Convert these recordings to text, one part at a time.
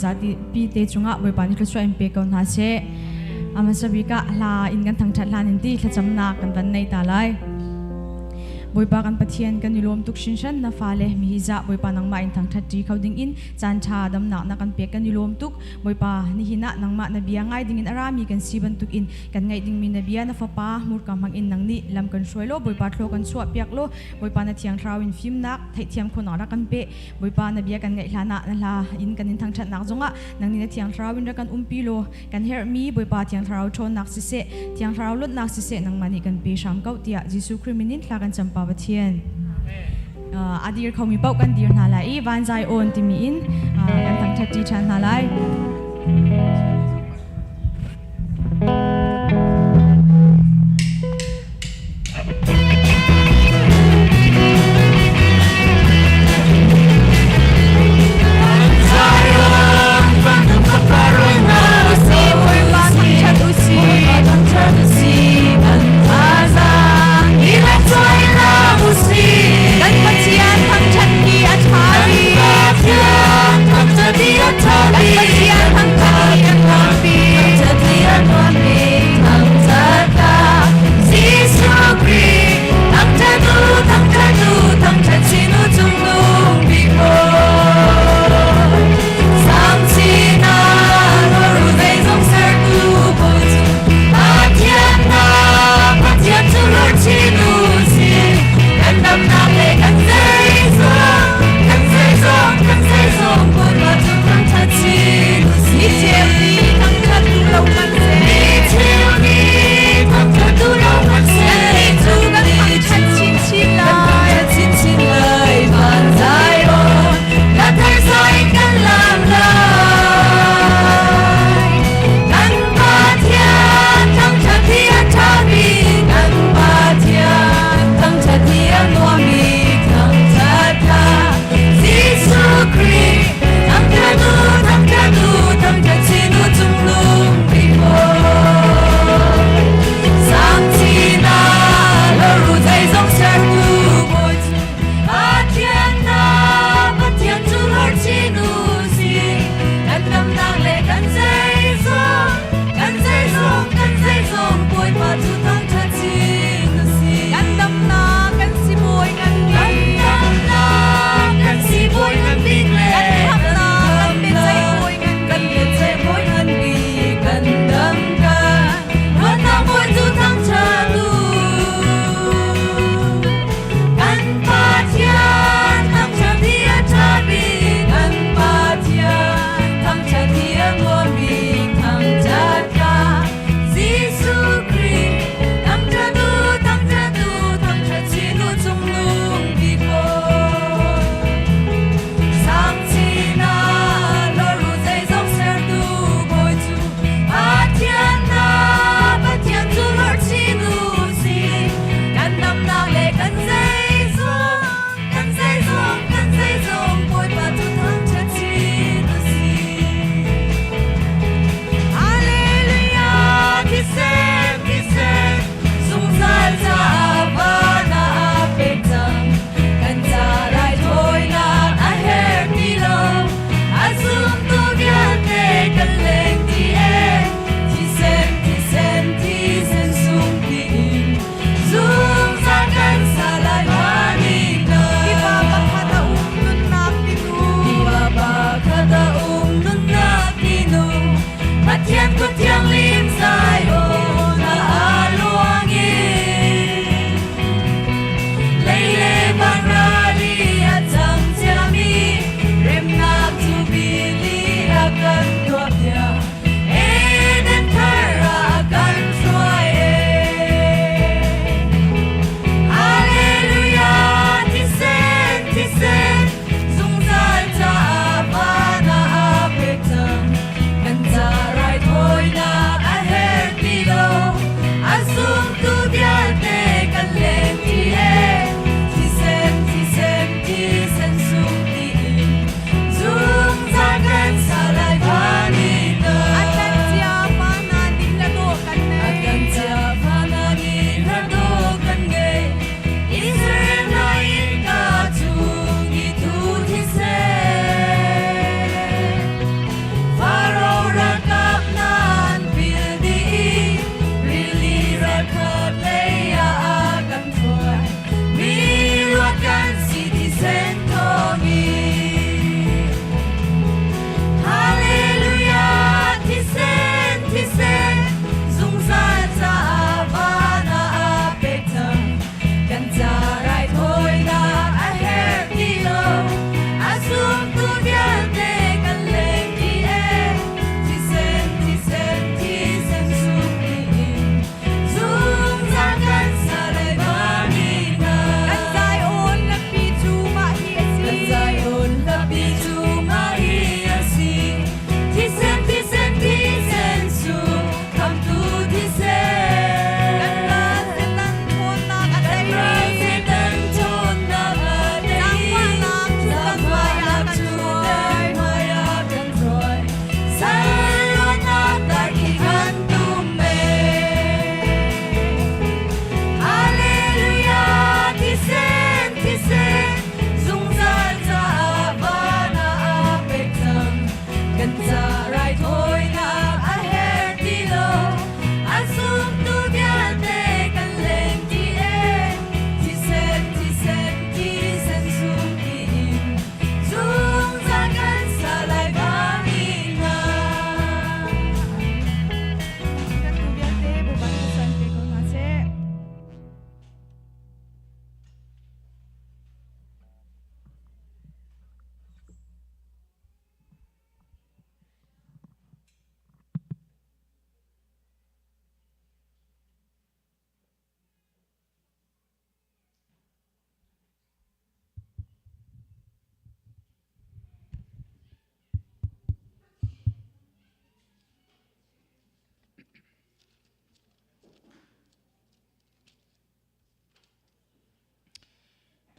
zati pi te cungah Bawipa nih thluachuah in pe ko hna seh. A hmasa bik ah hla in kan thangṭhat hlan in ti thlacamnak kan van nei ta lai. Bawipa kan Pathian kan i lawm tuk hrinhran na fale mi hi zah Bawipa nangmah in thangṭhat ṭi kho ding in caan ṭha damnak na kan pek kan i lawm tuk. Bawipa nihin ah nangmah na bia ngai ding in a rami kan si bantuk in kan ngaih dingmi na bia na fapa hmurka hmang in nang nih lam kan hruai law Bawipa thlaw kan chuah piak law Bawipa na thiang thlarau in fimnak theihthiam khawhnak rak kan pe. Bawipa na bia kan ngaih hlan ah na hla in kan in thangṭhatnak zongah nang nih na thiang thlarau in rak kan umpi law kan herhmi Bawipa thiang thlarau ṭhawnnak siseh thiang thlarau luatnak siseh nangmah nih kan pe hram ko tiah Jesuh Khrih min in thla kan cam pa Pathian. A dir khomi paoh kan dir hna lai i vanzai awn timi in kan thangṭhat ṭi ṭhan hna lai. Kan Pathian thangṭhat hi a ṭha bik. Kan Pathian.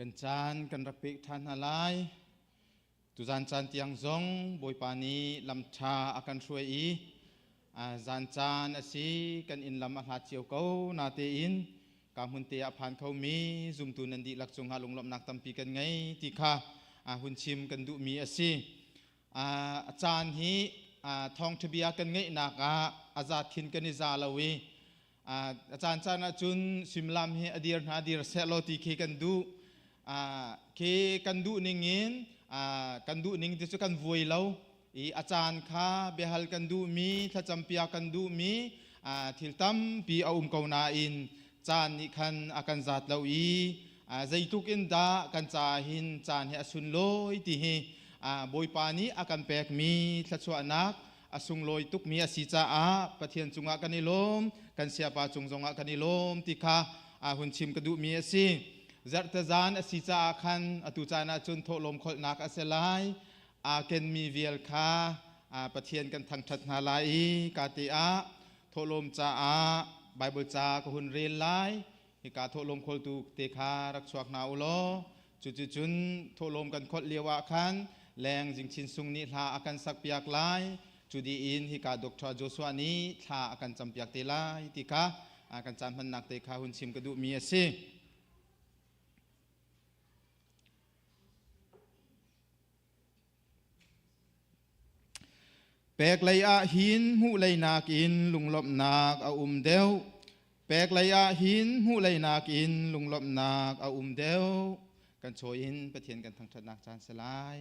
Kan caan kan rak pek ṭhan hna lai. Tuzan caan tiang zong Bawipa nih lam ṭha a kan hruai i zan caan a si kan inn lam a hlat cio ko natein ka hmun te ah phan khomi zumtu nan dihlak cungah lunglawmhnak tampi kan ngei ti kha hun chim kan duhmi a si. A caan hi thawngṭha bia kan ngeihnak ah a zat khin kan i za lo i a caan caan ahcun suimilam hi a dir hna dir seh law ti khi kan duh. Khi kan duh ning in kan duh ning ti cu kan vuai lo i a caan kha biahal kan duhmi thlacam piak kan duhmi thil tampi a um ko nain caan nih khan a kan zat lo i zeitluk in dah kan caah hin caan hi a sunlawi ti hi Bawipa nih a kan pekmi thluachuahnak a sunglawi tukmi a si caah Pathian cungah kan i lawm, kan siapa cung zongah kan i lawm ti kha hun chim ka duhmi a si. Zarhte zan a si caah khan atu caan ah cun thawhlawm kholhnak a si lai. Aa kenmi vial kha Pathian kan thangṭhat hna lai i ka te ah thawhlawm caah Baibal ca ka hun rel lai. Hika thawhlawm kholtu te kha rak chuak hna u law cuticun thawhlawm kan kholh lio ah khan leng Jingchin Sung nih hla a kan sakpiak lai. Cu dih in hika Dr. Joshua nih thla a kan campiak te lai ti kha kan caan hmannak te kha hun chim ka duhmi a si. Pek lei ah hin hmuh lei nakin lunglawmhnak a um deuh. Pek lei ah hin hmuh lei nakin lunglawmhnak a um deuh. Kan chawi in Pathian kan thangṭhatnak caan si lai.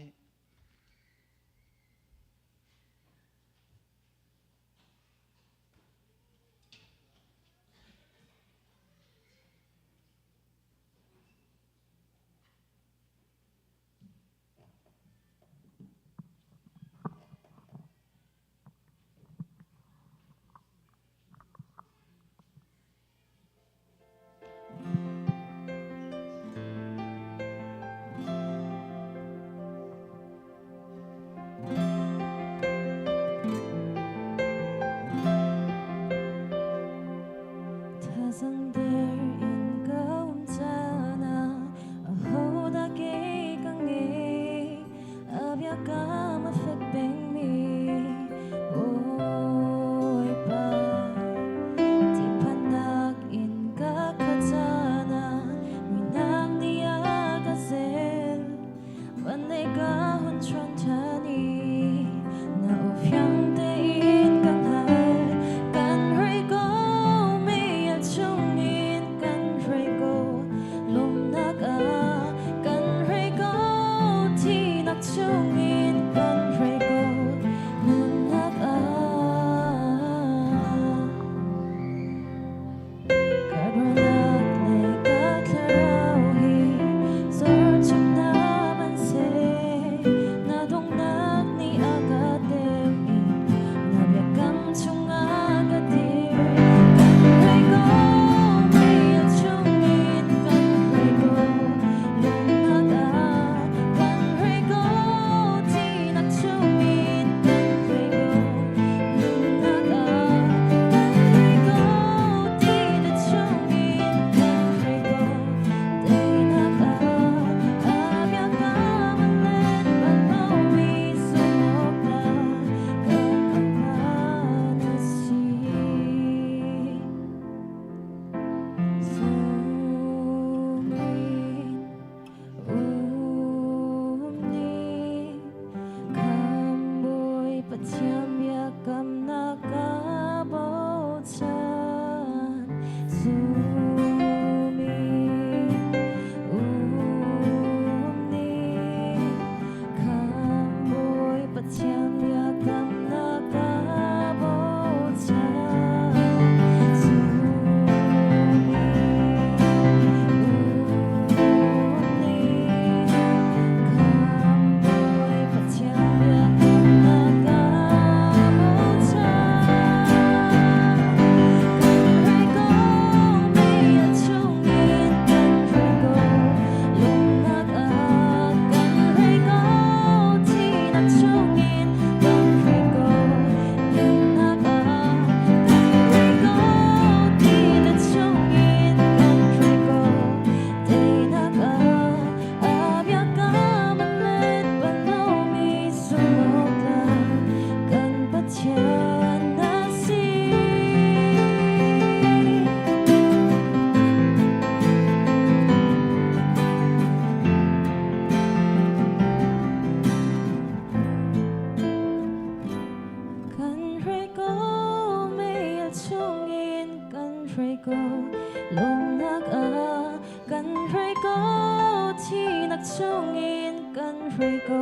hruai ko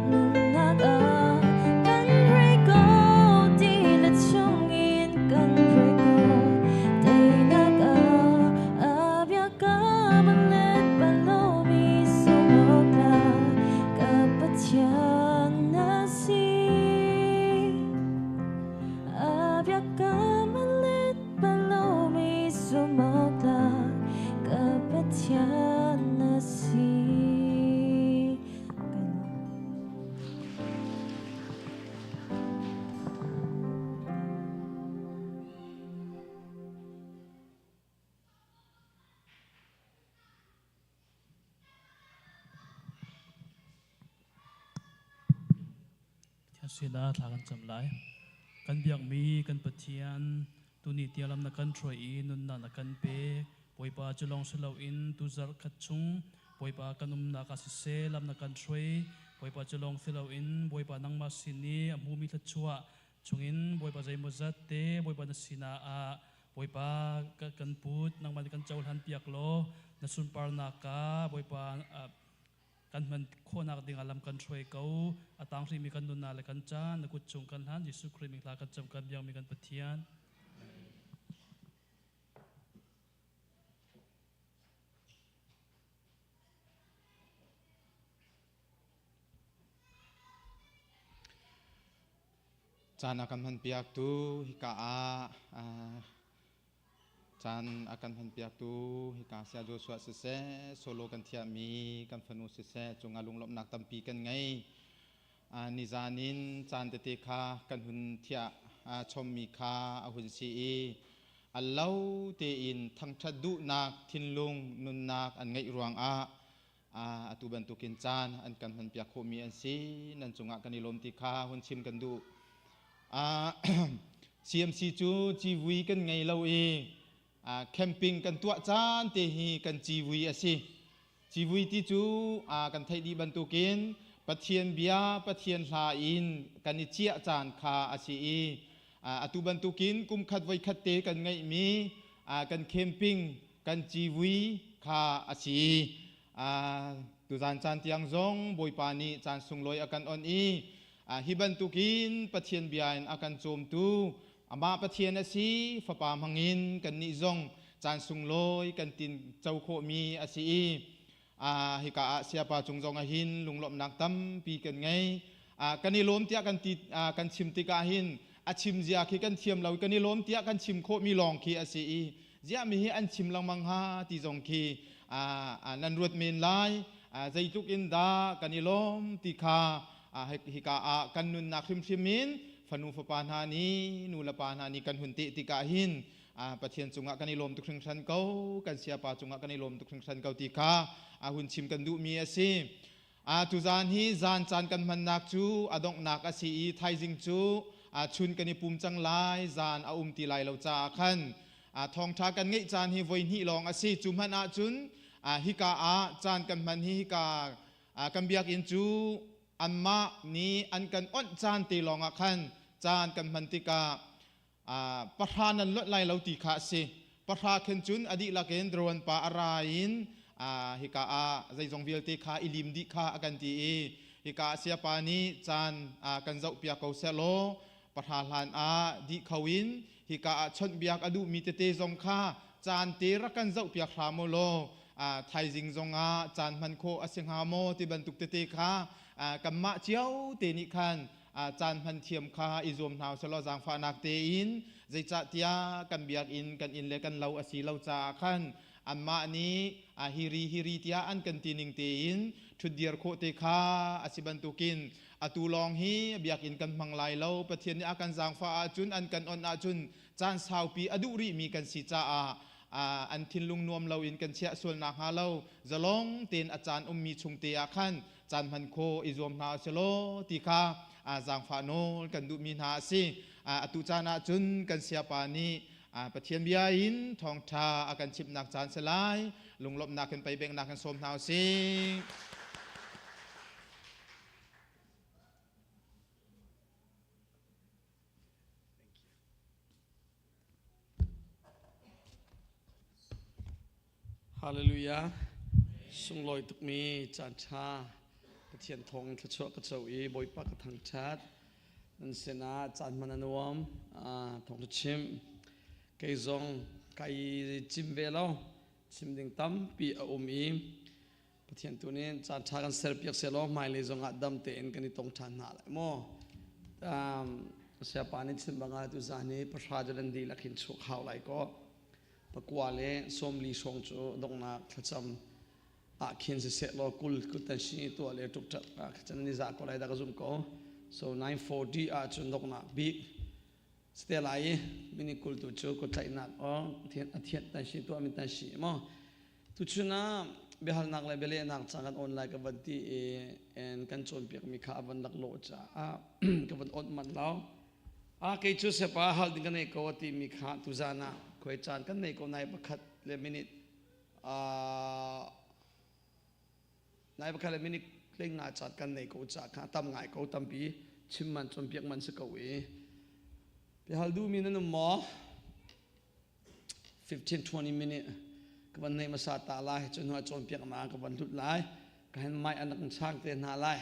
nunnak ah kan hruai ko ti le chungin kan hruai ko teinak ah a biakam a let bal lomi sungawk ka Pathian na si a biakam a let bal lomi sungawk ka Pathian na si. Pathian sinah thla kan cam lai. Kan biakmi kan Pathian tuni tialam na kan hruai i nunnak na kan pek. Bawipa cu lawng si loin tuzarh khat chung Bawipa kan umnak ah siseh lam na kan hruai. Bawipa cu lawng si loin Bawipa nangmah sin i a hmumi thluachuah chungin Bawipa zeimawzat te Bawipa na sinah ah Bawipa kan put nangmah nih kan cohlan piak law na sunparnak ah Bawipa kan hman khawhnak ding ah lam kan hruai ko. A tang hrimi kan nunnak le kan caan na kut chung kan hlan Jesuh Khrih min hla kan cam kan biakmi kan Pathian. Caan a kan hmanpiaktu hika ah caan a kan hmanpiaktu hika Saya Joshua siseh, solo kan thiahmi kan fanu siseh cungah lunglawmhnak tampi kan ngei. Nizan in caan tete kha kan hun thiah chommi kha a hun si i a lo tein thangṭhat duhnak thinlung nunnak an ngeih ruangah atu bantukin caan an kan hmanpiak khawhmi an si. Nan cungah kan i lawm ti kha hun chim kan duh. CMC cu civui kan ngei lo i camping kan tuah caan te hi kan civui a si. Civui ti cu kan theih dih bantukin Pathian bia, Pathian hla in kan i ciah caan kha a si i atu bantukin kum khat voi khat te kan ngeihmi kan camping, kan civui kha a si. Tuzan caan tiang zong Bawipa nih caan sunglawi a kan on i hi bantukin Pathian bia in a kan cawmtu amah Pathian a si, Fapa hmangin kannih zong caan sunglawi kan tin co khawhmi a si i hika ah siapa cung zong ah hin lunglawmhnak tampi kan ngei. Kan i lawm tiah kan ti kan chim tikah hin a chim zia khi kan thiam lo, kan i lawm tiah kan chim khawhmi lawng khi a si i ziah mi hi an chim lengmang ha ti zong khi nan ruat men lai. Zeitluk in dah kan i lawm ti kha hika ah kan nunnak hrimhrim in fanu fapa hna nih, nu le pa hna nih kan hun teh tikah hin Pathian cungah kan i lawm tuk hringhran ko, kan siapa cungah kan i lawm tuk hringhran ko ti kha hun chim kan duhmi a si. Tuzaan hi zan caan kan hmannak cu a donghnak a si i thaizing cu chun kan i pum cang lai, zan a um ti lai lo caah khan thawngṭha kan ngeih caan hi voi hnih lawng a si. Cu hmanh ahcun hika ah caan kan hman hi hika kan biakinn cu anmah nih an kan onh caan te lawngah khan caan kan hman tikah pahra nan lonh lai lo ti kha a si. Pahra khen cun a dihlak in drone pa a ra in hika ah zeizong vialte kha i lim dih kha a kan ti i hika ah siapa nih caan kan zohpiak ko seh law pahra hlan ah dih kho in hika ah chawnhbiak a duhmi tete zong kha caan te rak kan zohpiak hram u law thaizing zong ah caan hman khawh a si hnga maw ti bantuk tete kha kanmah cio te nih khan caan hman thiam kha i zuam hna usih zaangfahnak tein. Zeicahtiah kan biakinn kan inn le kan lo a si lo caah khan anmah nih hiri hiri tiah an kan ti ning tein ṭhutdir khawh te kha a si bantukin atu lawng hi biakinn kan hmang lai lo. Pathian nih a kan zaangfah ahcun, an kan on ahcun caan saupi a duh rihmi kan si caah an thinlung nuam loin kan chiah sual nakhnga lo zalong tein a caan ummi chung te ah khan caan hman khawh i zuam hna usih law ti kha zaangfah nawl kan duhmi hna a si. Atu caan ah cun kan siapa nih Pathian bia in thawngṭha a kan chimhnak caan si lai. Lunglawmhnak in peibengnak in sawm hna usih. Hallelujah. Sunglawi tukmi caan ṭha Pathian thawng in thluachuah ka co i Bawipa ka thangṭhat. Nan sinah caan hman a nuam. Thawng ka chim. Kei zong kai cim ve lo. Chim ding tampi a um i Pathian tu nih caan ṭha kan serpiak sehlaw hmailei zongah dam tein kan i tong ṭhan hna lai maw. Sayapa nih chim bang ah tuzaan hi pahra cu nan dihlak hin chuak hau lai kaw pakua le 40 hrawng cu donghnak thlacam ah khin siseh law 20 kutan si tuah le ṭukṭak ah khan ni za ko lai dah ka zum ko. So 940 ah cun donghnak bik Ste lai i mini 20 tu cu kutlaihnak o a thian tan si tuah mi tan si maw. Tuchun ah biahalnak le bialehnak ca kan on lai ka van ti i en kan cawnpiakmi kha a van laklawh caah ka van onh manh lo. A kei cu sepa hal ding ka nei ko a timi kha tuzan ah khuai caan kan nei ko nai pakhat le minute nai pakhat le minute 50 caan kan nei ko ca kha tam ngai ko tampi chim man cawnpiak man si ko i biahal duhmi nan um maw? 15 20 minute ka van nei hmasa ta lai cu hnu ah cawnpiak na ka van hlut lai ka hen mai an rak chang te hna lai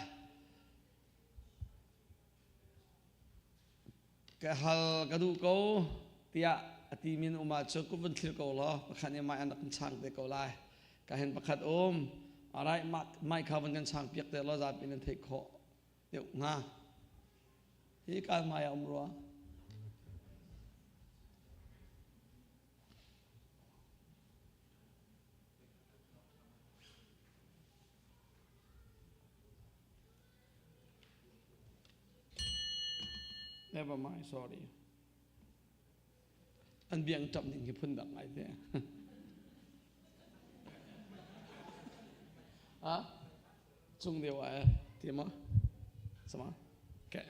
ka hal ka duh ko tiah a ti min um ah cu ku van thlir ko law pakhat nih mai an rak chang te ko lai ka hen pakhat um alright mai kha van kan chang piak te law zapi nan theih khawh deuh hnga hi ka hmai ah um rua Never mind, sorry. An biang ṭap ning hi phun dang ngai te. Ah, cung deuh ah ti ma? Sama? Okay.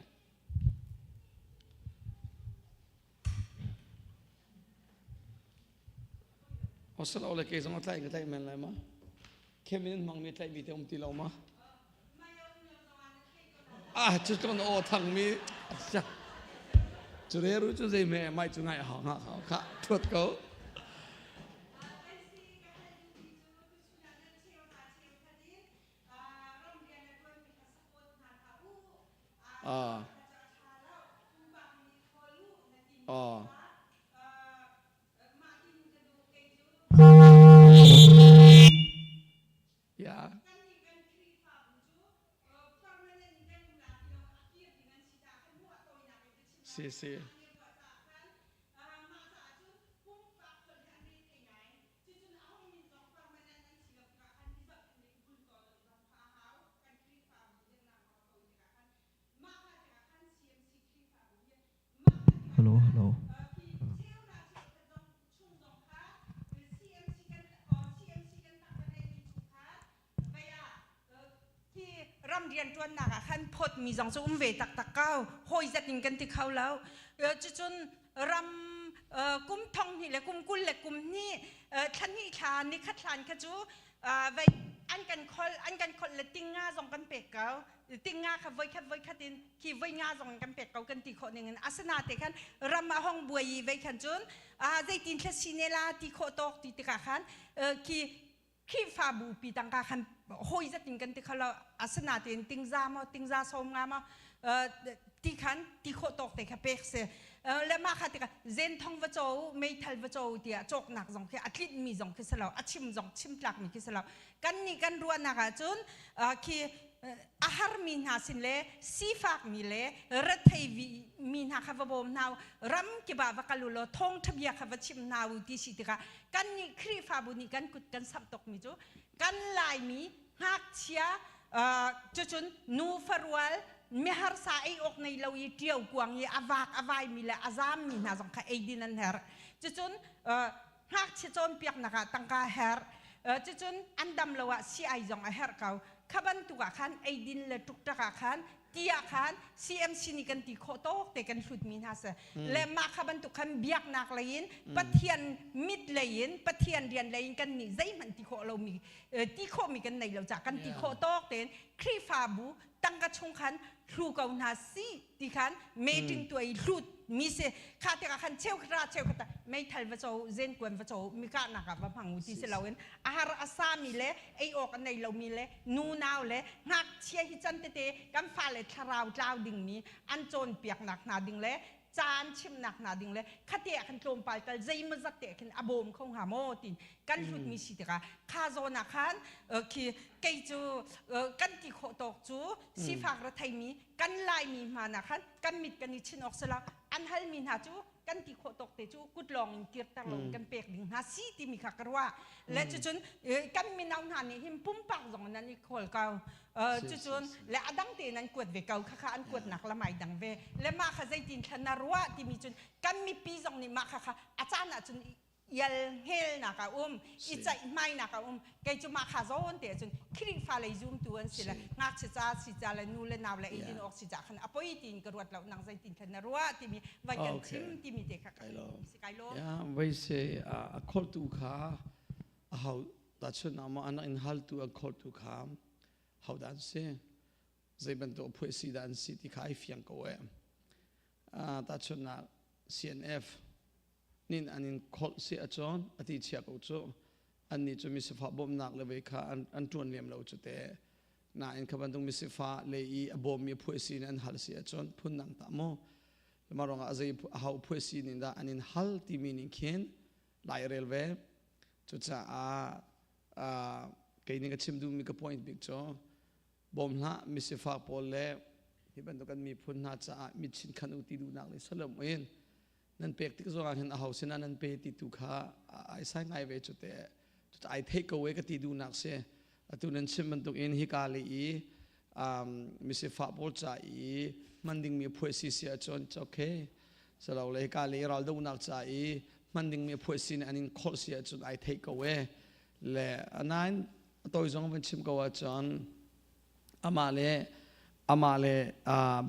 Osalo le ke zong a tlaih ka tlaih men lai ma? Khemin in hmangmi tlaihmi te um ti lo ma? Ah, cu tlon aw thangmi cu re ru cu zei me mai cu ngai hau nga hau kha thuat ko. Ah. Ah. Yeah. Si si. Hello, hello. Ram rianṭuannak ah khan phawtmi zong cu um ve taktak ko. Hawi zat in kan ti kho lo. Cucun ram kum thong hnih le kum 20 le kum hnih thla hnih thla ni khat hlan kha cu vei an kan khol an kan khol le tinga zong kan pek ko. Tinga kha voi khat voi khat in khi voi nga zong in kan pek ko kan ti khawh ning in asana te khan ram a hong buai i vei khan cun zeitin thla si ne la ti khawh tawk ti tikah khan khi Khrihfabu pi tangka khan hawi zat in kan ti khalo asana tein tingza maw tingza som nga maw ti khan ti khawh tawk te kha pek si le mah kha tikah zen thong va caw u meithal va caw u tiah cawknak zong khi a tlinh mi zong khi si lo a chim zong chim tlak mi khi si lo kan nih kan ruahnak ahcun khi a harmi hna sin le sifakmi le rethei mi hna kha va bawm hna u ram kip ah va kal u law thawngṭha bia kha va chim hna u ti si tikah kan nih Khrihfabu nih kan kut kan samh tukmi cu kan Laimi ngakchia cucun nu farual miharsa ei awk nei lo i ṭio kuang i a vak a vaimi le a zammi hna zong kha eidin an herh cucun ngakchia cawnpiaknak ah tangka a herh cucun an dam lo ah sii zong a herh ko kha bantuk ah khan eidin le ṭukṭak ah khan ti ah khan CMC nih kan ti khawh tawk te kan hlutmi hna si le mah kha bantuk khan biaknak lei in Pathian mit lei in Pathian rian lei in kan nih zeihmanh ti khawh lomi ti khawhmi kan nei lo caah kan ti khawh tawk tein Khrihfabu tangka chung khan hlu ko hna si ti khan meeting tuah i hlut. mi si kha tikah khan cheu ra cheu khat meithal va cho zen kuan va cho mi ka nak ah va hmang u ti si loin a har a sa mi le ei awk a nei lomi le nu nau le ngakchia hi can tete kan fale thlarau tlau ding mi an cawnpiaknak hna ding le caan chimnak hna ding le khate ah khan tlawmpal tal zeimawzat te khin a bawm kho hnga maw tin kan hlutmi si tikah kha zawn ah khan khi kei cu kan ti khawh tawk cu sifak retheimi kan laimi hma ah khan kan mit kan i chin awk sila an halmi hna cu kan ti khawh tawk te cu kut lawng in kirter lo kan pek ding hna si timi kha ka ruah le cucun kan mino hna nih hin pumpak zong nan i khawl ko cucun le a dang te nan kuat ve ko kha kha an kuatnak lamai dang ve le mah kha zeitin thlan na ruah timi cun kan mipi zong nih mah kha kha a caan ah cun ial hngelnak a um i ceihmainak a um kei cu mah kha zawn te cun Khrihfa lei zumtu an si le ngakchia ca si ca le nu le nau le eidin awk si ca khan a poi tiin ka ruat lo nang zeitin khan na ruah timi vai kan chim timi te kha si kai lo ya vai se a kholtu kha a hau ta chun ama anak in haltu a kholtu kha hau dan si zei bantuk phuai si dan si ti kha ai fiang ko e ta chun na CNF nin an in kholh si ahcun a ti chia ko cu annih cu misifah bawmhnak le vei kha an ṭuan lem lo cu te nain kha bantuk misifah le i a bawmmi phuai si in an hal si ahcun phundang ta mu mah ruangah zei hau phuai si ning dah an in hal timi ning khin lai rel ve cucaah kei nih ka chim duhmi ka point bik cu bawm hlah misifak pawl le hi bantuk kan miphun hna caah mitchin khan u ti duhnak le salam in nan pek tik zongah hin aho sinah nan pe ti tu kha ai sai ngai ve cu te cu ai theih ko e ka ti duhnak si atu nan chim bantuk in hika le i misifah pawl ca i hman dingmi phuai si si ahcun okay salo le hika le i raldohnak ca i hman dingmi phuai si nih an in kholh si ahcun ai theih ko e le nain toi zong van chim ko ahcun amah le amah le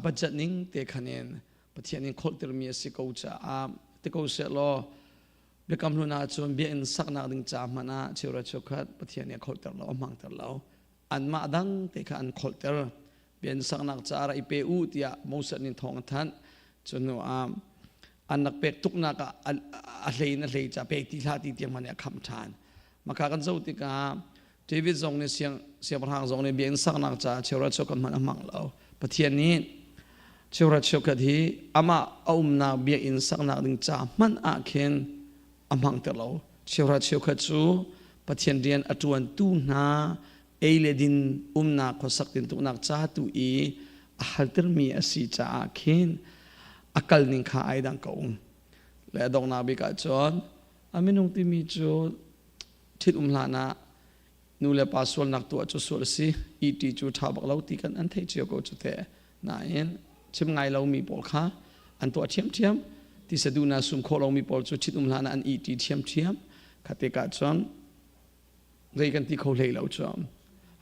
budget ning te khan in Pathian in kholhtirmi a si ko caah ti ko seh law biakam hlun ahcun biakinn saknak ding ca hmanh ah cheuhra cheukhat Pathian nih a kholhter lo a hmangter lo anmah dang te kha an kholhter biakinn saknak ca ra i pe u tiah Moses nih thawng a thanh cu hnu ah an rak pek tuknak ah a hlei in a hlei ca pek ti hlah ti tiang hmanh nih a khamh ṭhan maka kan zoh tikah David zong nih siang siangpahrang zong nih biakinn saknak caah cheuhra cheukhat hmanh a hmang lo Pathian nih cheuhra cheukhat hi amah a umnak biakinn saknak ding ca hmanh ah khin a hmangter lo cheuhra cheukhat cu Pathian rian a ṭuantu hna ei le din umnak khuasak tintuknak ca tu i a haltermi a si caah khin a kal ning kha ai dang ko le a donghnak bik ah cun a minung timi cu ṭhit um hlan ah nu le pa sualnak tuah cu sual a si et cu ṭha bak lo ti kan an theih cio ko cu te nain chim ngai lomi pawl kha an tuah ṭhiamṭhiam ti saduhnak sum khawh lomi pawl cu ṭhit um hlan ah an et ṭhiamṭhiam kha tikah cun zei kan ti kho hlei lo cu a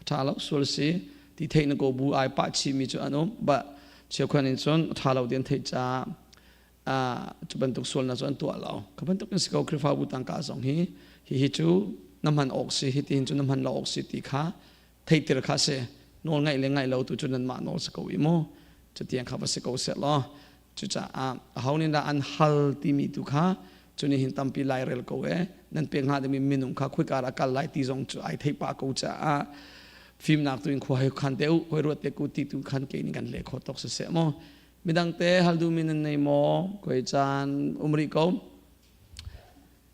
ṭha lo sual si ti theih na ko bu ai pah chihmi cu an um ba cheukhat in cun a ṭha lo ti an theih caah cu bantuk sualnak cu an tuah lo ka bantuk in si ko Khrihfabu tangka zong hi hihi cu na hman awk si hi ti hin cu na hman lo awk si ti kha theihtir kha si nawl ngaih le ngaih lo tu cu nanmah nawl si ko i mu cutiang kha va si ko seh law cucaah aho nih dah an hal timi tu kha cu nih hin tampi lairel ko e nan pek hnga dingmi minung kha khuika ah kal lai ti zong cu ai theih pah ko caah fimnak tu in khua hei khan te u hoi ruat te ku ti tu khan ke nih kan le kho tok si seh mu midang te hal duhmi nan nei maw koi caan um rih ko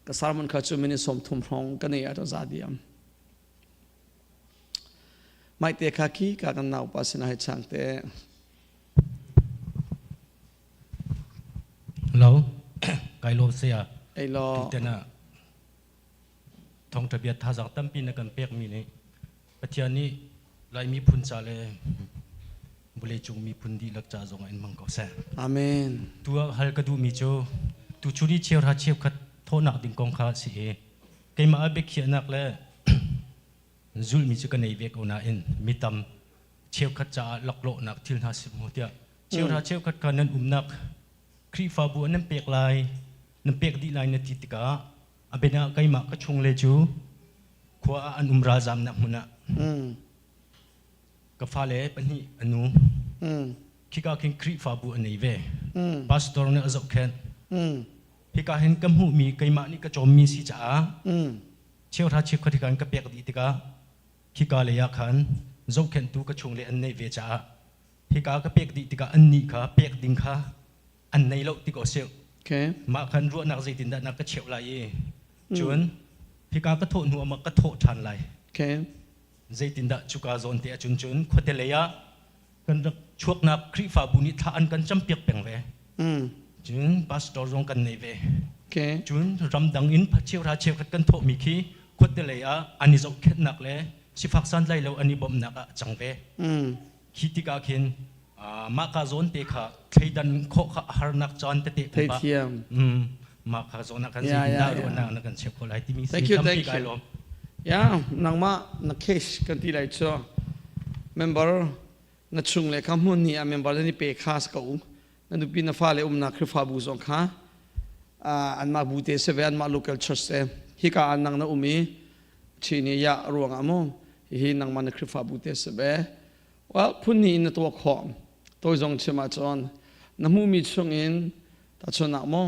ka sermon kha cu minute 30 hrawng ka nei ah za diam mai te kha khi ka kan nau pa sinah hei chang te Hello kai lawm saya ei lo tutan ah thawngtha bia thazaang tampi na kan pekmi nih Pathian nih Lai miphun ca le vawleicung miphun dihlak ca zong ah in hmang ko seh. Amen. Tu ah hal ka duhmi cu tu chun i cheuhra cheukhat thawhnak ding kong kha si i keimah ah biakhiahnak le zulhmi cu ka nei ve ko nain mi tam cheukhat caah laklawhnak thil hna si mu tiah cheuhra cheukhat kha nan umnak Khrihfabu ah nan pek lai nan pek dih lai na ti tikah a biana keimah ka chung le cu khua ah an um ralzamnak hmun ah ka fale pahnih anu khika khin Khrihfabu an nei ve. Pastor nih a zohkhenh. Hika hin ka hmuhmi keimah nih ka cawmmi si caah cheuhra cheukhat hika in ka pek dih tikah khika lei ah khan zohkhenhtu ka chungle an neih ve caah hika ka pek dih tikah annih kha pek ding kha an nei lo ti ko sih. Mah khan ruahnak zeitindah na ka cheuh lai i cun hika ka thawh hnu ah ka thawh ṭhan lai. Zeitindah cuka zawn te ahcun cun khuate lei ah kan rak chuaknak Khrihfabu nih thla an kan campiak peng ve. Cun pastor zong kan nei ve. Cun ramdang in cheuhra cheukhat kan thawhmi khi khuate lei ah an i zohkhenhnak le sifak santlai lo an i bawmhnak ah a cang ve. Khi tikah khin mah ka zawn te kha thleidan khawh kha a harnak caan tete Theithiam. Mah kha zawn ah kan zeitindah ruahnak na kan cheuh khawh lai timi Thank you, tampi thank kai you. lawm. Yeah, nangmah na case kan ti lai cu member na chung le kha hmun ni a member ni pe kha ko na nupi na fale umnak Khrihfabu zong kha anmah bu te se ve anmah local church se hika ah nang na um i chini ya ruang ah mu hihi nangmah na Khrihfabu te se ve well phun ni in na tuah khawh toi zong chim ahcun na hmuhmi chung in tahchunhnak mu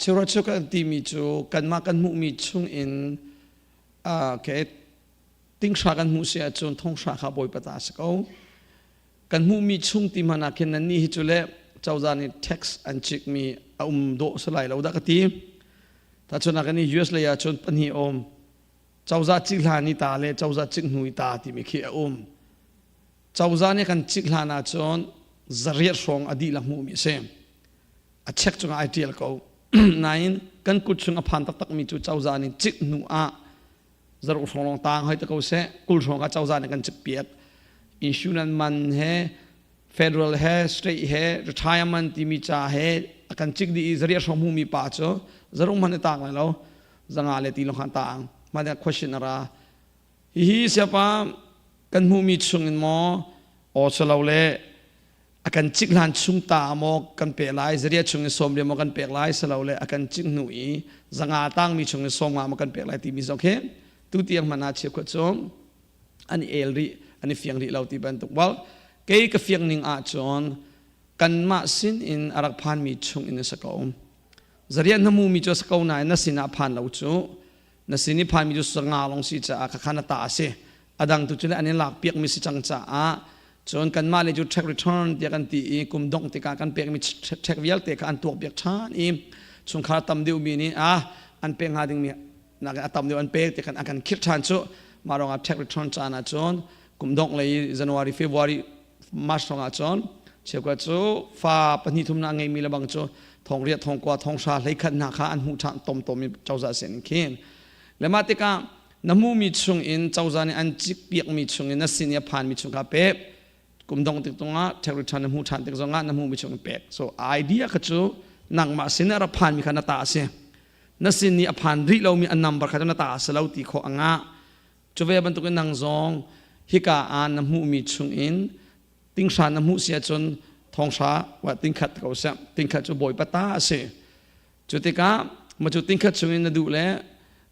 cheuhra cheukhat kan timi cu kanmah kan hmuhmi chung in ke tinghra kan hmuh si ahcun thonghra kha bawipa ta si ko kan hmuhmi chung ti hmanh ah khin nannih hi cu le cozah nih tax an cikmi a um dawh si lai lo dah ka ti tahchun ah kan i US lei ah cun pahnih um cozah cik hlan i ta le cozah cik hnu i ta timi khi a um cozah nih kan cik hlan ah cun zariat hrawng a dihlak hmuhmi a si a check cungah ai tial ko nain kan kut chung a phan taktakmi cu cozah nih cik hnu ah zaruk hrawng lawng tang hoi te ko seh kul hrawng kha cozah nih kan cik piak insurance man he federal he state he retirement timi ca he a kan cik dih i zariat hrawng hmumi pa cu zaruk hmanh i taak lai lo zanga le ti lawng khan taang mah question a ra hihi siapa kan hmuhmi chung in maw aw salo le a kan cik hlan chung ta maw kan pek lai zaria chung in sawm maw kan pek lai salo le a kan cik hnu i zanga tangmi chung in sawm nga maw kan pek lai timi zong khi tu tiang hmanh ah cheukhat cu an i el rih an i fiang rih lo ti bantuk well kei ka fiang ning ah cun kanmah sin in a rak phanmi chung in a si ko zarian na mumi cu a si ko nain na sinah phan lo cu na sin i phanmi cu sanga lawng si caah khakha na ta a si adang tu cu le an in lak piakmi si cang caah cun kanmah le cu tax return tiah kan ti i kum dongh tikah kan pekmi tax vialte kha an tuak piak ṭhan i chungkhar tam deuhmi nih a an pek hnga dingmi nakin a tam deuh an pek ti khan an kan khirh ṭhan cu mah ruangah tax return caan ah cun kum dongh lei January February March hrawng ah cun cheukhat cu fa pahnih thum na ngeimi le bang cu thong riat thong kua thong hra hlei khat hna kha an hmuh ṭhan tom tom i cozah sin in khin le mah tikah na hmuhmi chung in cozah nih an cikpiakmi chung in na sin i a phanmi chung kha pek kum dong tik tungah tax return na hmuh ṭhan tik zongah na hmuhmi chung in pek so idea kha cu nangmah sin a ra phanmi kha na ta a si na sin i a phan rih lomi a number kha cu na ta a si lo ti khawh a ngah cu ve bantukin nang zong hika ah na hmuhmi chung in tinghra na hmuh si ahcun thonghra wa tingkhat ko seh tingkhat cu bawipa ta a si Cu tikah ma cu tingkhat chungin na duh le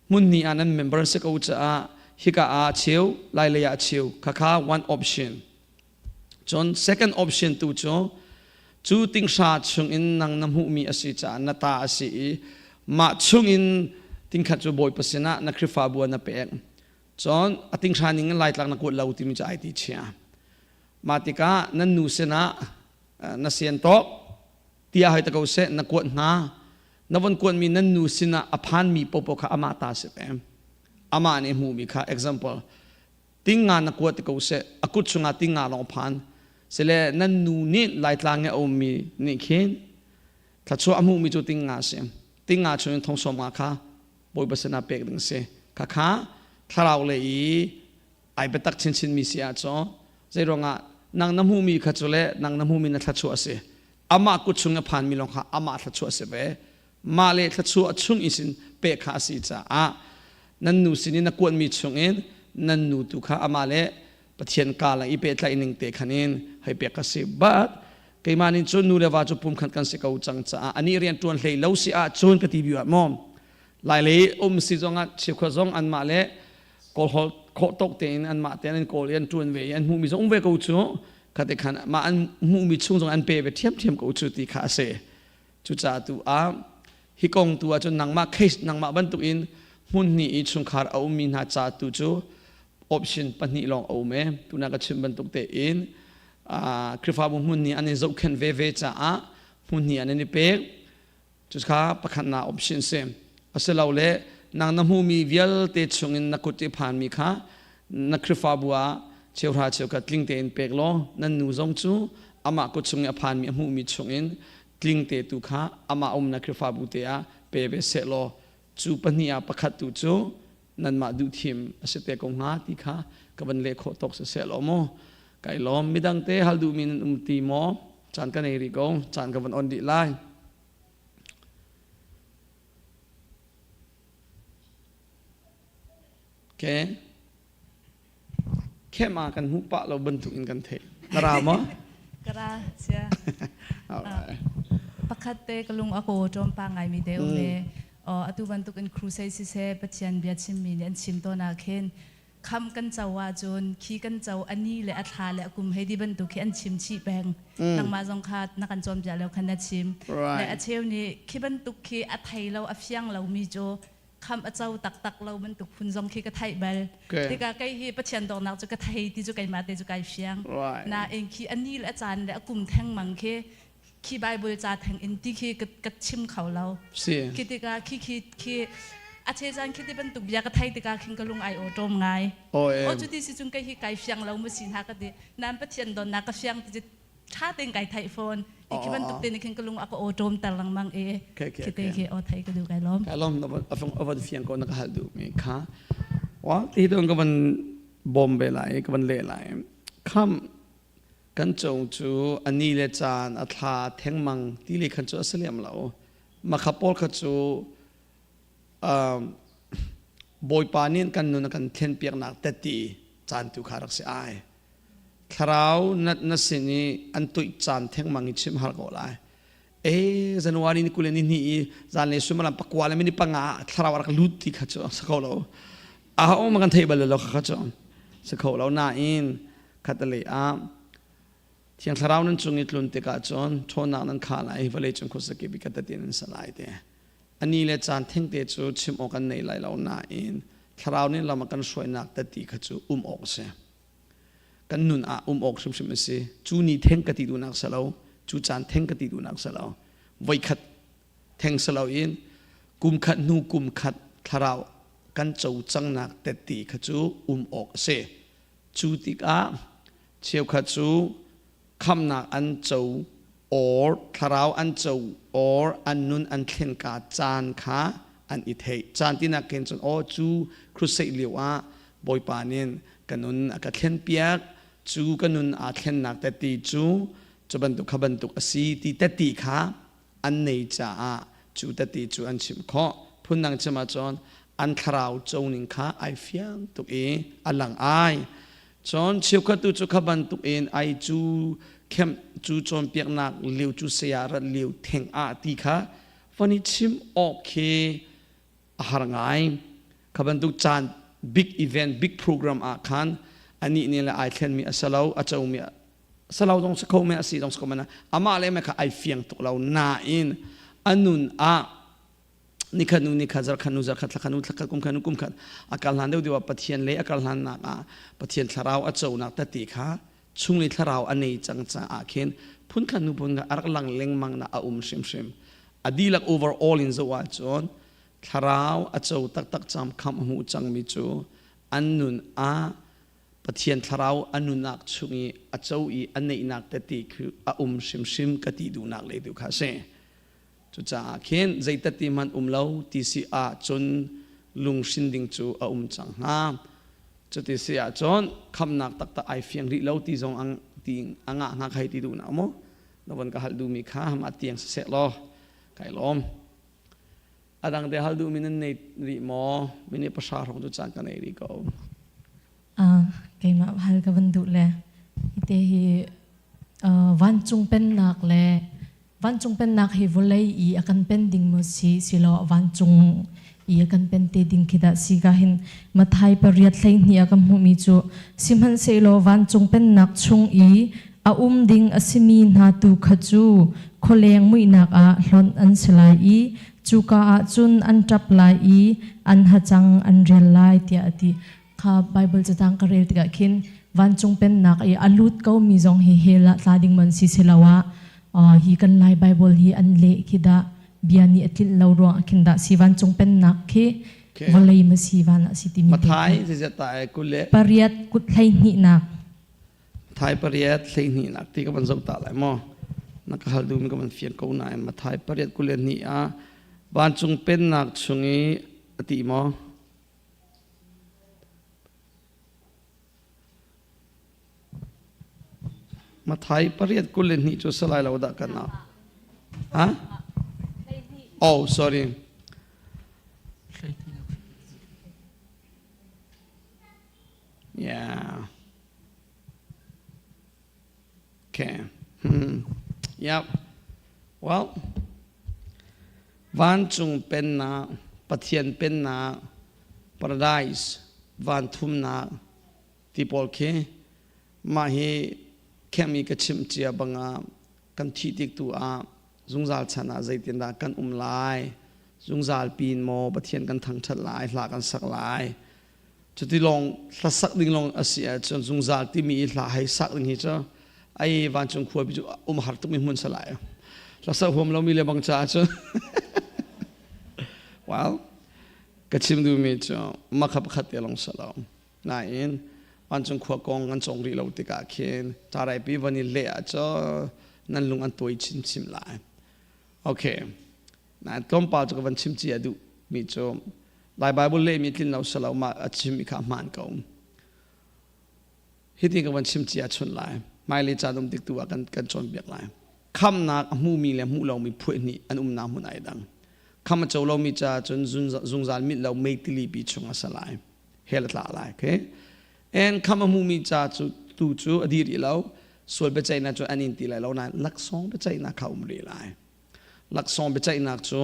hmun hnih ah nan member si ko caah hika ah cheu lai lei ah cheu khakha one option cun second option tu cu cu tinghra chungin nang na hmuhmi a si caah na ta a si i mah chungin tingkhat cu Bawipa sinah na Khrihfabu ah na pek cun a tinghra ning in laitlak na kuat lo timi cu ai ti chia mah tikah nan nu sinah na sian tawk tiah hoi ta ko seh na kuat hna na von kuatmi nan nu sinah a phanmi popo kha amah ta si pem amah nih hmuhmi kha example tinga na kuat ti ko seh a kut chungah tinga lawng phan sile nan nu nih laitlang i a ummi nih khin thluachuah a hmuhmi cu tinga si tinga chungin thong sawm nga kha bawipa sinah pek ding si kha kha thlarau le i ai biatak chinchin mi si ahcun zeiruangah nang na hmuhmi kha cu le nang na hmuhmi na thluachuah a si amah kut chung a phanmi lawng kha amah thluachuah a si ve mah le thluachuah chung in pe kha a si caah nan nu sin in na kuanmi chungin nan nu tu kha amah le Pathian ka lang i pehtlaih ning te khan in hei pek ka si but keimah nih cun nu le va cu pumkhat kan si ko cang caah ani rian ṭuan hlei lo si ahcun ka ti bi ah maw lai lei um si zongah chiakhua zong anmah le kawl khawh tawk tein anmah tein an kawl i an ṭuan ve i an hmuhmi zong um ve ko cu. Khate khan mah an hmuhmi chung zong an pe ve ṭhiamṭhiam ko cu ti kha a si. Cucaah tu ah hi kong tu ah cun nangmah case nangmah bantukin hmun hnih i chungkhar a ummi hna ca tu cu option pahnih lawng a um e. Tuna ka chim bantuk tein Khrihfabu hmun nih an in zohkhenh veve caah hmun hnih an in i pek. Cuka pakhatnak option si. Asilole nang na hmuhmi vialte chungin na kut i phanmi kha na Khrihfabu ah cheuhra cheukhat tling tein pek law nan nu zong cu amah kut chung i a phanmi a hmuhmi chungin tling te tu kha amah umnak Khrihfabu te ah pe ve seh law cu pahnih ah pakhat tu cu nanmah duhthim a si te ko hnga ti kha ka van leh khawh tawk siseh law mu. Kai lawm. Midang te hal duhmi nan um ti maw? Caan ka nei rih ko. Caan ka van on dih lai. Okay. Khem ah kan hmuh pah lo bantuk in kan theih. Na ra maw? Ka ra sia. Alright. Pakhat te ka lung a kaw ṭawm pa ngai mi te um e. Atu bantuk in crusade siseh Pathian bia chimmi nih an chim tawn ah khin kham kan co ahcun khi kan co a ni le a thla le a kum hei ti bantuk khi an chim chih peng. Nangmah zong kha na kan cawnpiak lio khan na chim. Le a cheu nih khi bantuk khi a thei lo a fiang lomi cu kham a co taktak lo bantuk phun zong khi ka theih bal. Tikah kei hi Pathian dawtnak cu ka thei ti cu keimah te cu kai fiang. Nain khi a ni le a caan le a kum thengmang khi khi Bible ca theng in ti khi ka chim kho lo. Khi tikah khi khi khi a che caan khi ti bantuk bia ka thei tikah khin ka lung ai aw ṭawm ngai. O cu ti si cun kei hi kai fiang lo mu si hna ka ti. Nan Pathian dawtnak ka fiang ti ṭha tein kai theih fawn. I khi bantuk te nih khin ka lung a ka aw ṭawm ter lengmang i khi te khi aw thei ka duh kai lawm. Kai lawm a van fiang ko na ka hal duh mi kha. Wa ti don ka van bom ve lai ka van le lai. Kham kan cung cu a ni le caan a thla thengmang ti le khan cu a si lem lo. Makha pawl kha cu Bawipa nih kan nun a kan thlenpiaknak teti caan tu kha rak si ai. Thlarau na sin i an tuih caan thengmang i chim har ko lai. E January ni kul ni ni i zan le suimilam pakua le minute panga thlarau rak lut ti kha cu sa kho lo. A ho ma kan thei bal lo kha cu sa kho lo nain khatale ah Thiang Thlarau nan cung i tlun tikah cun ṭhawnnak nan kha lai vawlei cung khuasakip i ka tatin an sa lai te. Ani le caan thengte cu chim awk an nei lai lo nain Thlarau nih lam a kan hruainak tati kha cu um awk a si. Kan nun ah um awk hrimhrim a si. Cu ni theng ka ti duhnak si lo, cu caan theng ka ti duhnak si lo. Voikhat theng si loin kum khat hnu kum khat Thlarau kan co cangnak tati kha cu um awk a si. Cu tikah cheukhat cu khamnak an co or thlarau an co or an nun an thlenka caan kha an i theih. Caan tinak khin cun aw cu crusade lio ah Bawipa nih ka nun a ka thlenpiak cu ka nun aa thlennak teti cu cu bantuk kha bantuk a si ti teti kha an nei caah cu teti cu an chimh khawh. Phundang chim ahcun an thlarau co ning kha ai fiang tuk i a lang ai. Cun cheukhat tu cu kha bantuk in ai cu khem cu cawnpiaknak lio cu saya rat lio theng ah ti kha van i chim awk khi a har ngai. Kha bantuk caan big event big program ah khan anih nih le ai thlenmi a si lo a comi salo zong si kho men a si zong si kho men amah le mah kha ai fiang tuk lo nain a nun ah nikhat nu nikhat zarkhat nu zarkhat thlakhat nu thlakhat kum khat nu kum khat a kal hlan deuh deuh ah Pathian le a kal hlan nak ah Pathian thlarau a conak tati kha chunglei thlarau a nei cang caah khin phunkhat nu phun a rak lang lengmang na a um hrimhrim a dihlak overall in zoh ahcun thlarau a co taktak cam kham a hmu cangmi cu an nun ah Pathian thlarau a nunnak chung i a co i a neihnak tete khi a um hrimhrim ka ti duhnak le tu kha a si. Cucaah khin zeitati hmanh um lo ti si ahcun lunghrin ding cu a um cang hnga. Cuti si ahcun khamnak taktak ai fiang rih lo ti zong ang ti a ngah hnga khai ti duhnak mu. Na von ka hal duhmi kha mah tiang siseh law kai lawm. A dang te hal duhmi nan nei rih maw? Minute pahra hrawng cu caan ka nei rih ko. Keimah hal ka van duh le hite hi vancung pennak le vancung pennak hi vawlei i a kan pen ding maw si silo vancung i a kan pen te ding khi dah si ka hin Mathai pariat 12 a kan hmuhmi cu sihmanhsehlaw vancung pennak chung i A um ding a simi hna tu kha cu khualeng muihnak ah hlonh an si lai i cuka ah cun an ṭap lai i an hacang an rial lai tiah a ti. Kha Baibal catang ka rel tikah khin vancung pennak i a lut komi zong hi hell ah tla ding man si siloah hi kan Lai Baibal hi an leh khi dah bia nih a tlinh lo ruang ah khin dah si vancung pennak khi vawlei ma si van ah si timi Mathai zizat ta e kule pariat kut 12 nak Mathai pariat 12 nak ti ka van zoh ta lai maw na ka hal duhmi ka van fian ko nain Mathai pariat kule hnih ah vancung pennak chung i a ti maw Mathai pariat 22 cu salai lo dah kan ah. Ha? Oh, sorry. Yeah. Okay. Yep. Well, vancung pennak, Pathian pennak, paradise, van thumnak ti pawl khi mah hi khemi ka chimh cia bangah kan thih tik tu ah zungzal chan ah zeitindah kan um lai zungzal pin maw Pathian kan thangṭhat lai hla kan sak lai Cuti lawng hlasak ding lawng a si ahcun zungzal timi i hla hei sak ding hi cu ai vancung khua bi cu um har tukmi hmun salai. Hlasak huam lomi le bang caah cun well ka chim duhmi cu makha pakhat te lawng salo. Nain vancung khua kong an cong rih lo tikah khin ṭaraipi van i leh ahcun nan lung an tuai chinchin lai. Okay. Nain tlawmpal cu ka van chim cia duh mi cu Lai Bible lehmi tlin lo salo mah a chim i kha hmaan ko. Hitin ka van chim cia chun lai. Hmailei caan um tik tu ah kan kan cawnpiak lai. Khamnak a hmumi le hmuh lomi phuah hnih an umnak hmun ai dang. Kham a co lomi ca cun zungzal mit lo meitili pi chung a sa lai. Hell a tla lai. Okay? And kham a hmumi ca cu tu cu a dir i lo. Sual biaceihnak cu an in ti lai lo nain laksawng biaceihnak kha um rih lai. Laksawng biaceihnak cu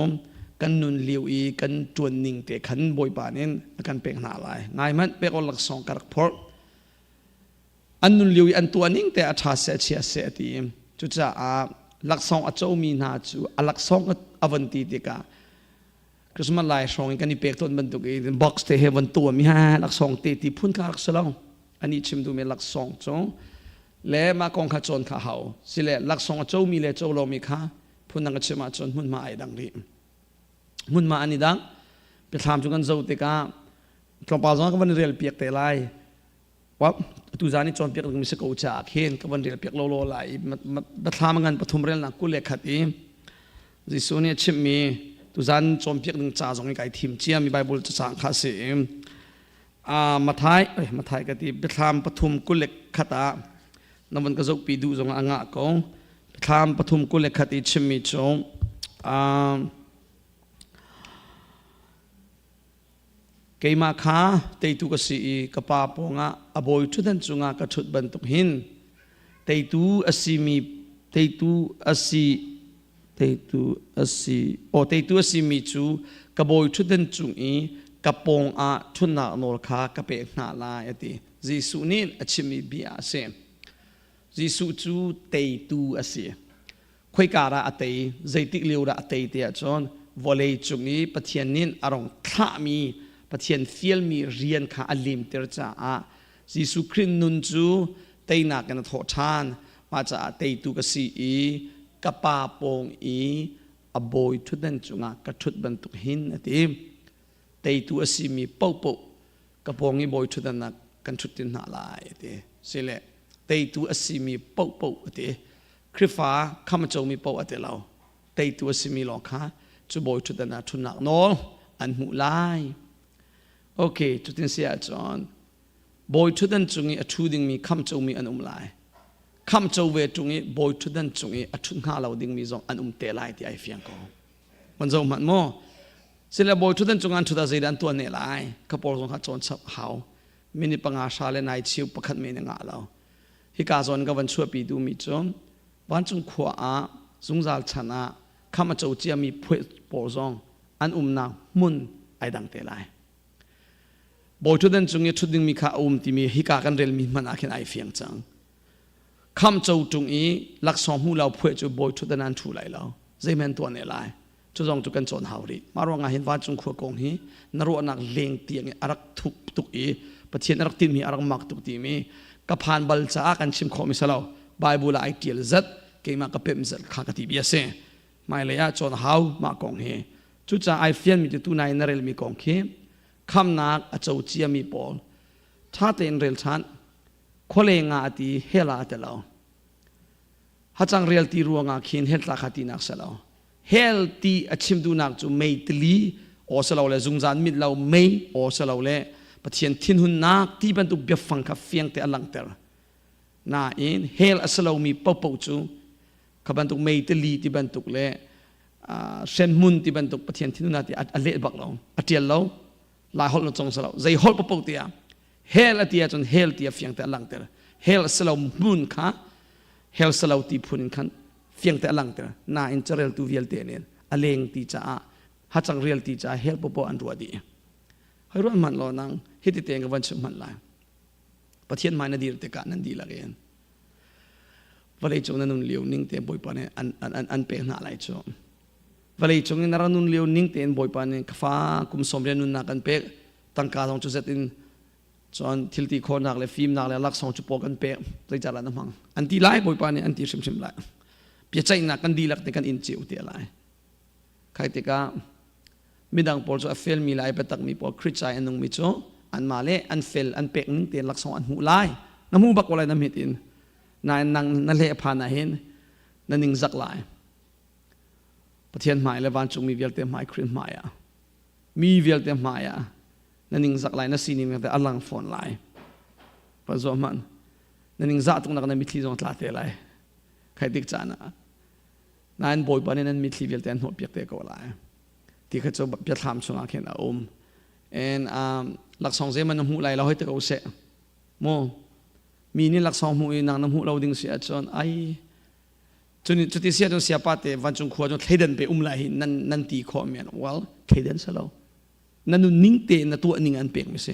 kan nun lio i kan ṭuan ning te khan Bawipa nih a kan pek hna lai. Ngai hmanh pek aw laksawng ka rak phorh. An nun lio i an tuah ning te a ṭha seh a chia seh a ti. Cucaah laksawng a comi hna cu a laksawng a von ti tikah Christmas lai hrawng in kan i pek tawn bantuk i box te he von tuahmi ha laksawng te ti phun kha rak si lo. Ani chim duhmi laksawng cu le mah kong kha cawn kha hau sile laksawng a comi le co lomi kha phundang ka chim ahcun hmunhma ai dang rih hmunhma an i dang biathlam cu kan zoh tikah tlawmpal zong ka van rel piak te lai wa tu zan i cawnpiak ding mi si ko caah khin ka van rel piak lo lo lai biathlam ngan pathum relnak 21 i Jesuh nih a chimhmi tuzan cawnpiak ding ca zong i kai thim cia mi Bible cacang kha a si i Mathai Mathai ka ti biathlam pathum 21 ah na van ka zohpi duh zong ah a ngah ko biathlam pathum 21 i chimmi cu keimah kha teitu ka si i ka pa pawngah a bawi ṭhutdan cungah ka ṭhut bantuk hin teitu a simi teitu a si teitu a si aw teitu a simi cu ka bawi ṭhutdan cung i ka pawng ah ṭhutnak nawl kha ka pek hna lai a ti. Jesuh nih a chimmi bia a si. Jesuh cu teitu a si. Khoika dah a tei, zeitik lio dah a tei ti ahcun vawlei cung i Pathian nih a rong thlahmi Pathian fialmi rian kha a limter caah Jesuh Khrih nun cu teinak in a thawh ṭhan. Mah caah teitu ka si i ka Pa pawng i a bawi ṭhutdan cungah ka ṭhut bantuk hin a ti. Teitu a simi paohpaoh ka pawng i bawi ṭhutdan ah kan ṭhuttin hna lai a ti. Sile teitu a simi paohpaoh a ti. Khrihfa kham a comi paoh a ti lo. Teitu a simi lawng kha cu bawi ṭhutdan ah ṭhutnak nawl an hmuh lai. Okay, cutin si ahcun bawi ṭhutdan cung i a ṭhu dingmi kham comi an um lai. Kham co ve ṭung i bawi ṭhutdan cung i a ṭhut hnga lo dingmi zong an um te lai ti ai fiang ko. Van zoh hmanh maw? Sile bawi ṭhutdan cung an ṭhut ah zeidah an tuah ne lai? Ka pawl zong kha cawn chap hau. Minute panga hra le nai chiu pakhat men a ngah lo. Hika zawn ka van chuahpi duhmi cu vancung khua ah zungzal chan ah kham a co ciami phueh pawl zong an umnak hmun ai dang te lai. Bawi ṭhutdan cung i ṭhut dingmi kha a um timi hika kan relmi hmanh ah khin ai fiang cang. Kham co ṭung i laksawng hmu lo phueh cu bawi ṭhutdan an ṭhu lai lo. Zeihmanh tuah ne lai. Cu zong cu kan cawn hau rih. Mah ruangah hin vancung khua kong hi na ruahnak leng tiang i a rak thuk tuk i Pathian a rak tinhmi a rak mak tuk timi ka phan bal caah kan chim khawhmi si lo. Bible ah ai ṭial zat, keimah ka pemh zat kha ka ti bia si. Hmailei ah cawn hau mah kong hi. Cucaah ai fianmi cu tunai na relmi kong khi khamnak a co ciami pawl ṭha tein rel ṭhan. Khualeng ah a ti, hell ah a ti lo. Hacang rial ti ruangah khin hell tla kha tinak si lo. Hell ti a chim duhnak cu mei tili aw si lo le zungzal mit lo mei aw si lo le Pathian thinhunnak ti bantuk biafang kha fiang te a langhter. Nain hell a si lomi paohpaoh cu kha bantuk mei tili ti bantuk le hremhmun ti bantuk Pathian thinhunnak ti a leh bak lo, a ṭial lo. Lai holh na cong si lo. Zei holh paohpaoh tiah hell a ti ahcun hell ti a fiangte a langhter. Hell a si lo hmun kha hell si lo ti phun in khan fiangte a langhter. Nain careltu vialte nih a leng ti caah hacang rial ti caah hell popo an ruah dih. Hoi ruah hmanh law nang hiti tein ka van chimh hmanh lai. Pathian hmai na dir tikah nan dihlak in vawlei cung na nun lio ning te Bawipa nih an, an, an pek hna lai cu. Vawlei cung in na rak nun lio ning tein Bawipa nih ka fa kum sawm rian nunnak kan pek tangka zong cu zet in cun thilti khawhnak le fimnak le laksawng cu pawl kan pek zeicahdah na hmang an ti lai Bawipa nih an ti hrimhrim lai biaceihnak kan dihlak te kan in ceu te lai khai tikah midang pawl cu a felmi le ai biatakmi pawl Khrih a nungmi cu anmah le an fel an pek ning tein laksawng an hmuh lai na hmu bak ko lai na mit in nain nang na hleh phan ah hin na ningzak lai Pathian hmai le vancungmi vialte hmai Khrih hmai ah mi vialte hmai ah na ningzak lai na sining vialte a lang fawn lai pa zo hmanh na ningzah tuk nak na mitthli zong tla te lai khai tik caan ah nain bawipa nih nan mitthli vialte an hnawh piak te ko lai ti kha cu biathlam chungah khin a um and um, laksawng zeiman na hmuh lai lo hoi te ko seh mu mi nih laksawng hmuh i nang na hmuh lo ding si ahcun ai Cun cuti si ahcun siapa te vancung khua cu thleidan pe um lai hi nan nan ti khawh men well thleidan si lo na nun ning te na tuah ning an pek mi si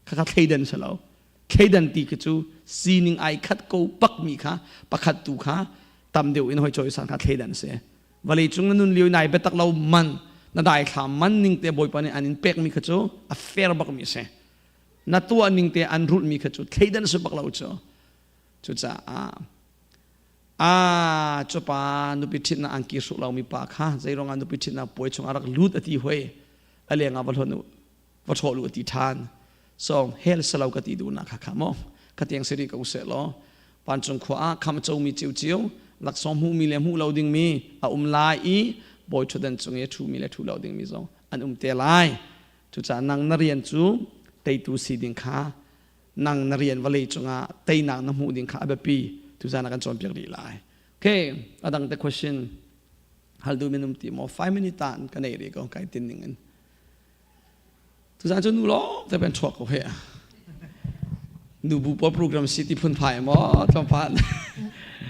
khakha thleidan si lo thleidan ti khi cu sining ai khat ko pak mi kha pakhat tu kha tam deuh in hoi cawisan kha thleidan si vawlei cung na nun lio nai biatak lo man na dai thla man ning te bawipa nih an in pek mi kha cu a fair bak mi si na tuah ning te an rulh mi kha cu thleidan si bak lo cu cucaah A cu pa nupi ṭhitnak angki hruk lomi pa kha zeiruangah nupi ṭhitnak puai chungah rak lut a ti hoi a lengah va hlonh u va ṭhawh lu a ti ṭhan so hell salo ka ti duhnak kha kha maw ka tiang si rih ko seh law vancung khua ah kham comi ciuciu laksawng hmuhmi le hmuh lo dingmi a um lai i bawi ṭhutdan cung i a ṭhumi le ṭhu lo dingmi zong an um te lai cucaah nang na rian cu teitu si ding kha nang na rian vawlei cungah teinak na hmuh ding kha a biapi tuzan ah kan cawnpiak rih lai okay adang te question hal du minum ti maw 5 minute tan ka nei rih ko kai tin ning in tuzan cu nu lawng te pen chuak ko he nu bu pawl program si ti phun phai maw tlawmpal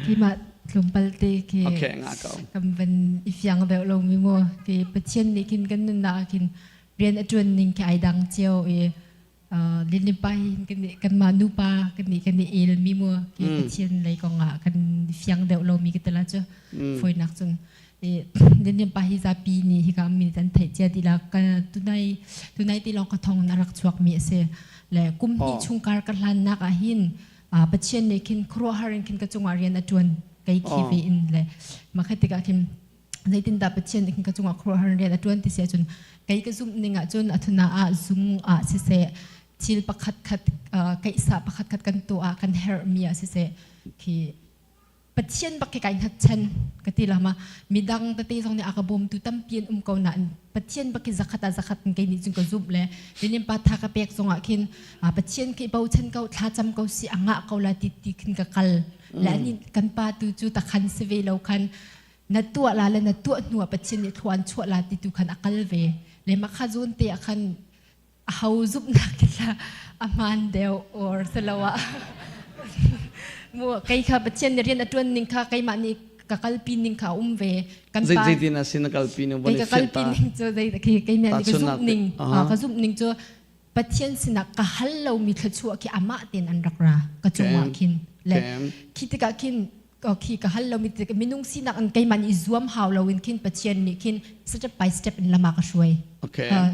Keimah tlawmpal te ke okay nga ko kan van i fiang deuh lo mi mu ke Pathian nih khin kan nunnak khin rian a ṭuan ning khi ai dang cio i Lin pa hi kanmah nupa kan nih kan i el mi mu ke Pathian lei kong ah kan fiang deuh lo mi ka tela cu foinak cun Lin pa hi zapi nih hika mi an theih cia ti la ka tunai tunai ti lawng ka thong na rak chuak mi a si le kum hnih chung kar ka hlan nak ah hin Pathian nih khin khuaruahhar in khin ka cungah rian a ṭuan kei khi ve in le makhat tikah khin zeitindah Pathian nih ka cungah khuaruahhar rian a ṭuan ti si ahcun kei ka zumh ning ahcun a thuna ah zung ah siseh thil pakhat khat keihsah pakhat khat kan tuah ah kan herhmi ah siseh khi Pathian bak khi kai hngatchan ka ti lama midang tete zong nih a ka bawmtu tampi an um ko nain Pathian bak khi zakhat ah zakhat in kei nih cun ka zumh le minin pa tha ka pek zongah khin Pathian khi bochan ko thlacam ko si a ngah ko la ti ti khin ka kal le ani kan pa tu cu takhan si ve lo khan na tuah la le na tuah hnu ah Pathian nih thlua an chuah la ti tu khan a kal ve le mah kha zawn te ah khan a ho zumhnak la a hmaan deuh or selo ah mu kei kha Pathian nih rian a tuan ning kha keimah nih ka kalpi ning kha a um ve kan pa zeitin a sin na kalpi ning kei ka kalpi ning cu zei khi keimah nih ka zumh ning ka zumh ning cu Pathian sinah ka hal lomi thluachuah khi amah tein an rak ra ka cungah khin. Le khi tikah khin khi ka hal lomi tik minung sinak in keimah nih zuam hau loin khin Pathian nih khin step by step in lama ka hruai.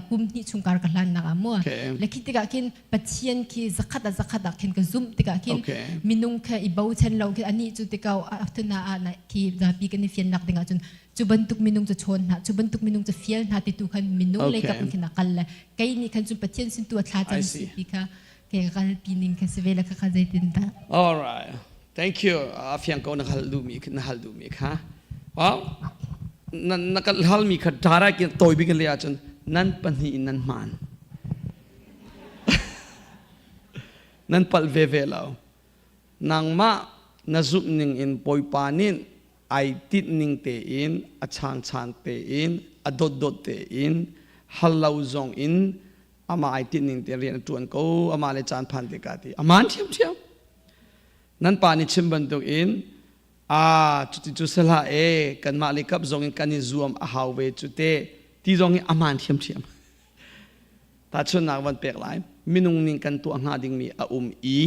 Kum hnih chung kar ka hlan nak ah mu. Le khi tikah khin Pathian khi zakhat ah zakhat ah khin ka zumh tikah khin minung kha i bochan lo khi ani cu tikau aftuna ah na khi zapi kan i fian nak ding ahcun cu bantuk minung cu chawn hna cu bantuk minung cu fial hna ti tu khan minung lei kap in khin a kal le kei nih khan cun Pathian sin tu a thla cam si ti kha ke kal pi ning kha si ve le kha kha zeitin dah. All right. Thank you. A fiang ko na hal duhmi na hal duhmi kha. Well, na na kal halmi kha direct in tawi bik in le ahcun nan pahnih in nan hmaan. Nan palh veve lo. Nangmah na zumh ning in Bawipa nih ai tinh ning tein a changchang tein a dotdot tein hal lo zong in amah ai tinh ning tein rian a ṭuan ko amah le caan phan tikah ti aman ṭhiamṭhiam. Nan pa nih chim bantuk in a cuti cu si hlah e kanmah le kap zong in kan i zuam a hau ve cu te ti zong hi aman ṭhiamṭhiam. Tahchunhnak van pek lai. Minung ning kan tuah hnga dingmi a um i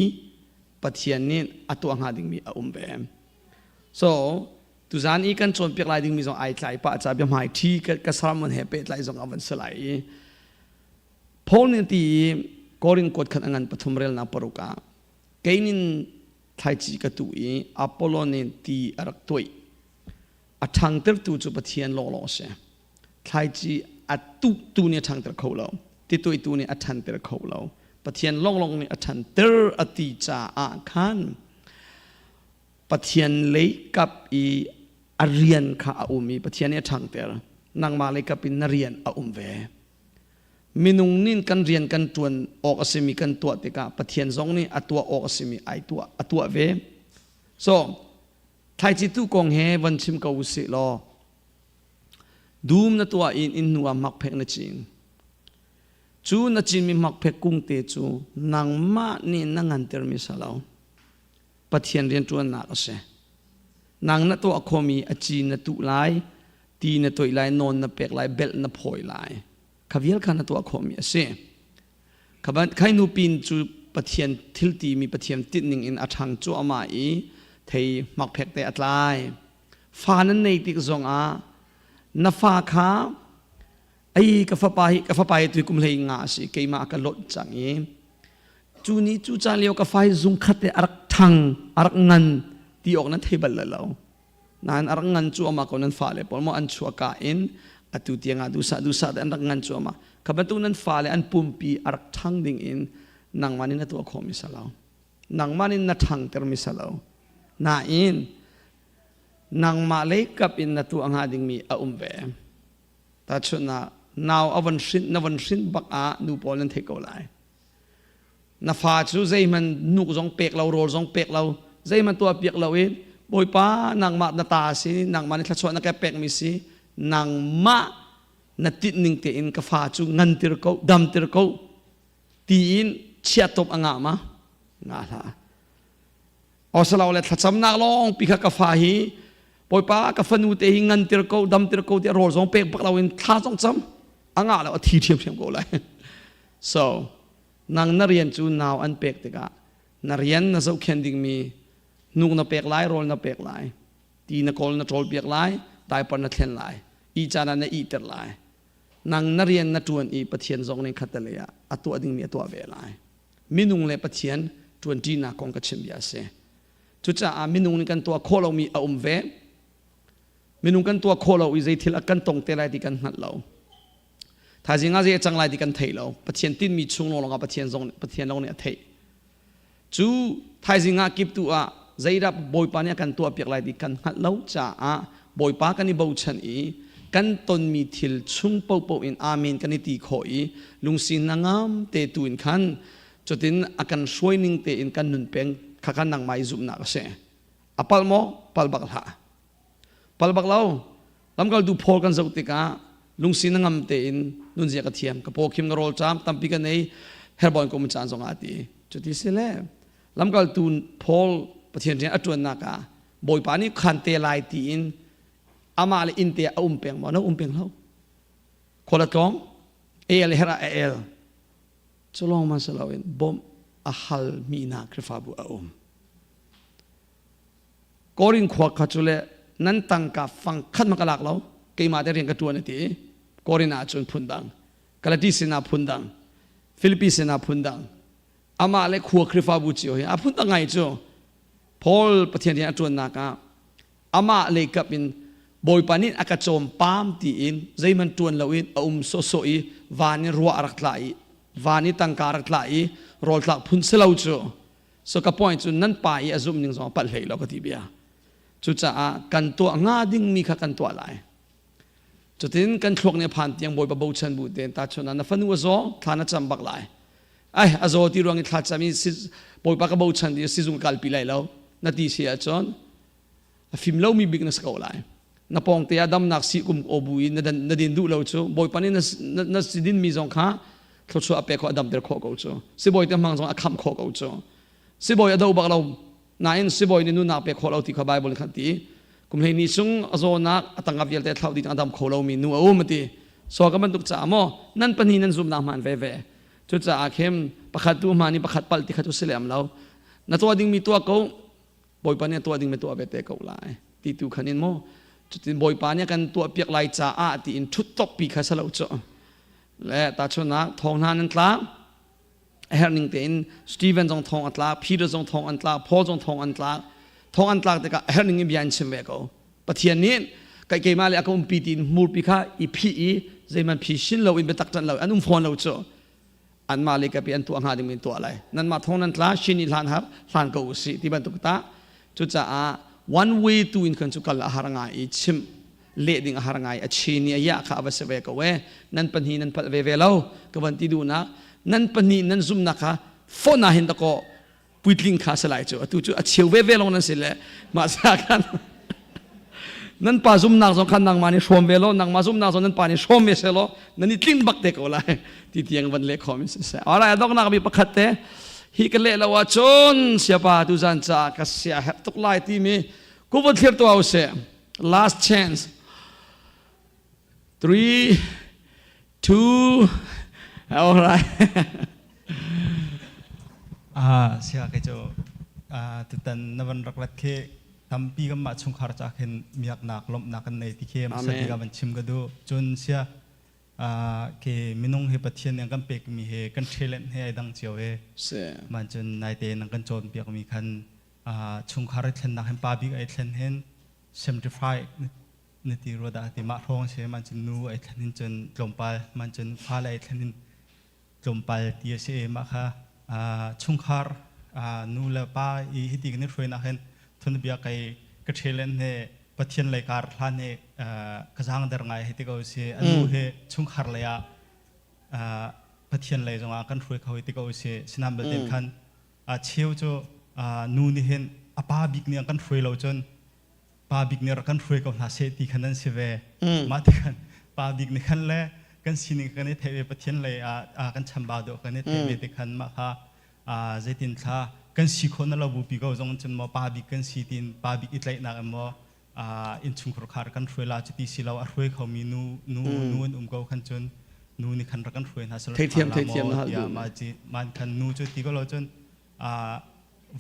Pathian nih a tuah hnga dingmi a um ve. So, tuzan i kan cawnpiak lai dingmi zong ai tlai pah ca biahmai ṭhi ka sermon he pehtlai zong a van si lai i Paul nih ti i Korin kuat khat a ngan pathum relnak paruk ah keinin thlaici ka tuh i Apollo nih ti a rak tuih a ṭhangtertu cu Pathian lawnglawng a si. Thlaici a tuhtu nih a ṭhangter kho lo. Tituitu nih a ṭhanter kho lo. Pathian lawnglawng nih a ṭhanter a ti caah khan Pathian lei kap i a rian kha a um i Pathian nih a ṭhangter. Nangmah lei kap in na rian a um ve. Minung nih kan rian kan ṭuan awk a simi kan tuah tikah Pathian zong nih a tuah awk a simi ai tuah a tuah ve. So, thlaici tu kong he von chim ko usih law dum na tuah in inn hnu ah hmakphek na cin. Cu na cinmi hmakphek kung te cu nangmah nih na ngantermi si lo. Pathian rianṭuannak a si. Nang na tuah khomi a ci na tuh lai, ti na toih lai, nawn na pek lai, belh na phawi lai. Kha vial kha na tuah khawhmi a si. Khai nu pin cu Pathian thil timi Pathian tinhning in a ṭhang cuahmah i thei hmakphek te a tlai. Fa nan nei tik zongah na fa kha ai ka fapa hi ka fapa hi tui kum hlei nga a si keimah ka lonh cang i cu ni cu caan lio ka fa hi zung khat te a rak ṭhang a rak ngan ti awk nan thei bal lo. Nain a rak ngan cuahmah ko nan fale pawl maw an chuahka in atu tiangah duhsah duhsah te an rak ngan cuahmah. Kha bantuk nan fale an pumpi a rak ṭhang ding in nangmah nih na tuah khawhmi si lo. Nangmah nih na ṭhangtermi si lo. Nain nangmah lei kap in na tuah hnga dingmi a um ve. Tahchunhnak nau a von hrin na von hrin bak ah nu pawl nan theih ko lai. Na fa cu zeihmanh nuk zong pek lo, rawl zong pek lo, zeihmanh tuah piak lo in Bawipa nangmah na ta si, nangmah nih thluachuah na ka pekmi si, nangmah na tinhning tein ka fa cu ngantir ko, damtir ko tiin chiatop a ngah ma? Ngah hlah. Osalo le thlacamnak lawng pi kha ka fa hi Bawipa ka fanu te hi ngantir ko, damtir ko tiah rawl zong pek bak loin thla zong cam a ngah lo a thi ṭhiamṭhiam ko lai. So, nang na rian cu nau an pek tikah na rian na zohkhenh dingmi hnuk na pek lai, rawl na pek lai, ti na kawl na ṭawl piak lai, diaper na thlen lai, ih caan ah na ihter lai. Nang na rian na ṭuan i Pathian zong nih khattelei ah a tuah dingmi a tuah ve lai. Minung le Pathian ṭuanṭinak kong ka chim bia a si. Cucaah minung nih kan tuah khawh lomi a um ve. Minung kan tuah khawh lo i zei thil a kan tong te lai ti kan hngalh lo. Thaizing ah zei a cang lai ti kan thei lo. Pathian tinmi chung lawng ah Pathian zong Pathian lawng nih a theih. Cu thaizing ah kip tu ah zeidah Bawipa nih a kan tuahpiak lai ti kan hngalh lo caah Bawipa kan i bochan i kan tonmi thil chung paohpaoh in amen kan i ti khawh i lungsi hnangam te tu in khan cutin a kan hruai ning tein kan nun peng kha khan nangmah i zumhnak a si. A palh maw? Palh bak hlah. Palh bak lo. Lamkaltu Paul kan zoh tikah lungsi na ngam tein nunzia ka thiam, ka pawkhim ka rawl ṭam tampi ka nei, herbawn ka um caan zongah a ti. Cuti si le lamkaltu Paul Pathian rian a ṭuannak ah Bawipa nih khan te lai tiin amah le inn te a um peng maw? Na um peng lo. Khual a tlawng, el her ah a el. Cu lawng man si loin bawmh a halmi hna Khrihfabu a um. Korin khua kha cu le nan tangka fang khat ma ka lak lo keimah te rian ka ṭuan a ti Korin ah cun phundang Galati sinah phundang Filipi sinah phundang amah le khua Khrihfabu cio hi a phundang ngai cu Paul Pathian rian a ṭuannak ah amah lei kap in Bawipa nih a ka cawm pam tiin zeihmanh ṭuan loin a um sawhsawh i van in ruah a rak tla i van i tangka a rak tla i rawl tlak phun si lo cu so ka point cu nan pa i a zumh ning zong a palh hlei lo ka ti bia cucaah kan tuah hnga dingmi kha kan tuah lai cutin kan thluak nih a phan tiang Bawipa bochan bu tein tahchunh ah na fanu a zaw thla na cam bak lai ai a zaw ti ruang i thla cam i Bawipa ka bochan ti sizung kalpi lai lo na ti si ahcun a fim lomi bik na si ko lai na pawng te ah damnak si kum o bu in na din duh lo cu bawipa nih na si din mi zong kha thluachuah a pek khawh a damter khawh ko cu sibawi te hmang zong a khamh khawh ko cu sibawi a do bak lo nain sibawi nih nunak pek khawh lo ti kha bible khan ti kum hlei ni chung a zawnak a tangka vialte thlau dih a dam kho lomi nu a um ti so ka bantuk caah maw nan pahnih nan zumnak hmaan ve ve cucaah khem pakhat tu hmaan i pakhat palh ti kha cu si lem lo na tuah dingmi tuah ko Bawipa nih a tuah ding mi tuah ve te ko lai ti tu khan in maw cutin Bawipa nih a kan tuah piak lai caah tiin ṭhut top pi kha salo cu le tahchunhnak thong hna nan tla a herh ning tein Stephen zong thong a tla Peter zong thong an tla Paul zong thong an tla thong an tlak tikah a herh ning in bia an chim ve ko Pathian nih kai keimah le a ka umpi tiin hmurpi kha i phih i zeiman phi shin lo in biatak ṭan lo an um fawn lo cu anmah le kapi an tuah hnga ding in tuah lai nanmah thong nan tla shin i hlan har hlan ko usih ti bantuk ta cucaah one way tu in khan cu kal a har ngai i chim leh ding a har ngai a chi ni a ya kha a va si ve ko e nan pahnih nan palh ve ve lo ka van ti duhnak nan pahnih nan zumnak kha fona hin ta ko puitling kha si lai cu atu cu a cheu ve ve long nan si le mah sa khan nan pa zumnak zong khan nangmah nih hrawm ve lo nangmah zumnak zong nan pa nih hrawm ve se law nan i tling bak te ko lai ti tiang van leh khawm in siseh alright adoknak bi pakhat te hi ka leh lo ahcun siapa tu zan ca ka sia herh tuk lai timi ku vun thlir tu au se last chance 3 2 all right Ah sia ke cu tutan na van rak rat khi tampi kan mah chungkhar ca khin miaknak lawmhnak kan nei ti khi hmasa bik ah van chim ka duh cun sia ke minung hi Pathian nih kan pek mi he kan talent he ai dang cio e man cun naite nang kan cawn piak mi khan chungkhar i thlennak hin pa bik ai thlen hin 75 na ti rua dah ti mah hrawng si man cun nu ai thlen hin cun tlawmpal man cun fale ai thlen hin tlawmpal ti a si mah kha chungkhar nu le pa i hiti kan i hruainak hin thunbia kai ka ṭhelen he Pathian lei kar hlan he ka zaang der ngai hei ti ko si a nu he chungkhar lei ah Pathian lei zongah kan hruai kho ti ko si sinam belte khan cheu cu nu nih hin a pa bik nih an kan hruai lo cun pa bik nih rak kan hruai ko hna seh ti khan an si ve mah ti khan pa bik nih khan le kan sining kan i theih ve Pathian lei ah kan chambau deuh kan i theih ve ti khan mah kha zeitin thla kan si khawh na lo bupi ko zong cun maw pa bik kan si tin pa bik i tlaihnak in maw innchungkhar khar kan hruai la cuti si lo a hruai khomi nu nu nu an um ko khan cun nu nih khan rak kan hruai hna sel theithiam theithiam na hal tiah ma ci man khan nu cu ti ko lo cun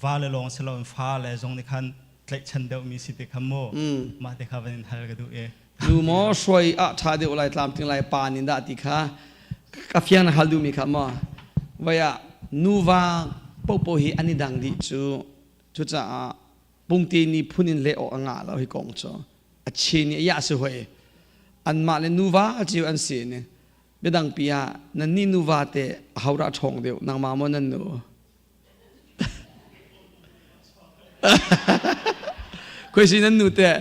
va le lawng si loin fa le zong nih khan tlaihchan deuhmi si te kha mu mah te kha van in hal ka duh e nu maw hruai ah ṭha deuh lai tlamtling lai pa nih dah ti kha ka fiang na hal duhmi kha maw vai ah nuva popo hi an i dang dih cu cucaah pungte ni phun in leh awk a ngah lo hi kong cu a chin i a yah si hoi anmah le nuva cio an si ni biadang pi ah nan nih nuva te ahodah ṭhawng deuh nangmah maw nan nu Khoi si nan nu te?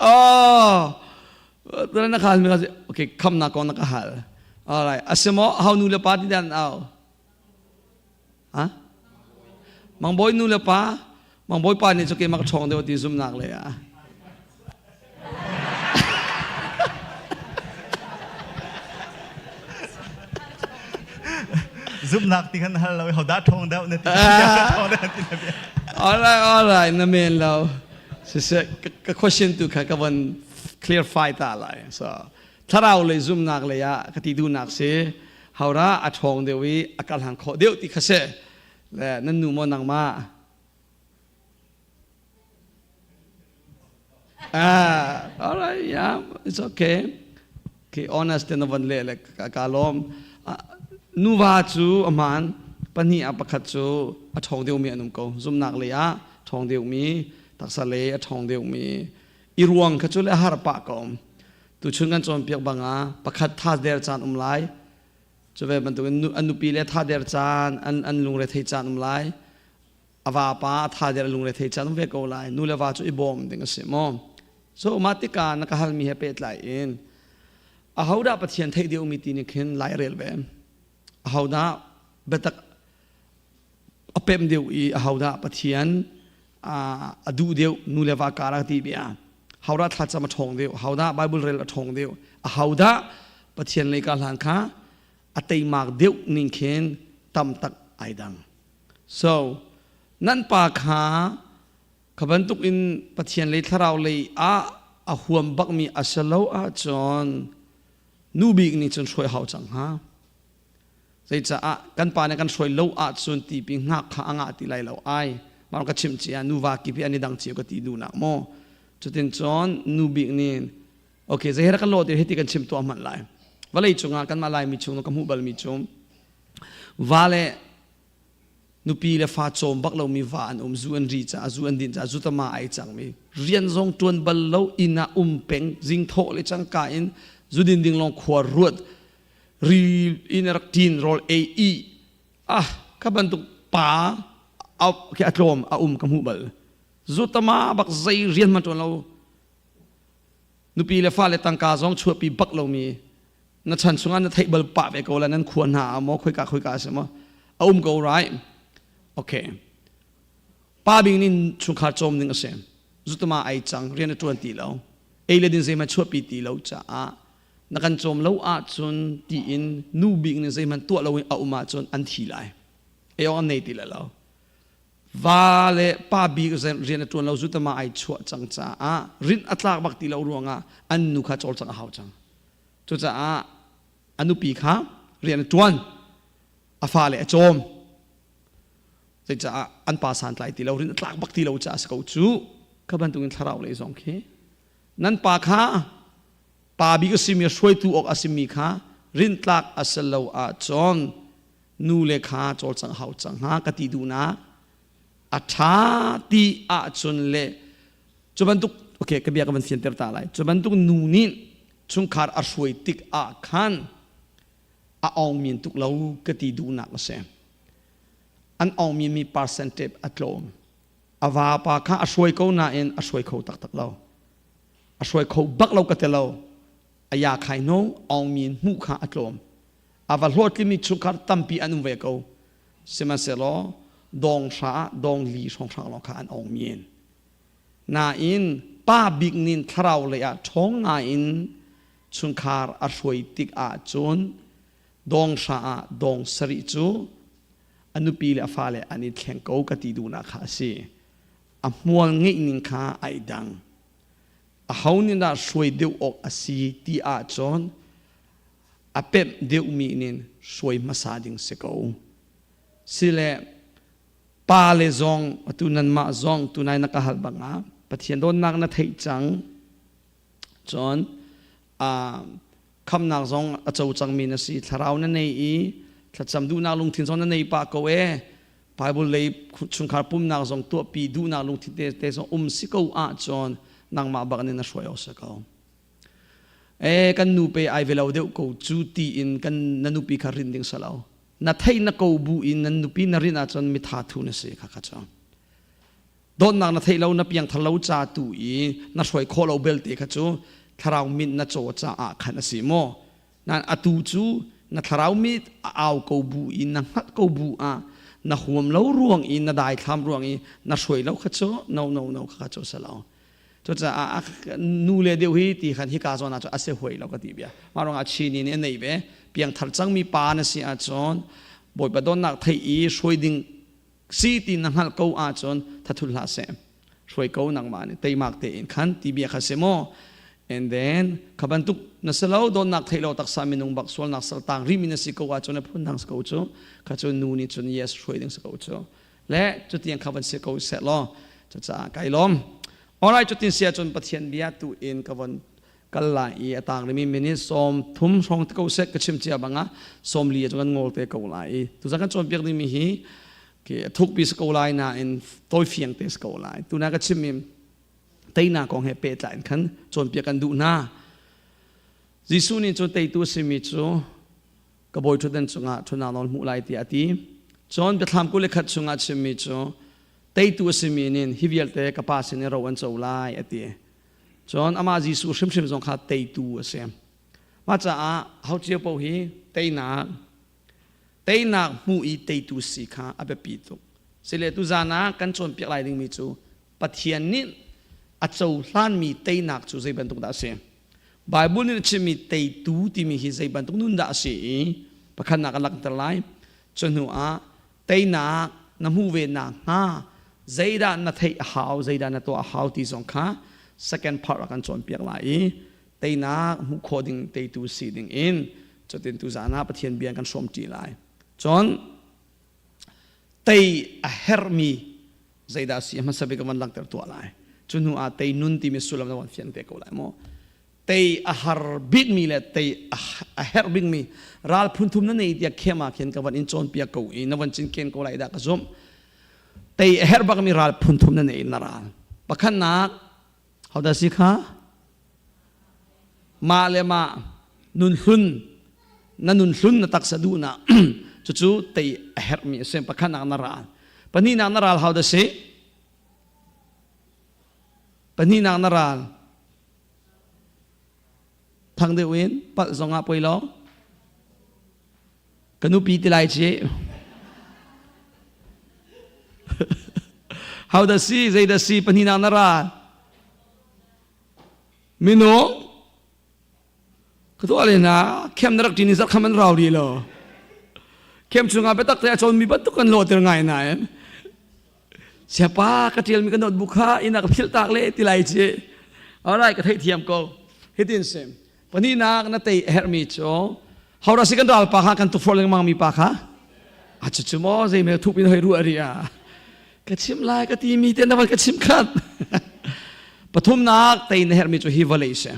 Oh, tuan na khal mi ka okay kham na kong na ka hal. Alright, asimo how nu le pa ti dan au? Ha? Mang boy nu le pa, mang boy pa nih chu ke mak chong deuh ti zum nak le a. Zumhnak ti khan hal lo ho dah ṭhawng deuh na ti ṭhawng deuh ti na bia. Alright, alright, na men lo. Siseh, ka question tu kha ka von clarify ta lai. So, thlarau lei zumnak lei ah ka ti duhnak si, haura a ṭhawng deuh i a kal hang khawh deuh ti kha si. Le nan nu maw nangmah? Ah, all right, yeah, it's okay. Okay, honest te na van le le ka lawm. Nuva cu aman pahnih ah pakhat cu a ṭhawng deuhmi an um ko. Zumnak lei ah ṭhawng deuhmi, taksa lei a ṭhawng deuhmi. I ruang kha cu le har pah ko. Tuchun kan cawnpiak bang ah pakhat tha der caan um lai. Cu ve bantukin an nupi le tha der caan, an lungre thei caan um lai. A vapa a tha der a lungre thei caan um ve ko lai. Nu le va cu i bawm ding a si maw? So mah tikah na ka halmi he pehtlai in ahodah Pathian theih deuhmi ti nih khin lai rel ve. Ahodah biatak a pem deuh i ahodah Pathian a duh deuh nu le va kar ah ti bia. Hodah thlacam a ṭhawng deuh, hodah Bible rel a ṭhawng deuh, ahodah Pathian lei ka hlan kha a teimak deuh ning khin tam tak ai dang. So nan pa kha Kha bantuk in Pathian lei thlarau lei ah a huam bakmi a si lo ahcun nu bik nih cun hruai hau cang hnga. Zeicaah kan pa nih kan hruai lo ahcun tipi ngak kha a ngah ti lai lo ai. Mah ka chimh cia nuva kip hi an i dang cio ka ti duhnak maw. Cutin cun nu bik nih okay zei he kan lo ti hiti kan chim tuah hmanh lai. Vawlei cungah kanmah Laimi chung ka hmuh balmi cu va le Nupi le fa cawm bak lomi va an um, zu an ri caah, zu an din caah, zu tama ai cangmi. Rian zong ṭuan bal lo, inn ah um peng, zing thawh le cangka in zu din ding lawng khua ruat, ri in rak ṭin rawl ei i ah kha bantuk pa khi a tlawm a um ka hmuh bal. Zu tama bak zei rian hmanh ṭuan lo, nupi le fale tangka zong chuahpi bak lomi na chan chungah na theih bal pah ve ko la nan khua hna ah maw khoika khoika a si maw a um ko right okay pa bing nin chungkhar cawm ding a si zutama ai cang rian a tuan ti lo ei le din zeihmanh chuahpi ti lo caah na kan cawm lo ahcun tiin nu bik nih zeihmanh tuah lo in a um ahcun an thi lai ei awk an nei ti le lo Va le pa bik rian a ṭuan lo zutama ai chuah cang caah rinh a tlak bak ti lo ruangah an nu kha cawlcangh a hau cang. Cucaah a nupi kha rian a ṭuan, a fale a cawm. Zeicaah an pa santlai ti lo, rinh a tlak bak ti lo caah a si ko cu. Kha bantukin thlarau lei zong khi nan pa kha pa bik a simi hruaitu awk a simi kha rinhtlak a si lo ahcun nu le kha cawlcangh hau cang hnga ka ti duhnak a ṭha ti ahcun le cu bantuk okay ka bia ka van fianter ta lai cu bantuk nu nih chungkhar a hruai tik ah khan a awngmin tuk lo ka ti duhnak a si an awngmin mi percentage a tlawm a vapa kha a hruai ko nain a hruai kho taktak lo a hruai kho bak lo ka ti lo a ya khai no awngmin hmuh kha a tlawm A va hlawhtlingmi chungkhar tampi an um ve ko. Sihmanhsehlaw dawng hra ah dawng li hrawnghrang lawng kha an ong men. Nain pa bik nin thlarau lei ah ṭhawng ngaiin chungkhar a hruai tik ahcun dawng hra ah dawng sarih cu a nupi le a fale an i thleng ko ka ti duhnak kha a si. A hmual ngeih ning kha ai dang. Aho nih dah hruai deuh awk a si ti ahcun a pemh deuhmi nin hruai hmasa ding si ko. Sile pa le zong atu nanmah zong tunai na ka hal bang ah Pathian dawtnak na theih cang cun khamnak zong a co cangmi na si thlarau na nei i thlacam duhnak lungthin zong na nei pah ko e Bible lei chungkhar pumnak zong tuahpi duhnak lungthin te, te zong um si ko ahcun nangmah bak nih na hruai awk si ko. E kan nu pe ai ve lo deuh ko cu tiin kan na nupi kha rin ding salo. Na theih na ko bu in nan nupi na rin ahcun mitha thu na si kha kha cu. Dawtnak na theih lo na piangthar lo ca tu i na hruai khawh lo belte kha cu thlarau mit na caw caah khan a si maw? Nain atu cu na thlarau mit a au ko bu i na hngalh ko bu ah na huam lo ruang i na daithlam ruang i na hruai lo kha cu no no no kha kha cu a si lo. Cucaah nu le deuh hi ti khan hika zawn ah cun a si huai lo ka ti bia. Mah ruangah Chini nih a nei ve. Piangthar cangmi pa na si ahcun Bawipa dawtnak theih i hruai ding si ti na hngalh ko ahcun thathul hlah seh. Hruai ko nangmah nih teimak tein khan ti bia kha si maw? And then kha bantuk na si lo dawtnak theih lo taksa minung bak sualnak saltang rimi na si ko ahcun a phun dang si ko cu kha cu nu nih cun yes hruai ding si ko cu. Le cutiang kha van si ko seh law cucaah kai lawm. Alright, cutin sia cun Pathian bia tu in ka von kal lai i a tang rimi minute 30 hrawng te ko seh ka chim cia banga 40 cu kan ngol te ko lai i tuzan kan cawnpiak dingmi hi ke thukpi si ko lai nain tawi fiang te si ko lai. Tuna ka chimmi teinak kong he pehtlai in khan cawnpiak kan duh hna. Jesuh nih cun teitu a simi cu ka bawi ṭhutdan cungah ṭhutnak nawl hmuh lai tiah a ti. Cun biathlam 21 chungah chimmi cu teitu a simi nih hi vialte ka Pa sin i ro an co lai a ti. Cun amah Jesuh hrimhrim zong kha teitu a si. Mah caah ho cio paoh hi teinak teinak hmu i teitu si kha a biapi tuk. Sile tuzan ah kan cawnpiak lai dingmi cu Pathian nih a cohlanmi teinak cu zei bantuk dah a si? Bible nih a chimmi teitu timi hi zei bantuk nun dah a si i pakhatnak a langhter lai. Cu hnu ah teinak na hmuh ve nakhnga zeidah na theih a hau, zeidah na tuah a hau ti zong kha second part ah kan cawnpiak lai i teinak hmuh khawh ding teitu si ding in cutin tuzaan ah Pathian bia kan hrawmṭi lai. Cun tei a herhmi zeidah si hmasa bik van langhter tuah lai. Cu hnu ah tei nun timi sullam na van fian te ko lai mu. Tei a har bikmi le tei a herh bikmi ral phunthum na nei tiah khem ah khin ka van in cawnpiak ko i na van cinken ko lai dah ka zumh. Tei a herh bakmi ral phunthum na nei na ral. Pakhatnak hodah si kha? Mah le mah nun hlun na nun hlun na taksa duhnak cucu tei a herhmi a si. Pakhatnak na ral. Pahnihnak na ral hodah si? Pahnihnak na ral. Thang deuh in palh zongah poi lo. Ka nupi ti lai ci. How dah si? Zei dah si? Pahnihnak na ral. Minung ka tuah le na khem na rak ṭin i zarh kham an rau rih lo. Khem chungah biatak te a cawnmi bantuk kan lawhter ngai nain siapa ka ṭialmi ka notebook kha inn ah ka philh tak le ti lai ci. Alright, ka theihthiam ko. Hitin sim. Pahnihnak na tei a herhmi cu hora si kan ral pa kha kan tukforh lengmang mi pa kha a cu cu maw zei mel thup in hoi ruah ri a ka chim lai ka ti mi te na van ka chim khat. Pathumnak tei na herhmi cu hi vawlei si.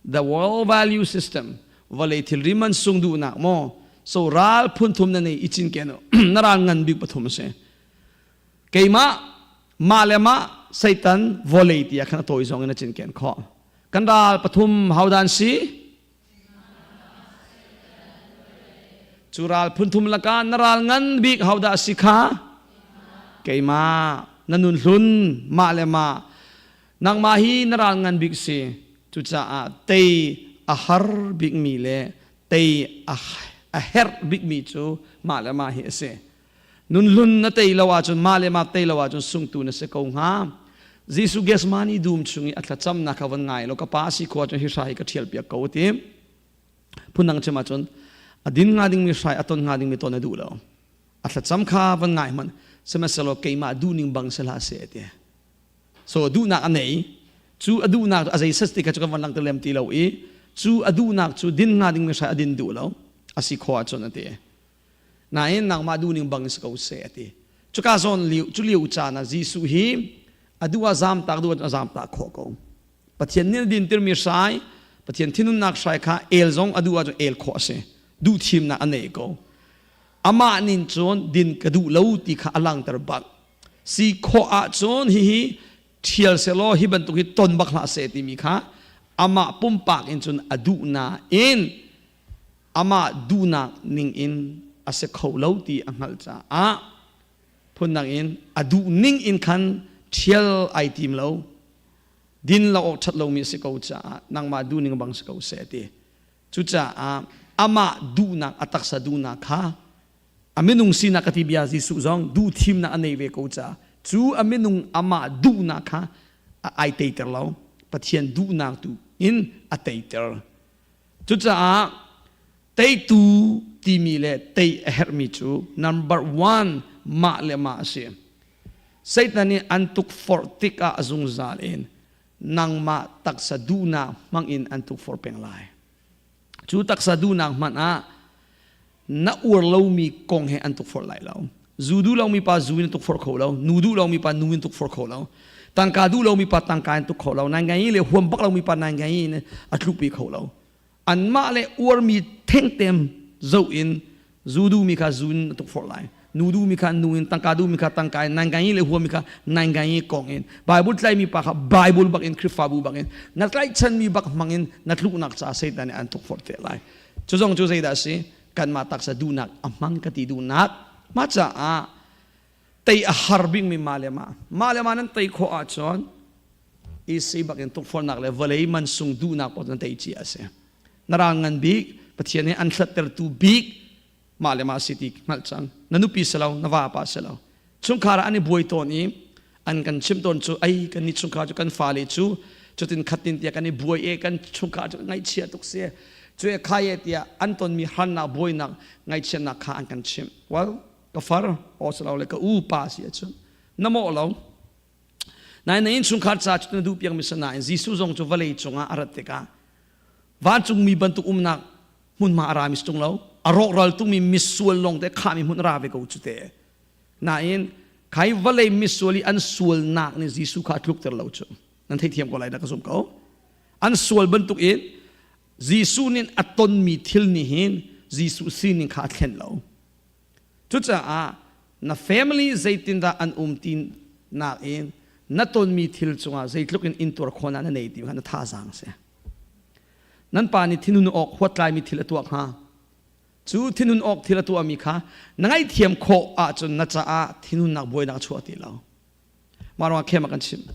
The world value system, vawlei thilri man sung duhnak maw. So ral phunthum na nei i cin ken na ral ngan bik pathum a si. Keimah, mah le mah, Satan, vawlei tiah khan a tawi zong in a cinken khawh. Kan ral pathum hodan si? Cu ral phunthum lakah na ral ngan bik hodah si kha? Keimah. Na nun hlun, mah le mah. Nangmah hi na ral ngan bik si. Cucaah tei a har bikmi le tei a herh bikmi cu mah le mah hi a si. Nunhlun na tei lo ahcun, mah le mah tei lo ahcun sungtu na si ko hnga. Jesuh Gethsemane dum chung i a thlacamnak kha van ngai law ka pa si khua cun hi hrai hi ka ṭhial piak ko ti. Phundang chim ahcun a din hnga dingmi hrai a ton hnga dingmi ton a duh lo. A thlacam kha van ngai hmanh. Sihmanhsehlaw keimah duhning bang si hlah seh ti. So duhnak a nei. Cu a duhnak a zei sas ti kha cu kan van langhter lem ti lo i cu a duhnak cu din hnga dingmi hrai a din duh lo. A si khawh ahcun a ti. Nain nangmah duhning bang si ko seh a ti. Cuka zawn liu, cu lio caan ah Jesuh hi a duh ah zamtak duh ah a zamtak khawh ko. Pathian nih a dintirmi hrai, Pathian thinhunnak hrai kha el zong a duh ahcun el khawh a si. Duh thimnak a nei ko. Amah nin cun din ka duh lo ti kha a langter bak. Si khawh ahcun hihi ṭhial selaw hi bantuk hi ton bak hlah seh timi kha amah pumpak in cun a duh nain amah duhnak ning in a si kho lo ti a hngalh caah phundang in a duh ning in khan ṭhial ai tim lo. Din lo awk ṭhat lomi a si ko caah nangmah duhning bang si ko seh a ti. Cucaah amah duhnak, a taksa duhnak kha a minung sinak ka ti bia Jesuh zong duh thimnak a nei ve ko caah cu a minung amah duhnak kha ai teiter lo, Pathian duhnak tu in a teiter. Cucaah teitu timi le tei a herhmi cu number one mah le mah a si. Satan nih an tukforh tikah a zungzal in nangmah taksa duhnak hmang in an tukforh peng lai. Cu taksa duhnak hmanh ah na uar lomi kong he an tukforh lai lo. Zu duh lomi pa zu in tukforh kho lo, nu duh lomi pa nu in tukforh kho lo. Tangka duh lomi pa tangka in tuk kho lo. Nai ngai le huam bak lomi pa nai ngai in a tlupi kho lo. Anmah le uarmi thengtem zoh in zu duhmi kha zu in a tukforh lai. Nu duhmi kha nu in, tangka duhmi kha tangka in, nai ngai le huammi kha nai ngai kong in. Bible tlaimi pa kha Bible bak in, Khrihfabu bak in, na tlaihchanmi bak hmang in na tluknak caah Satan nih an tukforh te lai. Cu zong cu zeidah a si? Kanmah taksa duhnak a hmang ka ti duhnak. Mah caah tei a har bikmi mah le mah. Mah le mah nan tei khawh ahcun isi bak in tukforhnak le vawlei mansung duhnak paoh nan tei cia a si. Na ral ngan bik, Pathian nih an hlattertu bik mah le mah si ti hngalh cang. Na nupi si lo, na vapa si lo. Chungkhar ah an i buai tawn i an kan chimh tawn cu ei kan nih chungkhar cu kan fale cu cutin khatin tiah kan i buai e kan chungkhar cu ngaihchia tuk si cu e khai e tiah an tonmi harnak buainak ngaihchiatnak kha an kan chimh. Well, ka far aw si lo le ka u pa si ahcun na mawh lo nain na innchungkhar ca cu na duh piakmi si nain Jesuh zong cu vawlei cungah a rat tikah vancungmi bantuk umnak hmunhma a rami si tung lo a rawkral tungmi misual lawng te khahmi hmun a ra ve ko cu te nain khai vawlei misual i an sualnak nih Jesuh kha a tlukter lo cu nan theithiam ko lai dah ka zum ko an sual bantuk in Jesuh nih a tonmi thil nih hin Jesuh sining kha a thlen lo Cucaah na family zeitindah an um ti nakin na tonmi thil cungah zeitluk in intuar khawhnak na nei ti kha na thazaang a si. Nan pa nih thinhun awk huatlaimi thil a tuah hnga. Cu thinhun awk thil a tuahmi kha na ngaihthiam khawh ahcun na caah thinhunnak buainak a chuah ti lo. Mah ruangah khem a kan chimh.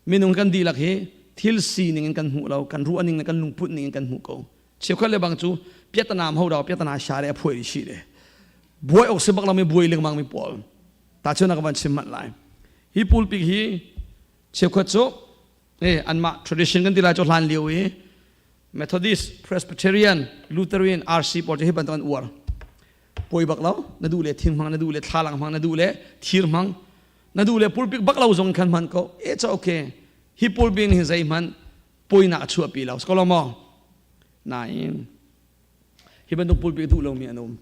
Minung kan dihlak hi thil sining in kan hmuh lo, kan ruah ning le kan lungput ning in kan hmuh ko. Cheukhat le bang cu piatanam ho daw piatana sha le a phuai shi le. Buai ok si bak lo mi buai lengmang mi pawl. Ta chuna ka van chim manh lai. Hi pulpik hi cheukhat cu eh anmah tradition kan ti lai cu hlan lio i Methodist, Presbyterian, Lutheran, RC pawl cu hi bantuk an uar. Poi bak lo, na duh le thing hmang, na duh le thlalang hmang, na duh le thir hmang, na duh le pulpik bak lo zong khan hman ko. E cha okay. Hi pulpik hi zeihmanh poinak a chuahpi lo. Skolo maw? Nain hi bantuk pulpik duh lomi an um.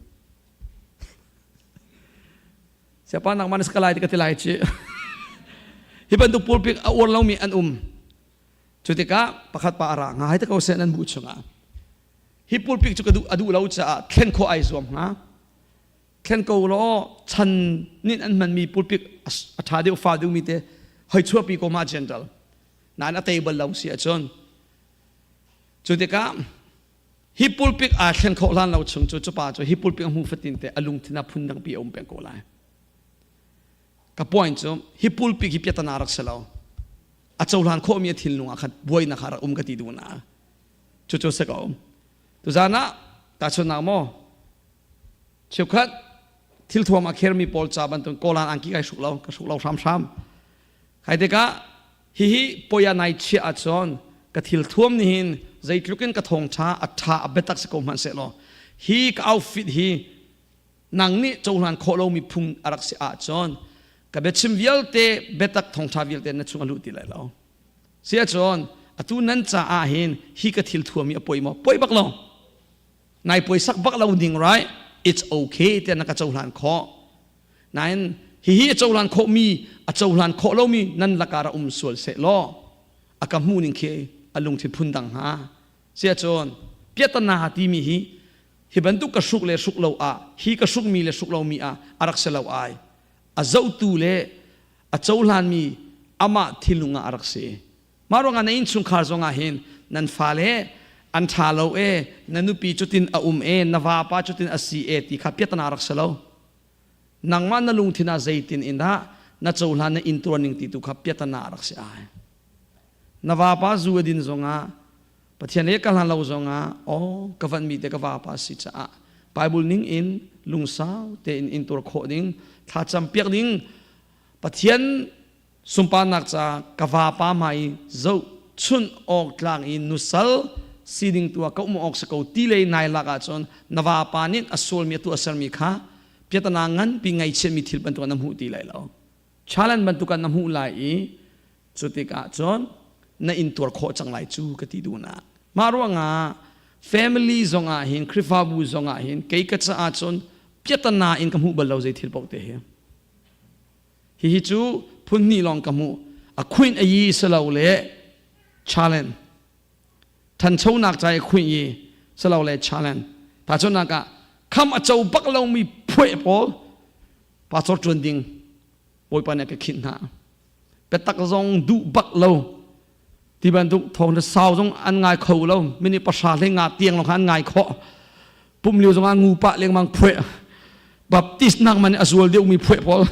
Siapa nak manis kalai ti ka ti lai ci. Hi bantuk pulpik a uar lomi an um. Cu tikah pakhat pa a ra nga hai te ko seh nan bu chungah. Hi pulpik cu ka duh a duh lo caah thlen khawh ai zuam hnga. Thlen ko law chan nin an hmanmi pulpik a ṭha deuh fa deuhmi te hoi chuahpi ko ma general. Nain a tei bal lo si ahcun. Cu tikah hi pulpik aa thlen khawh hlan lo chung cu cupa cu hi pulpik a hmu fatin te a lungthin ah phun dangpi a um peng ko lai. Ka point cu hi pulpik hi piatana rak si lo. A cohlan khawhmi a thinlung ah khan buainak kha rak um ka ti duh na. Cucu si ko. Tuzan ah tahchunhnak maw cheukhat thil thuam a khermi pawl ca bantuk kawlan angki kai hruk lo ka hruk lo hramhram. Kai tikah hihi poia nai chiah ahcun ka thil thuam nih hin zeitluk in ka thawngṭha a ṭha a biatak si ko hmanh sehlaw hi ka outfit hi nang nih cohlan khawh lomi phung a rak si ahcun ka biachim vialte biatak thawngṭha vialte na chung a luh ti lai lo. Si ahcun atu nan caah hin hi ka thil thuam hi a poi maw? Poi bak lo. Nai puaisak bak lo ding right? It's okay tiah na ka cohlan khawh. Nain hihi a cohlan khawhmi a cohlan khawh lomi nan lakah ra um sual seh law a ka hmuh ning khi a lungthin phun dang hnga. Si ahcun piatana timi hi hi bantuk ka hruk le hruk lo ah hi ka hrukmi le hruk lomi ah a rak si lo ai. A zohtu le a cohlanmi amah thinlung ah a rak si. Mah ruangah na innchungkhar zongah hin nan fale an ṭha lo e, na nupi cutin a um e, na vapa cutin a si e ti kha piatana rak si lo. Nangmah na lungthin ah zeitin in dah na cohlan na intuar ning ti tu kha piatana rak si ai. Na vapa zu a din zongah Pathian he ka hlan lo zongah aw ka vanmi te ka vapa si caah Bible ning in lungsau tein intuar khawh ding thlacam piak ding Pathian sunparnak ca ka vapa hmai zoh chun awk tlang i nusal sining tu ah ka um awk si ko ti lei nai lak ahcun na vapa nih a sualmi a tuahsermi kha piatana nganpi ngaihchiatmi thil bantuk na hmuh ti lai lo challenge bantuk na hmuh lai i cu tikah cun na intuar khawh cang lai cu ka ti duhnak mah ruangah family zongah hin Khrihfabu zongah hin kei ka caah cun piatana in ka hmuh bal lo zei thil paoh te hi Hihi cu phun hnih lawng ka hmuh. A khuin a yi silo le challenge. Thanchonak ca i khuin i silo le challenge. Tahchunhnak ah kham a co bak lomi phueh pawl pastor ṭuan ding Bawipa nih a ka khinh hna. Biatak zong duh bak lo ti bantuk thawng sau zong an ngai kho lo minute pahra hlei nga tiang lawng kha an ngai khawh pum lio zong ah ngu pah lengmang phueh baptist nak man a zual deuh mi phueh pawl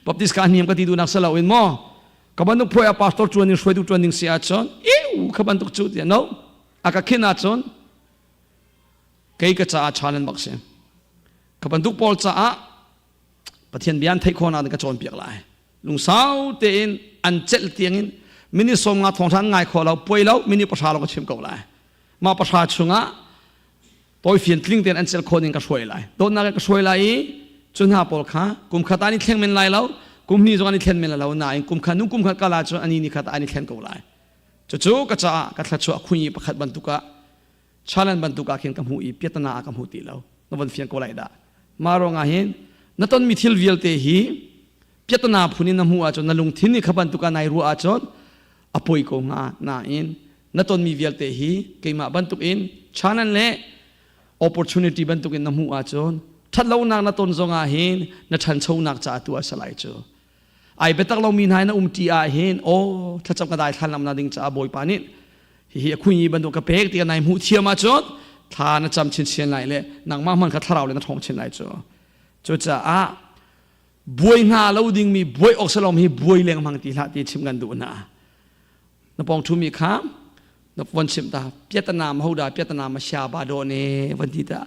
baptist ka niam ka ti duhnak si lo in maw ka bantuk phueh a pastor tuan in hruaitu tuan ding si ahcun iu kha bantuk cu ti no a ka khin ahcun kei ka caah challenge bak si ka bantuk pawl caah Pathian bia an theih khawh nak ka cawnpiak lai lungsau tein an celh tiangin minute sawm nga thawngtha an ngai kho lo puai lo minute pahra lawng ka chim ko lai mah pahra chungah tawifian tling tein an celh khawh ning ka hruai lai dawtnak in ka hruai lai i cu hna pawl kha kum khat an i thleng men lai lo kum hnih zong an i thlen men lai lo nain kum khat nu kum khat kala cun ani ni khat an i thlen ko lai cucu ka caah ka thluachuah khunyi pakhat bantuk ah challenge bantuk ah khin ka hmu i piatana ah ka hmu ti lo na von fiang ko lai dah mah ruangah hin na tonmi thil vialte hi piatana phun in na hmuh ahcun na lungthin nih kha bantuk ah nai ruah ahcun a poi ko hnga nain na tonmi vialte hi keimah bantuk in challenge le opportunity bantuk in na hmuh ahcun ṭhatlonak na ton zongah hin na ṭhanchonak caah tu a si lai cu ai biatak lomi hna in a um ṭi ah hin aw thlacam ka dai thlan lamnak ding caah Bawipa nih hihi a khuinyi bantuk ka pek ti nai hmuh thiam ahcun thla na cam chinchin lai le nangmah hmanh kha thlarau le na ṭhawng chin lai cu cucaah buai hna lo dingmi buai awk salom hi buai lengmang ti hlah ti chim kan duh hna na pawng ṭhumi kha na von chimh ta piatana ma hoda piatana ma sha ba do ne von ti ta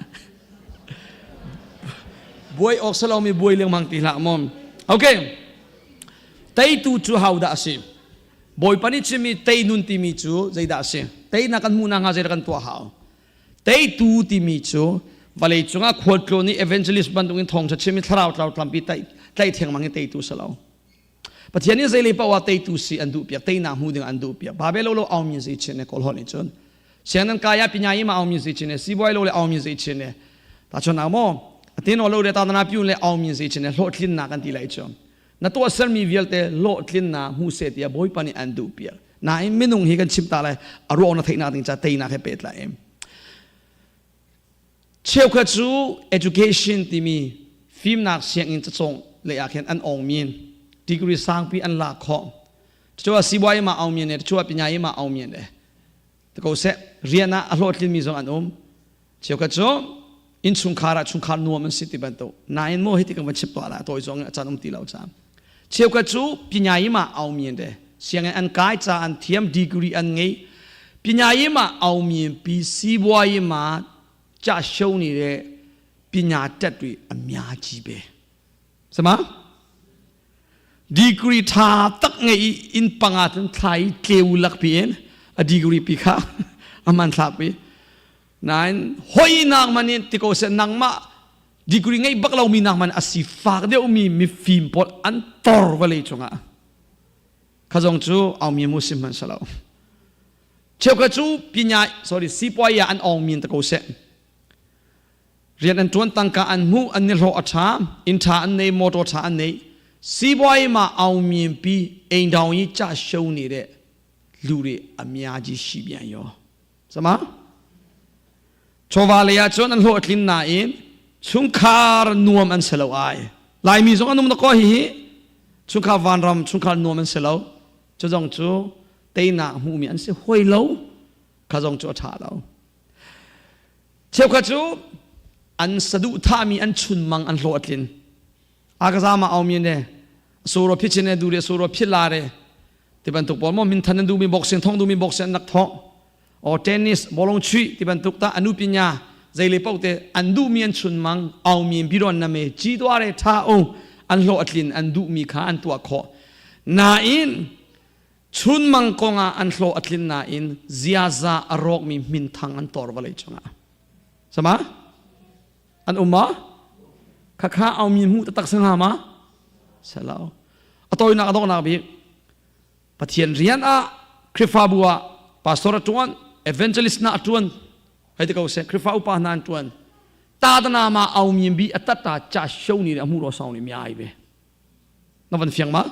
buai awk salomi buai lengmang ti hlah mom okay teitu cu how dah a si Bawipa nih chimmi tei nun timi cu zeidah a si teinak kan hmuh nakhnga zeidah kan tuah hau teitu timi cu vawlei cungah khualtlawn i evangelist bantukin thawngṭha chim i thlarau tlau tlampi tlaih thengmang i teitu si lo Pathian nih zeilei paoh ah teitu si an duhpiak, teinak hmu ding an duhpiak. Babel lo lo aumi zei chin ne kawl holh nih cun. Sianginn kai ah pinya ma aumi zei chin ne, sibuai lo le aumi zei chin ne. Ta chun ang mo, atin lo le ta na piun le aumi zei chin ne hlawhtlinnak kan ti lai cu. Na tuah sermi vialte hlawhtlinnak hmu se tiah Bawipa nih an duhpiak. Nain minung hi kan chim ta lai, a ruang na theihnak ding ca teinak he pehtlai em. Cheukhat cu education timi fimnak sianginn cacawng lei ah khin an ong min degree sangpi an lak khawh. Cucu sibawi ma aung min ne cucu pinyai ma aung min ne. Ko seh rian ah a hlawhtlin mi zong an um. Cheukhat cu innchungkhar ah chungkhar nuam an si ti bantuk. Nain maw hiti kan van chim tuah la tawi zong caan um ti lo caam. Cheukhat cu pinyai ma aung min de sianginn an kai ca an thiam degree an ngei. Pinyai ma aung min pi sibawi ma 假修你的ပညာတတ်တွေအများကြီးပဲစမ degree tha tak ngei in panga tun thlai tleu lak pi in a degree pi kha aman thlak pi nain hoi nak man in tiko se nangma degree ngei bak lo mi nak man asi fak deuh mi mifim pawl an tor vale chungah kha zong cu au mi mu sim man salo Cheukhat cu pinya sorry sipuai ah an ong min ta ko seh. Rian an ṭuan tangka an hmuh an ni hlawh a ṭha inn ṭha an nei motor ṭha an nei sipuai ma aung min pi ein daung yi cha sho ni de lu ri a mya ji shi bian yo sama chawva lei ah cun an hlawh tlin nain chungkhar nuam an si lo ai laimi zong an um na ko hi hi chungkhar vanram chungkhar nuam an si lo cu zong cu teinak hmuhmi an si hoi lo kha zong cu a ṭha lo cheukhat cu an saduhthahmi an chunmang an hlawh a tlin akazama aumi ne suro phichin ne dure suro phila re ti bantuk pawl mo minthan an duhmi boxing thong duhmi boxing an nak thong o tennis bolong chui ti bantuk ta anu pinya zeile paoh te an duhmi an chunmang aumi biron na me chi dware tha o an hlawh a tlin an duhmi kha an tuah khawh nain Chunmang kongah an hlawh a tlin nain ziaza a rawkmi minthang an tor vawlei cungah. Sama? An um ma? Khakha aumi hmuh taktak si hnga ma? Selo. A tawinak a donghnak bik Pathian rian ah Khrihfabu ah pastor a ṭuan, evangelist na a ṭuan, hei ti ko seh Khrihfa upa hna an ṭuan. Tadana ma aumi bi a tata cha sho ni a hmu ro sau ni mi ai ve. Na van fiang ma?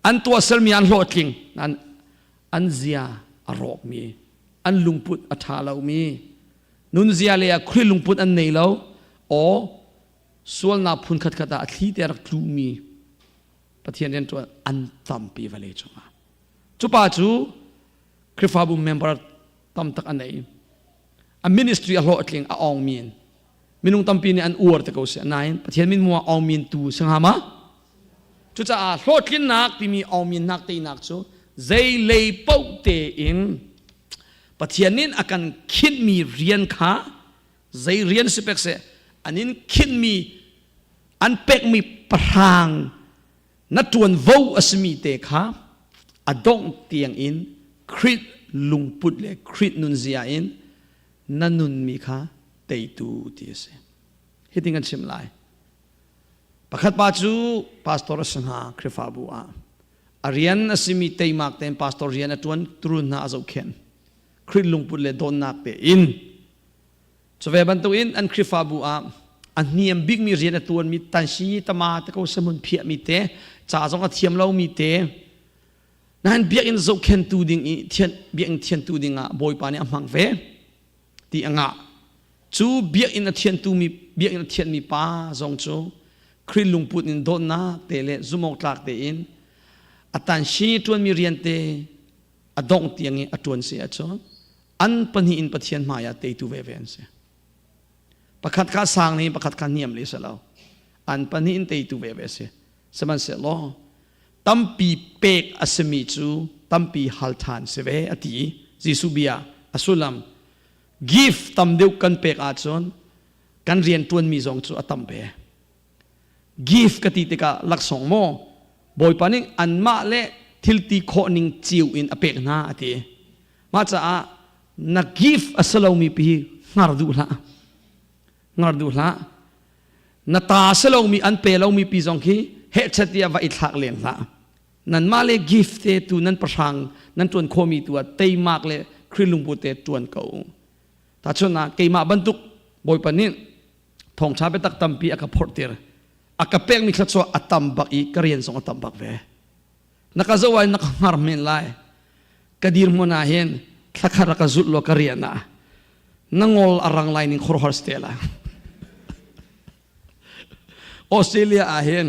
An tuahsermi an hlawhtling nain an zia a rawkmi, an lungput a ṭha lomi, nunzia le ah Khrih lungput an nei lo, aw sualnak phun khatkhat ah a thli te rak tlumi Pathian rianṭuan an tampi vawlei cungah. Cu pa cu Khrihfabu member tam tak a nei. A ministry a hlawhtling, a awng min. Minung tampi nih an uar te ko si. Nain Pathian min mua awng min tu si hnga ma? Cucaah hlawhtlinnak timi awng min nak teinak cu zei lei paoh tein Pathian nih a kan khinhmi rian kha zei rian si pek seh an in khinhmi an pekmi pahrang na ṭuanvo a simi te kha a dongh tiang in Khrih lungput le Khrih nunzia in na nunmi kha teitu ti a si. Hitin kan chim lai. Pakhat pa cu pastor a si hnga Khrihfabu ah. A rian a simi teimak tein pastor rian a ṭuan turun hna a zohkhenh. Khrih lungput le dawtnak tein Cuve bantukin an Khrihfabu ah a hniam bikmi rian a tuanmi tansi tama te ko samun phiahmi te ca zong a thiam lomi te nain biakinn zohkhentu ding i thian biakinn thiantu ding ah Bawipa nih a hmang ve ti a ngah cu biakinn a thiantu mi biakinn a thianmi pa zong cu Khrih lungput in dawtnak te le zumawk tlak tein a tansi tuanmi rian te a dongh tiang i a tuan si ahcun an pahnih in Pathian hmai ah teitu veve an si. Pakhat kha sang le pakhat kha niam le si lo. An pahnih in teitu veve si. Sihmanhsehlaw tampi pek a simi cu tampi hal ṭhan si ve a ti. Jesuh bia a sullam gift tam deuh kan pek ahcun kan rian ṭuanmi zong cu a tam ve. Gift ka ti tikah laksawng maw Bawipa nih anmah le thil ti khawh ning cio in a pek hna a ti. Mah caah na gift a si lomi pi hi hngar duh hlah. Hngar duh hlah. Na ta si lomi an pe lomi pi zong khi hehchet tiah va i thlak len hlah. Nanmah le gift te tu nan pahrang nan tuan khomi tu ah teimak le Khrih lungput te tuan ko. Tahchunhnak keimah bantuk Bawipa nih thawngṭha biatak tampi a ka phorhtir. A ka pekmi thluachuah a tam bak i ka rian zong a tam bak ve. Na ka zoh ai na ka hngar men lai. Ka dirhmun ah hin thlakhat a ka zulh law ka rian ah na ngol a rang lai ning khorhor si te lai. Australia ah hin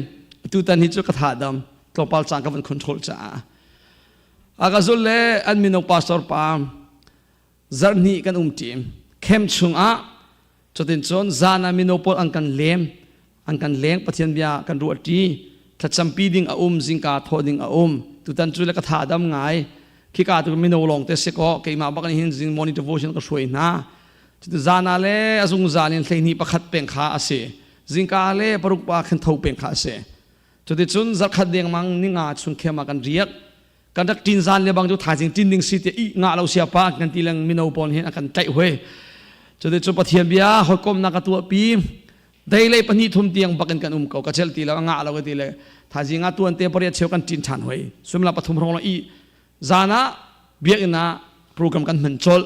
tutan hi cu ka tha dam tlawmpal cang ka van control caah a ka zul le an mino pastor pa zarhnih kan um ṭi camp chungah cutin cun zan ah mino pawl an kan lem an kan leng Pathian bia kan ruah ṭi thlacampi ding a um zingka thawh ding a um tutan cu le ka tha dam ngai khika tu mino lawng te si ko keimah bak hin zing morning devotion ka hruai hna cuti zan ah le a zungzal in hleihnih pakhat peng kha a si zingka le paruk pa khan tho peng kha a si cuticun zarkhat dengmang ninga chung khem ah kan riak kan rak ṭin zan le bang cu thaizing ṭin ding si te i ngah lo sia pa kan ti leng mino pawl hin a kan tlaih hoi cuti cu Pathian bia hawikomnak ka tuahpi deilei pahnih thum tiang bak in kan um ko ka cel ti lo a ngah lo ka ti le thaizing ah tuan te pariat cheu kan ṭin ṭhan hoi sumla pathum hrawng lo i zan ah biakinn ah program kan hman colh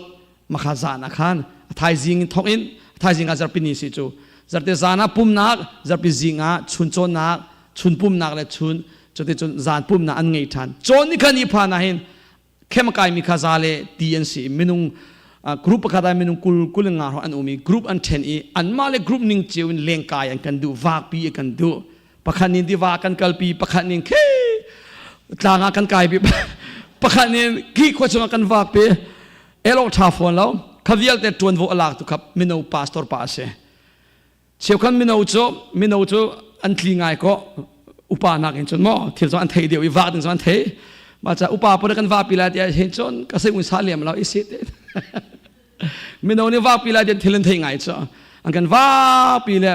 makha zan ah khan thaizing in thok in thaizing ah zarpi ni si cu zarte zan ah pumnak zarpi zing ah chun cawnnak chun pumnak le chun cuticun zan pumnak an ngei ṭhan cawn ni khan i phan ah hin khem kai mi kha za le ti an si minung group pakhat ah minung kul kul nga an um i group an ṭhen i anmah le group ning cio in lengkai an kan duh vakpi an kan duh pakhat nin tiva kan kalpi pakhat nin khi tlang ah kan kai pi pakhat nin khi khua chungah kan vakpi elong ṭha fawn lo kha vialte ṭuanvo a lak tu kha mino pastor pa a si cheukhat mino cu mino cu an tli ngai ko upa nak in cun maw thil cu an thei deuh i vak ding cu an thei mah ca upa pun kan vapi lai tiah hin cun ka sei un sa liam lo i si te mino nih vapi lai tiah thil an thei ngai cu an kan vapi le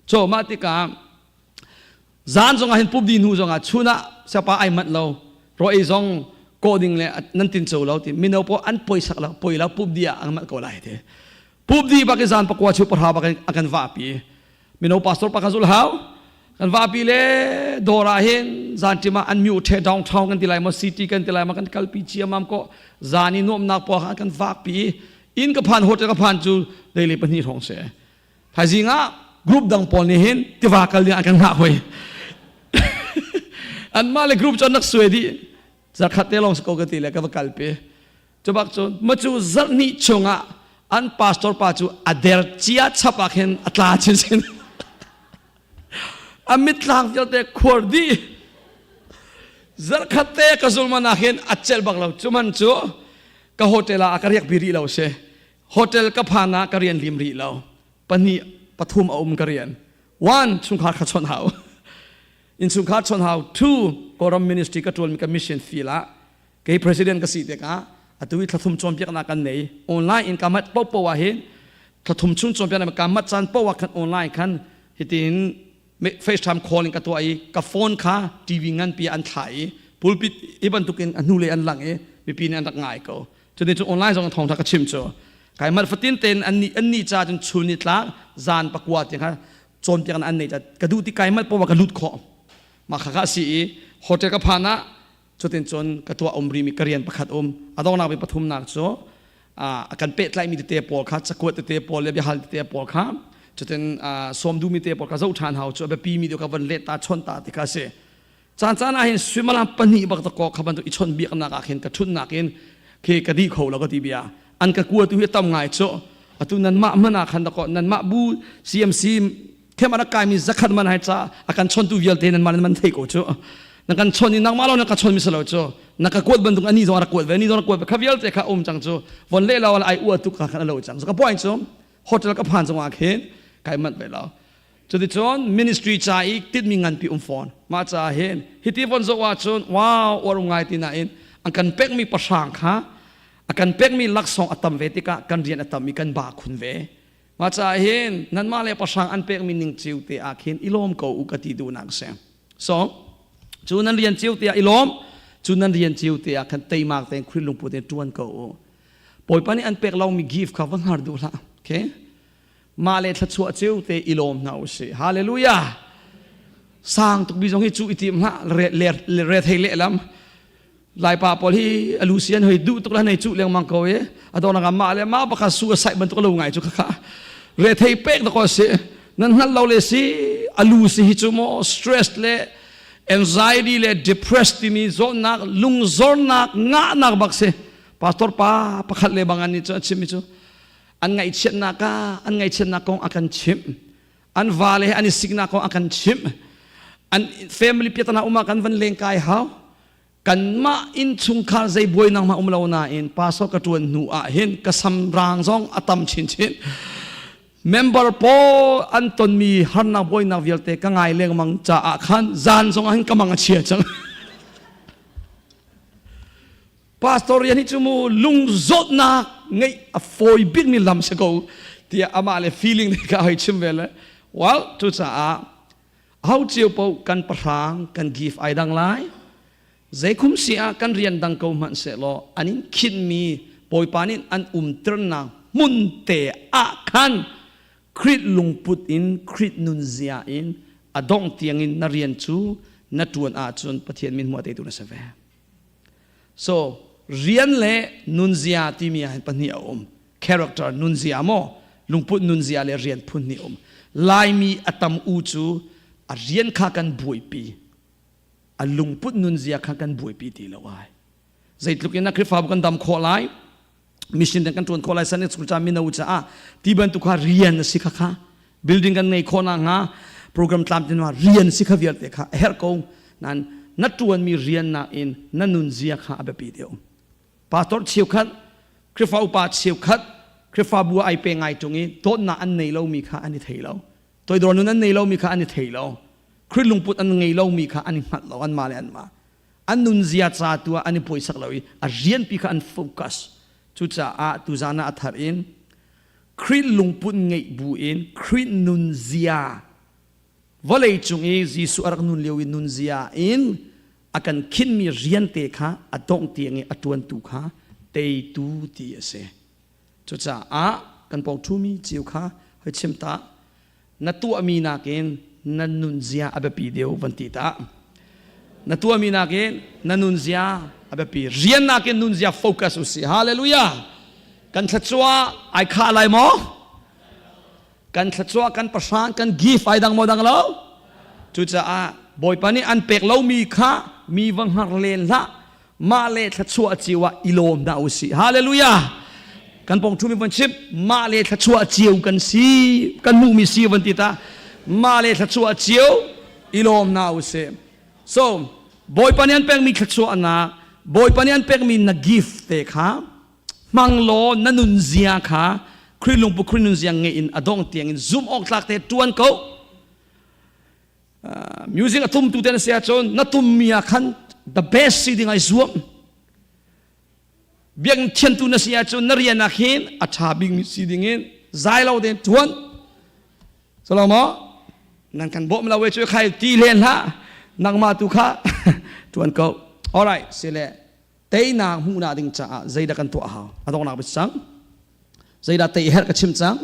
cho mah tikah Zan zongah hin pumdi hnu zongah chun ah siapa ai manh lo ro ei zong kawh ding le nan tin co lo ti mino pawl an poisak lo poi lo pumdi ah an manh ko lai ti pumdi bak i zan pakua chu pahra bak in a kan vahpi mino pastor pa kan zul hau kan vahpi le dawr ah hin zan ṭim ah an myu the downtown kan ti lai maw city kan ti lai maw kan kalpi ciamam ko zan i nuamnak pawl kha kan vakpi inn ka phan hotel ka phan cu deile pahnih hrawng si Thaizing ah group dang pawl nih hin tiva kal ding an kan hngah hoi. Anmah le group cu an rak suai dih. Zarkhat te lawng si ko ka ti le ka va kalpi. Cu bak cun macu zarh hnih chungah an pastor pa cu a der cia chap ah khin a tla chinchin. A mitthlang vialte khuar dih. Zarkhat te ka zulman ah khin a celh bak lo. Cu man cu ka hotel ah a ka riak pi rih lo si. Hotel ka phan ah ka rian lim rih lo. Pahnih pathum a um ka rian. One, chungkhar kha chawnh hau. Innchungkhar chawnh hau. Two, Kawlram ministry ka ṭuanmi ka mission field ah kei president ka si tikah atu hi thlathum cawnpiaknak kan nei. Online in ka mat paohpaoh ah hin thlathum chung cawnpiaknak ka mat caan paoh ah khan online khan hitin FaceTime call in ka tuah i ka phone kha TV nganpi an thlah i pulpit i bantukin a hnulei an lang i mipi nih an rak ngai ko. Cutin cun online zong thawngtha ka chim cu. Kai mat fatin tein an ni ca cun chun ni tlak zan pakua tiang kha cawnpiak an nei ka duh ti kai mat poah ka lut khawh. Mah kha kha a si i hotel ka phan ah cutin cun ka tuah um rimi ka rian pakhat um adongnak bi pathumnak cu a kan pehtlaihmi tete pawl kha cakuat tete pawl le biahal tete pawl kha cutin sawm duhmi te pawl kha zoh ṭhan hau cu a biapi mi deuh kha von let ta chawnh ta ti kha a si. Caan caan ah hin suimilam pahnih bak ta kha bantuk i chawnh biaknak ah khin ka ṭhutnak in khi ka dih kho lo ka ti bia. An ka kua tu hi tam ngai cu. Atu nanmah hmanh ah khan dakaw nanmah bu CMC them a rak kaimi zakhat man hai ca a kan chawntu vialte nan mah nan man thei ko cu. Na kan chawn i nangmah lo na ka chawn mi si lo cu. Na ka kuat bantuk ani zong a rak kuat ve, ani zong a rak kuat ve. Kha vialte kha um cang cu. Von le lo ai ua tuk kha khan a lo cang. So ka point cu hotel ka phan zong ah khin kai manh ve lo. Cuticun ministry ca i tinhmi nganpi um fawn. Mah caah hin hiti von zoh ahcun wow uar um ngai ti nain an kan pekmi pahrang kha a kan pekmi laksawng a tam ve tikah kan rian a tam i kan ba khun ve. Mah caah hin nanmah le pahrang an pekmi ning cio te ah khin i lawm ko u ka ti duhnak a si. So cu nan rian cio te ah i lawm, cu nan rian cio te ah khan teimak tein Khrih lungput in ṭuan ko u. Bawipa nih an pek lomi gift kha va hngar duh hlah. Okay? Mah le thluachuah ceu te i lawm hna usih. Hallelujah. Sang tuk bi zong hi cu i tim hlah re thei le lam. Laipa pawl hi alu sian hoi duh tuk la nei cu lengmang ko i adon nga mah le mah baka su a sai bantuk lo ngai cu kha re thei pek da ko si nan hngal lo le si alu si hi cu mo stress le anxiety le depressed timi zawtnak lungzornak ngahnak bak si pastor pa pakhat le bang an ni cu a chim mi cu An ngaihchiatnak ah an ngaihchiatnak kong a kan chimh. An vale he an i siknak kong a kan chimh. An family piatana um ah kan van lengkai hau. Kanmah innchungkhar zei buainak hmanh um lo nain pastor ka ṭuan hnu ah hin ka sam rang zong a tam chinchin. Member pawl an tonmi harnak buainak vialte ka ngai lengmang caah khan zan zong ah hin ka mang a chia cang. Pastor rian hi cu mu lungzawtnak ngeih a fawi bikmi lam si ko tiah amah le feeling nih ka hoi chim ve le well cucaah ho cio paoh kan pahrang kan gift ai dang lai zeikhum si ah kan rian dang ko hmanh sehlaw an in khinmi Bawipa nih an umternak hmun te ah khan Khrih lungput in Khrih nunzia in a dongh tiangin na rian cu na ṭuan ahcun Pathian min hmuh a teitu na si ve. So rian le nunzia timi ah hin pahnih a um. Character nunzia maw lungput nunzia le rian phun hnih um. Laimi a tam u cu a rian kha kan buaipi. A lungput nunzia kha kan buaipi ti lo ai. Zeitluk in a Khrihfabu kan dam khawh lai, mission kan ṭuan khawh lai, Sunday school ca mino caah ti bantuk kha rian a si kha kha building kan ngei khawh nakhnga program tlamtlin ma rian si kha vialte kha a herh ko nan na ṭuanmi rian nakin na nunzia kha a biapi deuh. Pastor cheukhat Khrihfa upa cheukhat Khrihfabu ai pe ngai ṭung i dawtnak an nei lomi kha an i thei lo. Toidor nun an nei lomi kha an i thei lo. Khrih lungput an ngei lomi kha an i hngalh lo anmah le anmah. An nunzia ca tu ah an i puaisak lo i a rianpi kha an focus. Cucaah tuzan ah a thar in Khrih lungput ngeih buin Khrih nunzia vawlei cung i Jesuh a rak nun lio i nunzia in a kan khinmi rian te kha a dongh tiang i a ṭuantu kha teitu ti a si. Cucaah kan pawng ṭhumi cio kha hoi chim ta na tuahmi nakin na nunzia a biapi deuh van ti ta. Na tuahmi nakin na nunzia a biapi. Rian nakin nunzia focus u si. Hallelujah! Kan thluachuah ai khah lai maw? Kan thluachuah, kan pahrang, kan gift ai dang maw dang lo? Cucaah Bawipa nih an pek lomi kha mi va hngar len hlah. Mah le thluachuah cio ah i lawm hna usih. Hallelujah. Kan pong thu mi van chim mah le thluachuah cio kan si kan hmuhmi si van ti ta mah le thluachuah cio i lawm hna usih. So Bawipa nih an pekmi thluachuahnak Bawipa nih an pekmi na gift te kha hmang law na nunzia kha Khrih lungpu Khrih nunzia ngei in a dong tiang in zum awk tlak te tuan ko. Music a tumtu te na si ahcun na tummi ah khan the best si ding ai zuam. Biakinn thiantu na si ahcun na rian ah khin a ṭha bikmi si ding in zai lo tein ṭuan. Salomo nan kan bawm lo e cu khai ti len hlah nangmah tu kha ṭuan ko. Alright, sile teinak hmuhnak ding caah zeidah kan tuah hau? A donghnak bik cang. Zeidah tei herh ka chim cang.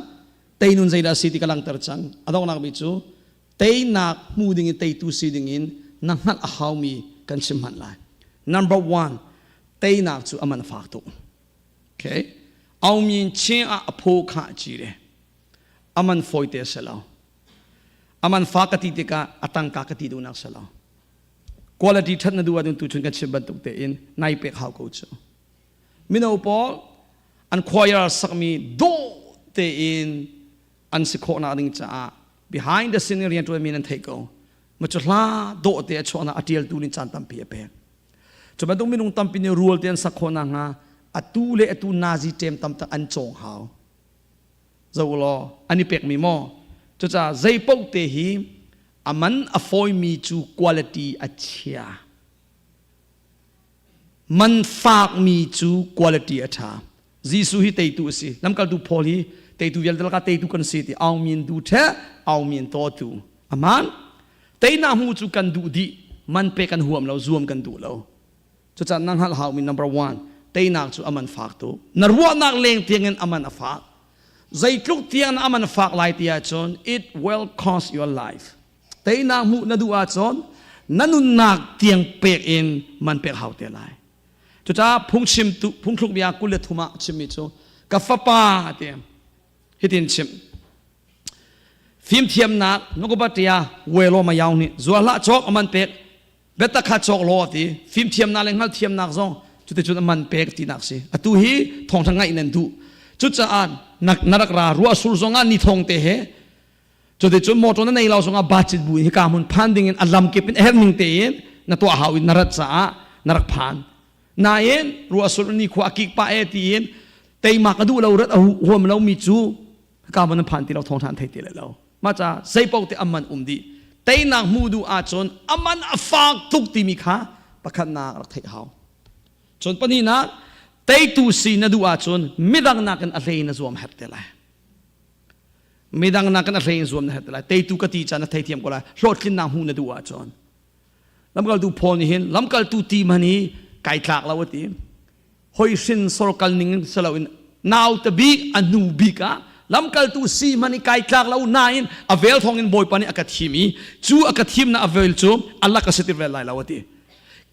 Teinun zeidah si ti ka langhter cang. A donghnak bik cu teinak hmu ding in teitu si ding in na hngalh a haumi kan chim hmanh lai. Number one, teinak cu a man fak tuk. Okay? Aungmyin chin ah a phaw kha ci le a man fawi te si lo. A man fa ka ti tikah a tangka ka ti duhnak si lo. Quality that na duh ahcun tuchun kan chim bantuk tein nai pek hau ko cu. Mino pawl an choir sakmi dawh tein an si khawhnak ding caah behind the scene rian ṭuanmi nan theih ko. Ma cu hla dawh te a chuahnak a ṭialtu nih caan tampi a pek. Cu bantuk minung tampi nih rual te an sak khawh nakhnga atu le atu nazi ṭem tam tak an cawng hau. Zo law an i pekmi maw? Cucaah zei paoh te hi a man a fawimi cu quality a chia. Man fakmi cu quality a ṭha. Jesuh hi teitu a si. Lamkaltu Paul hi teitu vialte lakah teitu kan si ti aung min du ṭhe aung min taw tu. Aman teinak hmu cu kan duh dih man pe kan huam lo zuam kan duh lo. Cucaah na hngalh haumi number one teinak cu aman fak tu. Na ruahnak leng tiangin aman a fak. Zeitluk tiang na aman fak lai ti ahcun it will cost your life. Teinak hmuh na duh ahcun na nunnak tiang pek in man pek hau te lai. Cucaah phungchimtu phungthluk bia 23 ah chimmi cu ka fapa ti hitin chim fimthiamnak nukubatia welo mayau nih zuahlah cawk aman pek biatak kha cawk law ti fimthiamnak le hngalthiamnak zong cuticun a man pek tinak si atu hi thawngtha ngaih nan duh cucaah na rak ra ruah sur zongah ni thong te he Cuticun motor na nei lo zongah bacit bu in hika hmun phan ding in a lamkip in a herh ning tein na tuah hau in na rat caah na rak phan. Nain ruahsur ni khua a kik pah e tiin teimak a duh lo rat a huam lo mi cu hika hmun an phan ti lo thawng than thei ti le lo. Mah ca zeipaoh te aman um dih. Teinak hmu duh ahcun aman a fak tuk timi kha pakhatnak rak theih hau. Cun pahnihnak teitu si na duh ahcun midang nakin a hlei na zuam herh te lai. Midang nakin a hlei in zuam na herh ti lai. Teitu ka ti caan na theithiam ko lai. Hlawhtlinnak hmuh na duh ahcun. Lamkaltu Paul nih hin lamkaltu ti man hi kai tlak lo a ti. Hoi hrin sorkal ning in si loin naute bik a hnu bik ah lamkaltu si man hi kai tlak lo nain a vel thawng in Bawipa nih a ka thim i cu a ka thimnak a vel cu a lak a si ti vel lai lo a ti.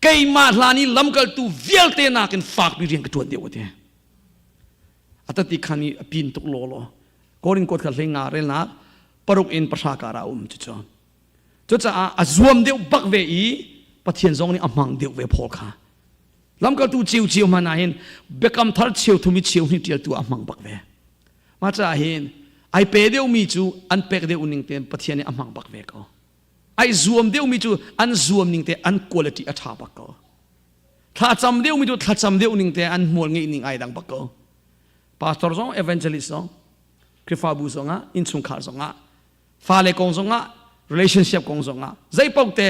Keimah hlan i lamkaltu vialte nakin fakpi rian ka ṭuan deuh a ti. Atati khan i a pin tuk law law. Korin kawt kha hlei nga relnak paruk in pahra kar ah um cucu. Cucaah a zuam deuh bak ve i Pathian zong nih a hmang deuh ve Paul kha. Lamkaltu cio cio hmanh ah hin biakam thar cheu thum i cheu hnih ṭialtu ah a hmang bak ve. Mah caah hin ai pe deuhmi cu an pek deuh ning tein Pathian nih a hmang bak ve ko. Ai zuam deuhmi cu an zuam ning te an quality a ṭha bak ko. Thlacam deuhmi cu thlacam deuh ning te an hmual ngeih ning ai dang bak ko. Pastor zong evangelist zong Khrihfabu zongah innchungkhar zongah fale kong zongah relationship kong zongah zei paoh te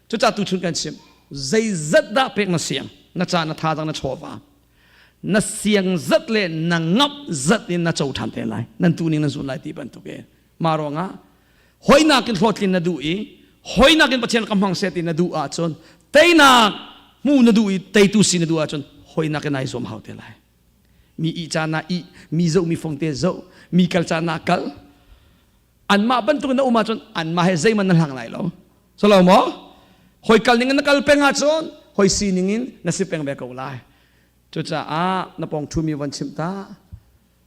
cucah tuchun kan chim zeizat dah pek na siang na ca na thazang na chawva na siang zat le na ngap zat in na co ṭhan te lai nan tu ning nan zun lai ti bantuk e mah ruangah hoinak in hlawhtlin na duh i hoinak in Pathian ka hmang seh ti na duh ahcun teinak hmu na duh i teitu si na duh ahcun hoinak in ai zuam hau te lai Mi ih caan ah ih, mi zoh mi fongte zoh, mi kal caan ah kal. Anmah bantuk na um ahcun anmah he zeihmanh na hlang lai lo. Solo maw? Hoi kal ning in na kal peng ahcun hoi sining in na si peng ve ko lai. Cucaah na pawng ṭhumi von chimh ta.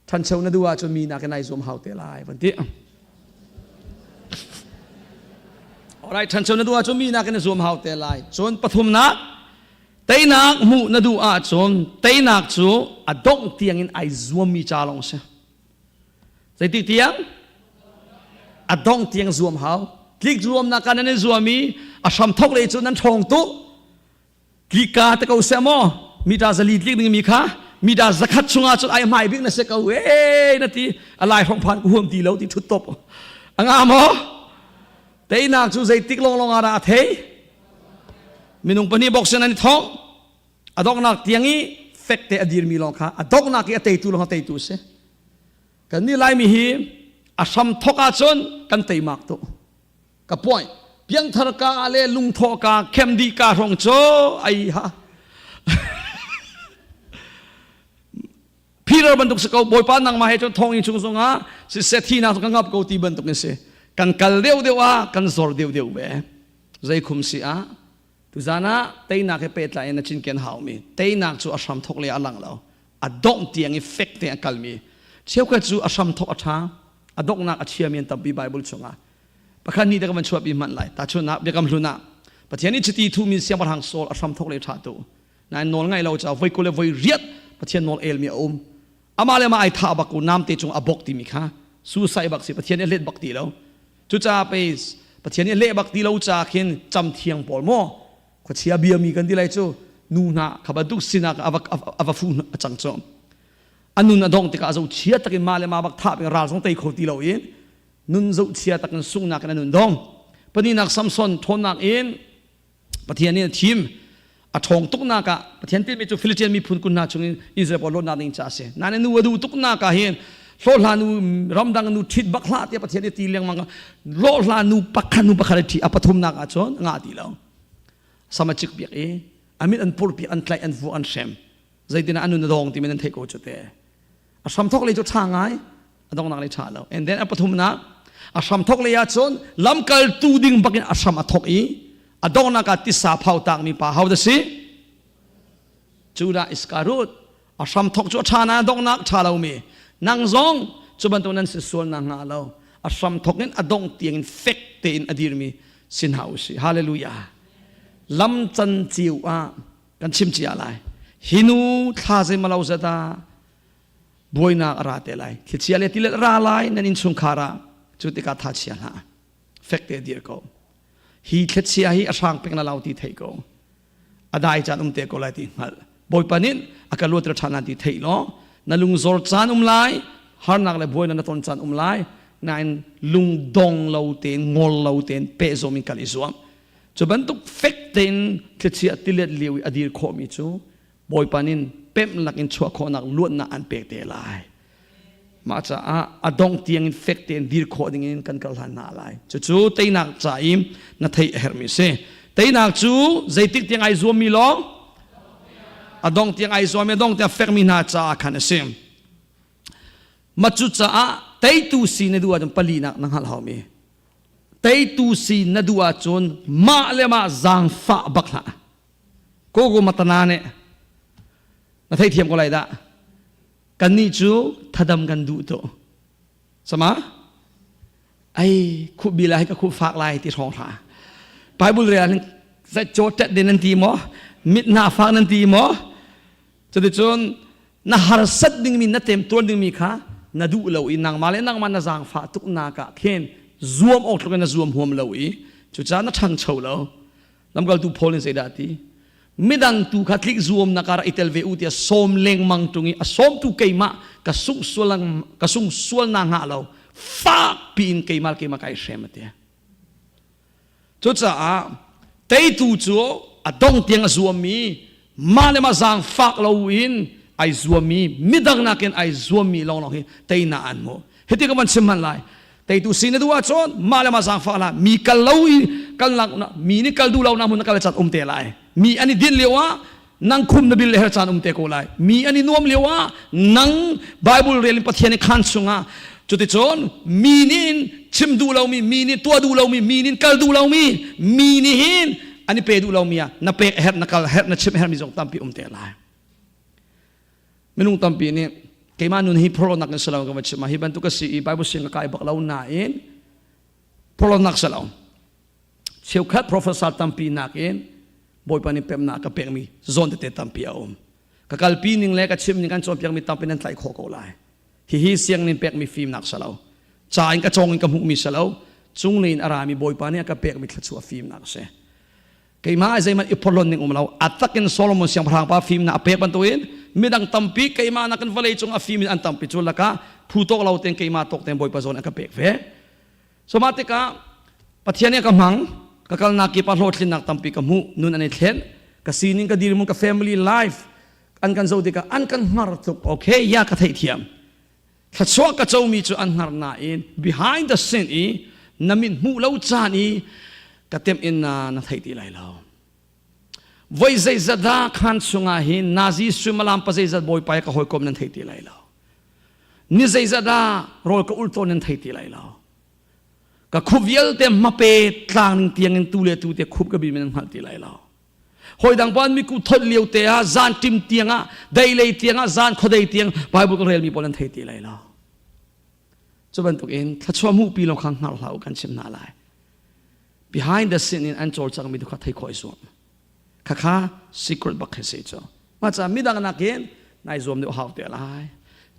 Ṭhancho na duh ahcun mi nakin ai zuam hau te lai van ti. Alright, ṭhancho na duh ahcun mi nakin na zuam hau te lai. Cun pathumnak, teinak hmuh na duh ahcun teinak cu a dongh tiangin ai zuammi ca lawng si. Zeitik tiang? A dongh tiang zuam hau. Tlik zuamnak ah nan i zuam i a hram thok le cu nan ṭhawng tuk. Tlika te ko seh maw mita zali tlik ding mi kha mita zakhat chungah cun ai hmai bik na si ko e na ti a lai hrong phan ku huam ti lo ti thut top anga maw teinak cu zeitik long long ah dah a thei minung pahnih boxing an i thong a donghnak tiang i fek te a dirmi lawng kha a donghnak i a teitu lawng a teitu si kan nih laimi hi a hram thok ahcun kan teimak tu Ka point. Piangthar ka le lungthawh ka khem dih ka hrong cu ai ha. Peter bantuk si ko Bawipa nangmah he cun thong in chung zongah siseh thinak ka ngap ko ti bantuk in si. Kan kal deuh deuh ah kan zor deuh deuh ve. Zei khum si ah tuzan ah teinak he pehtlai in na cinken haumi teinak cu a hram thok le a lang lo. A dongh tiang i fek te a kalmi. Cheukhat cu a hram thok a ṭha, a donghnak a chiami an tampi Bible chungah. Pakhat ni te ka van chuahpi hmanh lai. Tahchunhnak Biakam Hlun ah Pathian nih chiti thuhmi siangpahrang Saul a hramthok le ṭha tu. Nain nawl ngaih lo caah voi 20 le voi riat Pathian nawl elmi a um. Amah le amah ai thah bak u namte cung a bok timi kha suicide bak si Pathian nih a let bak ti lo. Cucaah pei Pathian nih a leh bak ti lo caah khin cam thiang pawl maw khuachia biami kan ti lai cu nu hna kha bantuk sinak a va a va fu a cang cu. A nun a dongh tikah a zohchia takin mah le mah bak thah bing ral zong tei kho ti lo in nun zohchia takin sunghnak in a nun dong. Paninak Samson ṭhawnnak in Pathian nih a thim. A ṭhawng tuknak ah Pathian tilmi cu Philistian miphun kun hna chungin Israel pawl luatnak ding ca a si. Nain nu a duh tuknak ah hin hlawhhla nu ramdang nu ṭhit bak hlah tiah Pathian nih ti lengmang hlawhhla nu pakhat nu pakhat a ṭhi a pathumnak ah cun a ngah ti lo. Sama cik piak i a mit an pur piak an tlaih an vuak an hrem. Zeitinah a nun a dawng timi nan theih ko cu te. A hramthok lei cu ṭha ngai, a donghnak lei ṭha lo. And then a pathumnak, a hramthok lei ahcun lamkaltu ding bakin a hram a thok i a donghnak ah tisa phau takmi pa ho dah si? Judah Iscariot. A hramthok cu a ṭha na donghnak ṭha lomi. Nang zong cu bantuk nan si sual na hnga lo. A hramthok in a dongh tiangin fek tein a dirmi si hna u sih. Hallelujah. Lam can cio ah kan chim cia lai hi nu thla zeimalo zat ah buainak a ra te lai thlichia le tilet ra lai nan innchungkhar ah cu tikah tha chia hlah fek te dir ko hi thlichia hi a hrang peng na lau ti thei ko a dai caan um te ko lai ti hngalh bawipa nih a ka luat ṭhan lan ti theih law na lungzor caan um lai harnak le buainak na ton caan um lai nain lungdong lo tein ngol lo tein pehzawm in kal i zuam Cu bantuk fek tein thlichia tilet lio i a dir khawhmi cu Bawipa nih pemh lakin chuah khawhnak luatnak an pek te lai. Mah caah a dong tiangin fek tein dir khawh dingin kan kal hlan hna lai. Cucu teinak ca i na theih a herhmi a si. Teinak cu zeitik tiang ai zuammi lawng a dong tiang ai zuam i a dong tiang fekmi hna caah khan a si. Mah cucaah teitu si na duh ahcun palinak na hngalh haumi. Teitu si na duh ahcun mah le mah zaangfah bak hlah. Kogo matana nih na theithiam ko lai dah. Kannih cu thadam kan duh tu. Sama? Ai khuh bila hi ka khuh fak lai ti hrawng hlah. Bible rel hin caw tet din nan ti maw? Mit hna fak nan ti maw? Cuticun na harsat dingmi na temtuar dingmi kha na duh lo i nangmah le nangmah na zaangfah tuknak ah khin zuam awk tluk in na zuam huam lo i cucaah na ṭhangcho lo. Lamkaltu Paul nih zeidah a ti? Midang tu kha tlik zuamnak ah rak i tel ve u tiah sawm lengmang ṭung i a sawmtu keimah ka sungh sual ka sung sual na hnga lo fak piin keimah keimah kai hrem a ti. Cucaah teitu cu a dong tiang a zuammi mah le mah zaangfak loin ai zuammi midang nakin ai zuammi lawnglawng hi teinak an hmu. Hiti ka van chim hmanh lai. Teitu si na duh ahcun mah le mah zaangfak hlah. Mi kal lo i kalnak mi nih kal duh lo nak hmun na kal caan um te lai. Mi an i dinh lio ah nang khum na bil le her caan um te ko lai. Mi an i nuam lio ah nang Bible rel in Pathian i khaan chungah cuticun mi nih chim duh lomi mi nih tuah duh lomi mi nih kal duh lomi mi nih hin an i pe duh lomi ah na pek herh na kal herh na chim herhmi zong tampi um te lai. Minung tampi nih keimah nun hi phorhlawtnak in si lo ka va chim hi bantuk a si i Bible sin ka kai bak lo nain phorhlawtnak si lo. Cheukhat professor tampi nakin Bawipa nih pemnak ka pekmi zawn tete tampi a um. Ka kalpi ning le ka chim ning kan cawnpiakmi tampi nan tlaih khawh ko lai. Hihi sianginn pekmi fimnak si lo. Ca in ka cawng in ka hmuhmi si lo. Cunglei in a rami Bawipa nih a ka pekmi thluachuah fimnak a si. Keimah zeihmanh i phorhlon ning um lo. A takin Solomon siangpahrang pa fimnak a pek bantukin midang tampi keimah nakin vawlei cung a fim in an tampi cu lakah phu tawk lo tein keimah tawk tein Bawipa zawn an ka pek ve. So mah tikah Pathian nih a ka hmang, ka kalnak kip ah hlawhtlinnak tampi ka hmuh, nun an i thlen, ka sining, ka dirhmun, ka family life an kan zoh tikah an kan hngar tuk. Okay, ya ka theihthiam. Thluachuah ka comi cu an hngar nain behind the scene i na mit hmuh lo caan i ka temh in na na thei ti lai lo. Voi zeizat dah khan chungah hin Nazi suimilam pa zeizat bawipa ka hawikom nan thei ti lai lo. Ni zeizat dah rawl ka ul tawn nan thei ti lai lo. Ka khup vialte hmape tlang ning tiang in tu le tu te khup ka bi men hngal ti lai lo. Hoi dang pan miku thot lio te ah zan tim tiang ah dei lei tiang ah zan khodei tiang Bible ka rel mi pawl an thei ti lai lo. Cu bantuk in thluachuah hmuh pi lo kha hngal hlah u kan chim hna lai. Behind the scene in an cawlcang mi tu kha thei khawh i zuam. Khakha secret bak khi si cu. Mah ca midang nakin nai zuam deuh hau te lai.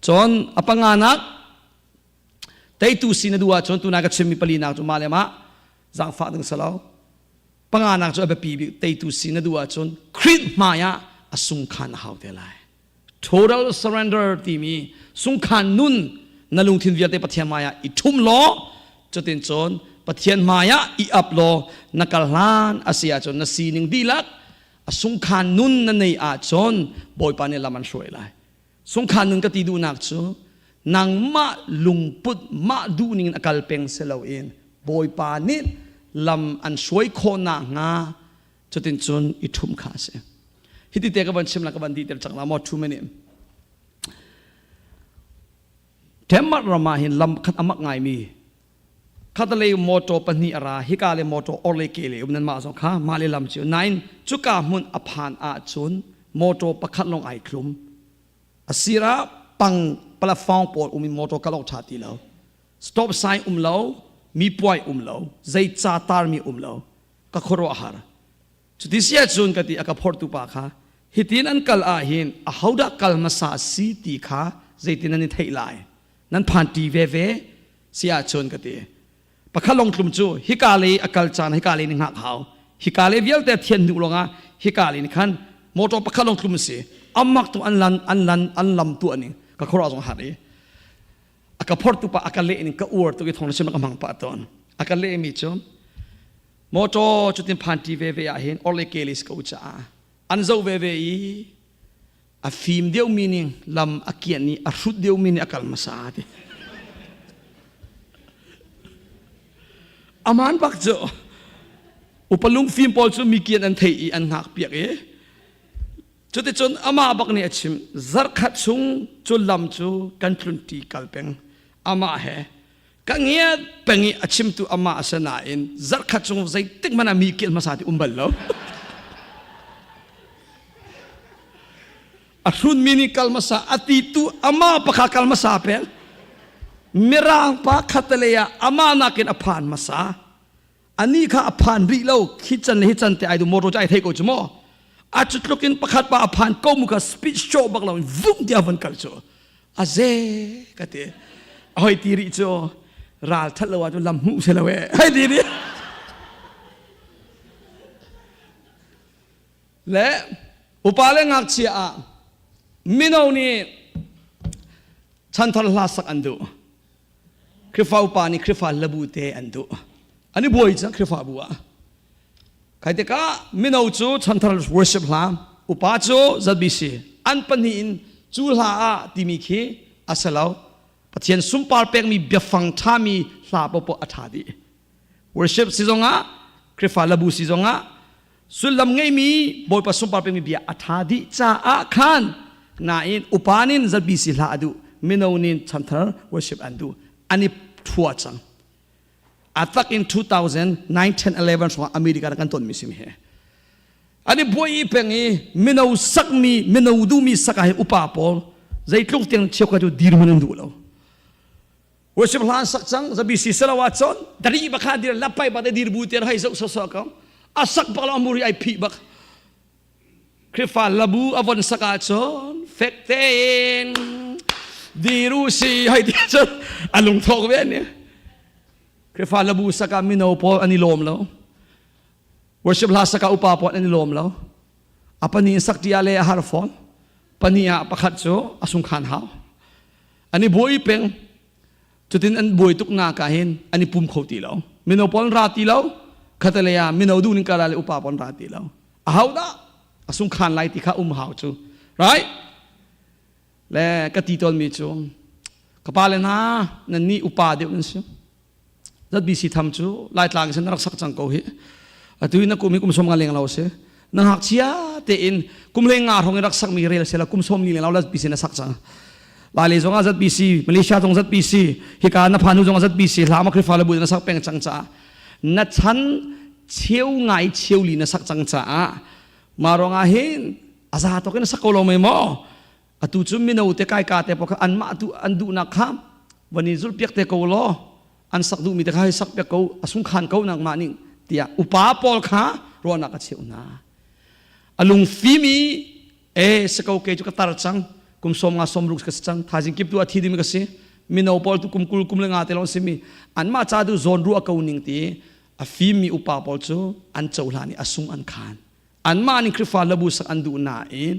Cun a panga nak teitu si na duh ahcun tunai ka chimmi pali nak cu mah le mah zaangfah ding si lo. Panga nak cu a biapi bik teitu si na duh ahcun Khrih hmai ah a sungkhan a hau te lai. Total surrender timi sungkhan nun na lungthin vialte Pathian hmai ah i ṭhum law cutin cun Pathian hmai ah i ap law na kal hlan a si ahcun na sining dihlak a sungkhan nun na nei ahcun Bawipa nih lam an hruai lai. Sungkhan nun ka ti duhnak cu nangmah lungput mah duhning in a kal peng si loin Bawipa nih lam an hruai khawh nakhnga cutin cun i ṭhum kha a si. Hiti te ka van chim la ka van dih ter cang la maw 2 minute. Denmark ram ah hin lam khat amak ngaimi khatalei motor pahnih a ra hika le motor or le ke le um nan mah zong kha mah le lam cio nain cuka hmun a phan ahcun motor pakhat lawng ai thlum a sir ah pang platform pawl um in motor kal awk ṭha ti lo stop sign um lo mi puai um lo zei ca tarmi um lo ka khuaruahhar Cuti si ahcun ka ti a ka phortu pa kha hitin an kal ah hin ahodah kal hmasa si ti kha zeitin nan i theih lai nan phan ṭi veve si ahcun ka ti pakhat lawng tlum cu hika lei a kal caan hika lei nih hngak hau hika lei vialte thian hnu lawngah hika lei nih khan motor pakhat lawng tlum si amak tu an lan an lan an lam tu aning ka khuaruah zong har i a ka phortu pa a ka leh ning ka uar tu i thong na sim ka hmang pah tawn a ka leh mi cu Motor cutin phanṭi veve ah hin orle kelis ko caah an zoh veve i a fim deuhmi ning lam a kianh i a hrut deuhmi nih a kal hmasa ti. Aman bak cu upa lungfim pawl cu mi kian an thei i an hngak piak i cuticun amah bak nih a chim zarkhat chung cu lam cu kan tlunṭi kal peng amah he Ka ngiat peng i a chimtu amah a si nain zarhkhat chung zeitik hmanh ah mi kian hmasa ti um bal lo. A hrunmi nih kal hmasa a ti tu amah pakha kal hmasa peng. Mirang pa khatalei ah amah nakin a phan hmasa. Ani kha a phan rih lo khi can le hi can te ai du motor cu ai thei ko cu maw. A cu tluk in pakhat pa a phan ko mu kha speech show bak lo in vum ti a von kal cu. A ze ka ti. Hoi ti rih cu ral that lo ahcun lam hmuh si lo e. Hoi ti rih. Le upa le ngakchia ah mino nih chanthar hla sak an duh. Khrihfa upa nih Khrihfa labu te an duh. An i buai cang Khrihfabu ah. Kai tikah mino cu chanthar worship hla, upa cu ZBC. An pahnih in cu hla ah timi khi a si lo. Pathian sunpar pekmi biafang ṭhami hla paohpaoh a ṭha dih. Worship si zongah, Khrihfa labu si zongah, sullam ngeimi Bawipa sunpar pekmi bia a ṭha dih caah khan nain upa nin ZBC hla a duh, mino nin chanthar worship an duh. An i ṭhua cang. A tak in 2009 10 11 hrawng America kan tonmi sim he. An i buai i peng i mino sakmi mino duhmi sak ah hin upa pawl zeitluk tiang cheukhat cu dirhmun an duh lo. Worship hlan sak cang zabi si selawa chon dari bakha dir lapai ba dir bu ter hai zo so so ko asak bak lo muri ai phi bak Krifa labu avon saka chon fek tein diru si hai ti chon alung thok ve ni Krifa labu saka mino pawl ani lom lo worship hla saka upa pawl ani lom lo apani sak tia le har phone pani ah pakhat cu asung khan hau An i buai peng. Cutin an buai tuk nak ah hin an i pum kho ti lo. Mino pawl ra ti lo. Khatalei ah mino duh ning kala le upa pawl ra ti lo. A hau dah a sungkhan lai ti kha um hau cu. Right? Le ka ti tawn mi cu ka pa le hna nan nih upa deuh nan si. ZBC tham cu Laitlang sin rak sak cang ko hi. Atu na kum hi kum som nga leng lo si. Na ngakchia tein kum leng nga hrawng in rak sakmi rel sela kum som li leng lo ZBC na sak cang. Lai le zong ah ZBC, Malaysia zong ZBC, hika na phanu zong ah ZBC, hla ma Khrifa le bu na sak peng cang caah na chan cheu ngai cheu li na sak cang caah ma rong ah hin aza tok in sak ko lo mai maw atu cu mino te kai ka te pok an mah tu an duhnak kha van in zulh piak te ko law an sak duhmi te kha hei sak piak ko a sungkhan ko nangmah ning tiah upa pawl kha ruahnak a cheuh hna a lungfim i e sako ke cu ka tar cang kum som nga som ruk ka si cang thazing kip tu a thi dimi ka si mino pawl tu kum kul kum le nga te lawng simi anmah ca tu zawn ruah ko ning ti a fimmi upa pawl cu an cohlan i a sung an khan anmah nih Khrihfa labu sak an duh nain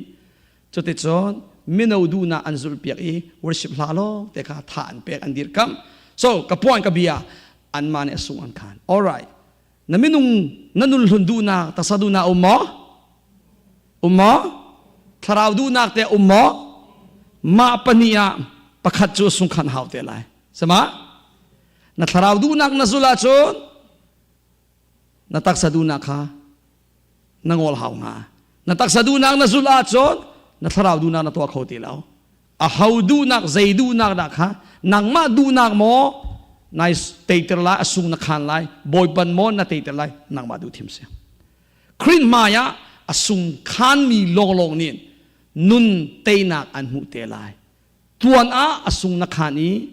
cuticun mino duhnak an zulhpiak i worship hla lawng te kha tha an pek an dirkamh. So ka point ka bia anmah nih a sung an khan. All right, na minung na nun hlun duhnak taksa duhnak um maw? Um maw? Thlarau duhnak te um maw? Mah pahnih ah pakhat cu sungkhan hau te lai. Sama na thlarau duhnak na zul ahcun na taksa duhnak kha na ngol hau hnga. Na taksa duhnak na zulh ahcun na thlarau duhnak na tuah kho ti lo. A ho duhnak, zei duhnak dah kha nangmah duhnak maw nai teiter lai, a sung na khan lai, bawipan maw na teiter lai, nangmah duh thim si. Khrih hmai ah a sung khanmi lawnglawng nih nun teinak an hmuh te lai. Tuan ah a sung na khan i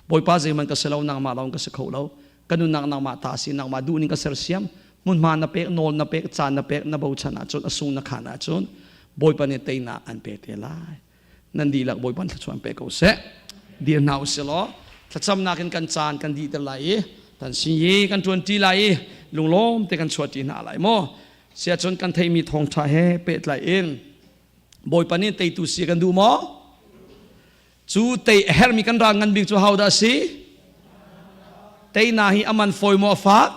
Bawipa zeihmanh ka si lo, nangmah lawng ka si kho lo. Ka nunnak nangmah ta si, nangmah duh ning ka sersiam. Hmunhma na pek, nawl na pek, caan na pek, na bochan ahcun, a sung na khan ahcun Bawipa nih teinak an pe te lai. Nan dihlak Bawipa thluachuah an pe ko seh. Dir hna usih law thlacamnak in kan caan kan dihter lai i tan sin i kan ṭuan ṭi lai i lunglawm te kan chuah ṭi hna lai maw? Siahcun kan theihmi thawngṭha he pehtlai in Bawipa nih teitu si kan duh maw? Cu tei a herhmi kan ral ngan bik cu hodah a si? Teina hi aman fawi maw a fak?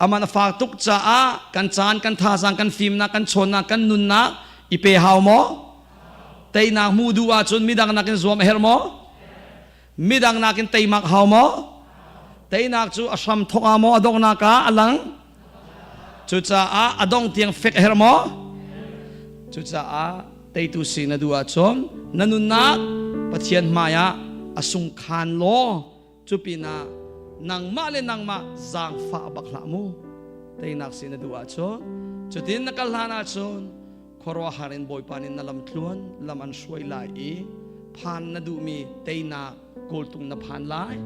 Aman a fak tuk caah kan caan, kan thazaang, kan fimnak, kan chawnnak, kan nunnak i pe hau maw? Teinak hmuh duh ahcun midang nakin zuam a herh maw? Midang nakin teimak hau maw? Teinak cu a hram thawk ah maw a donghnak ah a lang? Cucaah a dong tiang fek a herh maw? Cucaah teitu si na duh ahcun na nunnak Pathian hmaiah a sungkhan law cupinah nangmah le nangmah zaangfah bak hlah mu. Teinak si na duh ahcun cutin na kal hlan ahcun khuaruahhar in Bawipa nih na lam tluan lam an hruai lai i phan na duhmi teinak kawltung na phan lai,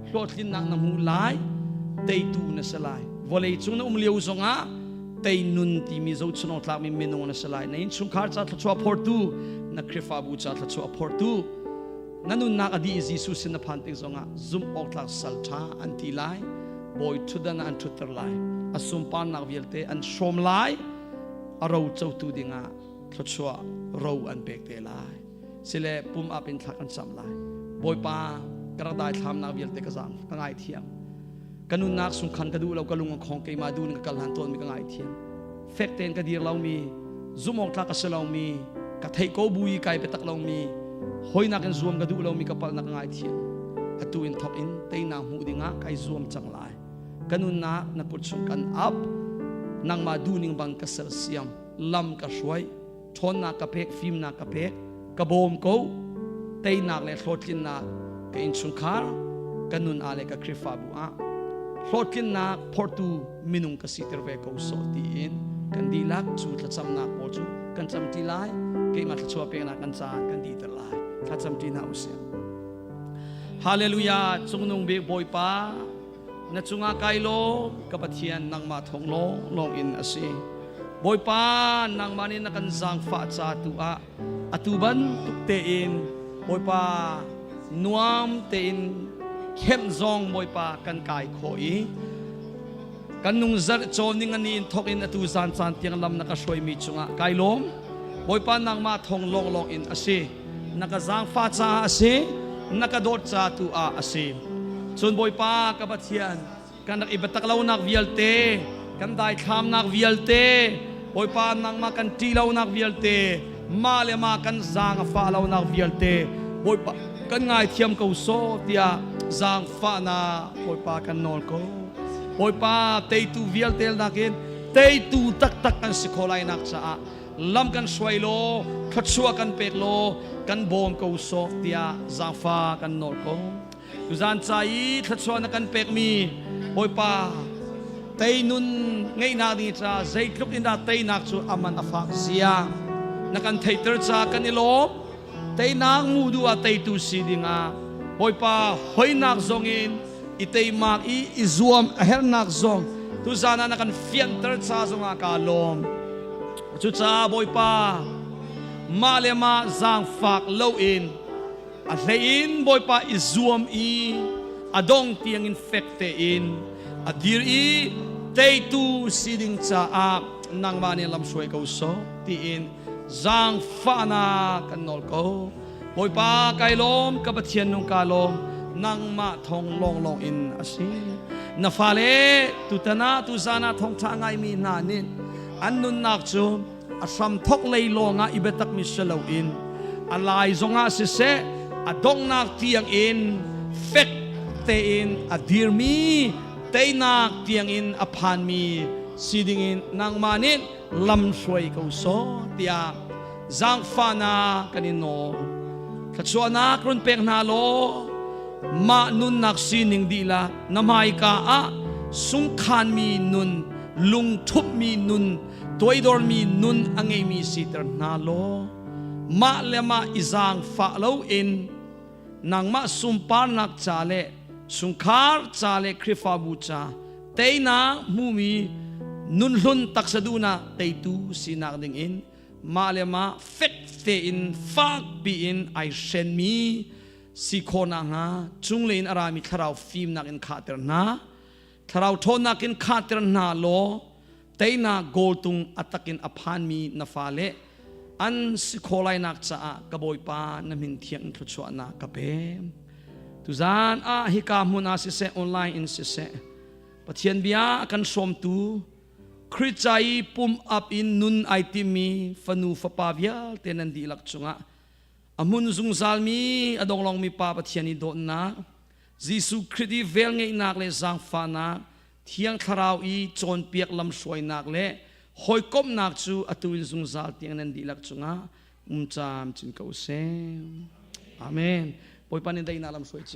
hlawhtlinnak na hmu lai, teitu na si lai. Vawlei cung na um lio zongah tei nun timi zohchunawk tlakmi minung na si lai. Na innchungkhar ca thluachuah phortu, na Khrihfabu ca thluachuah phortu, na nunnak a dih Jesuh sin na phan tik zongah zumh awk tlak sal ṭha an ti lai, bawi ṭhutdan ah an ṭhutter lai, a sunparnak vialte an hrawm lai, a ro cotu dingah thluachuah ro an pek te lai. Sile pum ap in thla kan cam lai. Bawipa, ka rak daithlamnak vialte ka zaang ka ngaithiam. Ka nunnak sungkhan ka duh lo, ka lung a khong, keimah duh in ka kal hlan tawnmi ka ngaithiam. Fek tein ka dir lomi, zumh awk tlak ka si lomi, ka theih ko bu i kai biatak lomi, hawinak in zuam ka duh lomi ka palhnak ka ngaithiam. Atu in thawk in teinak hmuh dingah kai zuam cang lai. Ka nunnak na kut chung kan ap, nangmah duhning bang ka sersiam, lam ka hruai, ṭhawnnak ka pek, fimnak ka pek, ka bawm ko, teinak le hlawhtlinnak ka innchungkhar, ka nun ah le ka Khrihfabu ah hlawhtlinnak phortu minung ka siter ve ko sawh tiin kan dihlak cu thlacamnak pawl cu kan camṭi lai, keimah thluachuah peknak kan caan kan dihter lai. Thlacamṭi hna usih. Hallelujah cungnung bik Bawipa na cungah kai lawm ka Pathian nangmah thawng lawng lawng in a si. Bawipa nangmah nih na kan zaangfah ca tu ah atu bantuk tein Bawipa nuam tein khem zong Bawipa kan kai khawh i kan nung zarh cawn ning ani in thok in atu zan caan tiang lam na ka hruaimi cungah kai lawm. Bawipa nangmah thawng lawnglawng in a si. Na ka zaangfah caah a si, na ka dawt ca tu ah a si. Cun Bawipa ka Pathian, kan rak i biatak lonak vialte, kan daithlamnak vialte, Bawipa nangmah kan ṭih lonak vialte, mah le mah kan zaang a fah lonak vialte, Bawipa kan ngaithiam ko sawh tiah zaangfahnak Bawipa kan nawl ko. Bawipa teitu vialte nakin teitu taktak kan si khawh lai nak caah lam kan hruai law thluachuah kan pek law kan bawm ko sawh tiah zaangfa kan nawl ko. Tuzan ca i thluachuah na kan pekmi Bawipa teinun ngeihnak ding ca zeitluk in dah teinak cu aman a fak zia na kan theihter ca kan i lawm. Teinak mu duh ah teitu si dingah Bawipa hoinak zong in i teimak i i zuam a herhnak zong tuzan ah na kan fianter ca zongah kaa lawm. Cucaah Bawipa mah le mah zaangfak loin a hlei in Bawipa i zuam i a dong tiangin fek tein a dir i teitu si ding caah nangmah nih lamhruai ko sawh tiin zaangfahnak kan nawl ko. Bawipa kai lawm, ka Pathian nung ka lawm, nangmah thawng lawnglawng in a si. Na fale tutan ah tuzan ah thawngṭha ngaimi hna nih an nunnak cu a hram thok lei lawngah i biatakmi si loin a lai zongah siseh a donghnak tiang in fek tein a dirmi teinak tiangin a phanmi si dingin nangmah nih lam hruai ko sawh tiah zaangfahnak kan in nawl. Thluachuahnak run pek hna law mah nunnak sining dihlak na hmaika ah sungkhanmi nun, lungthupmi nun, toidormi nun a ngeimi siter hna law mah le mah i zaangfah loin nangmah sunparnak ca le chungkhar ca le Khrihfabu ca teinak hmumi nunhlun taksa duhnak teitu sinak dingin mah le mah fek tein fakpi in ai hrenmi si khawh nakhnga cunglei in a rami thlarau fimnak in khahter hna. Thlarau ṭhawnnak in khahter hna law teinak goaltung a takin a phanmi na fale an si khawh lainak caah ka Bawipa na min thiang in thluachuahnak ka pe. Tuzaan ah hika hmun ah siseh online in siseh Pathian bia a kan hrawmtu Khrih ca i pum up in nun ai timmi fanu fapa vialte nan dihlak cungah a hmun zungzalmi a donglongmi Pa Pathian i dawtnak Jesuh Khrih i velngeihnak le zaangfahnak, Thiang Thlarau i cawnpiak lamhruainak le hawikomhnak cu atu in zungzal tiang nan dihlak cungah um camcin ko seh. Amen. Bawipa nih daihnak lamhruai cio.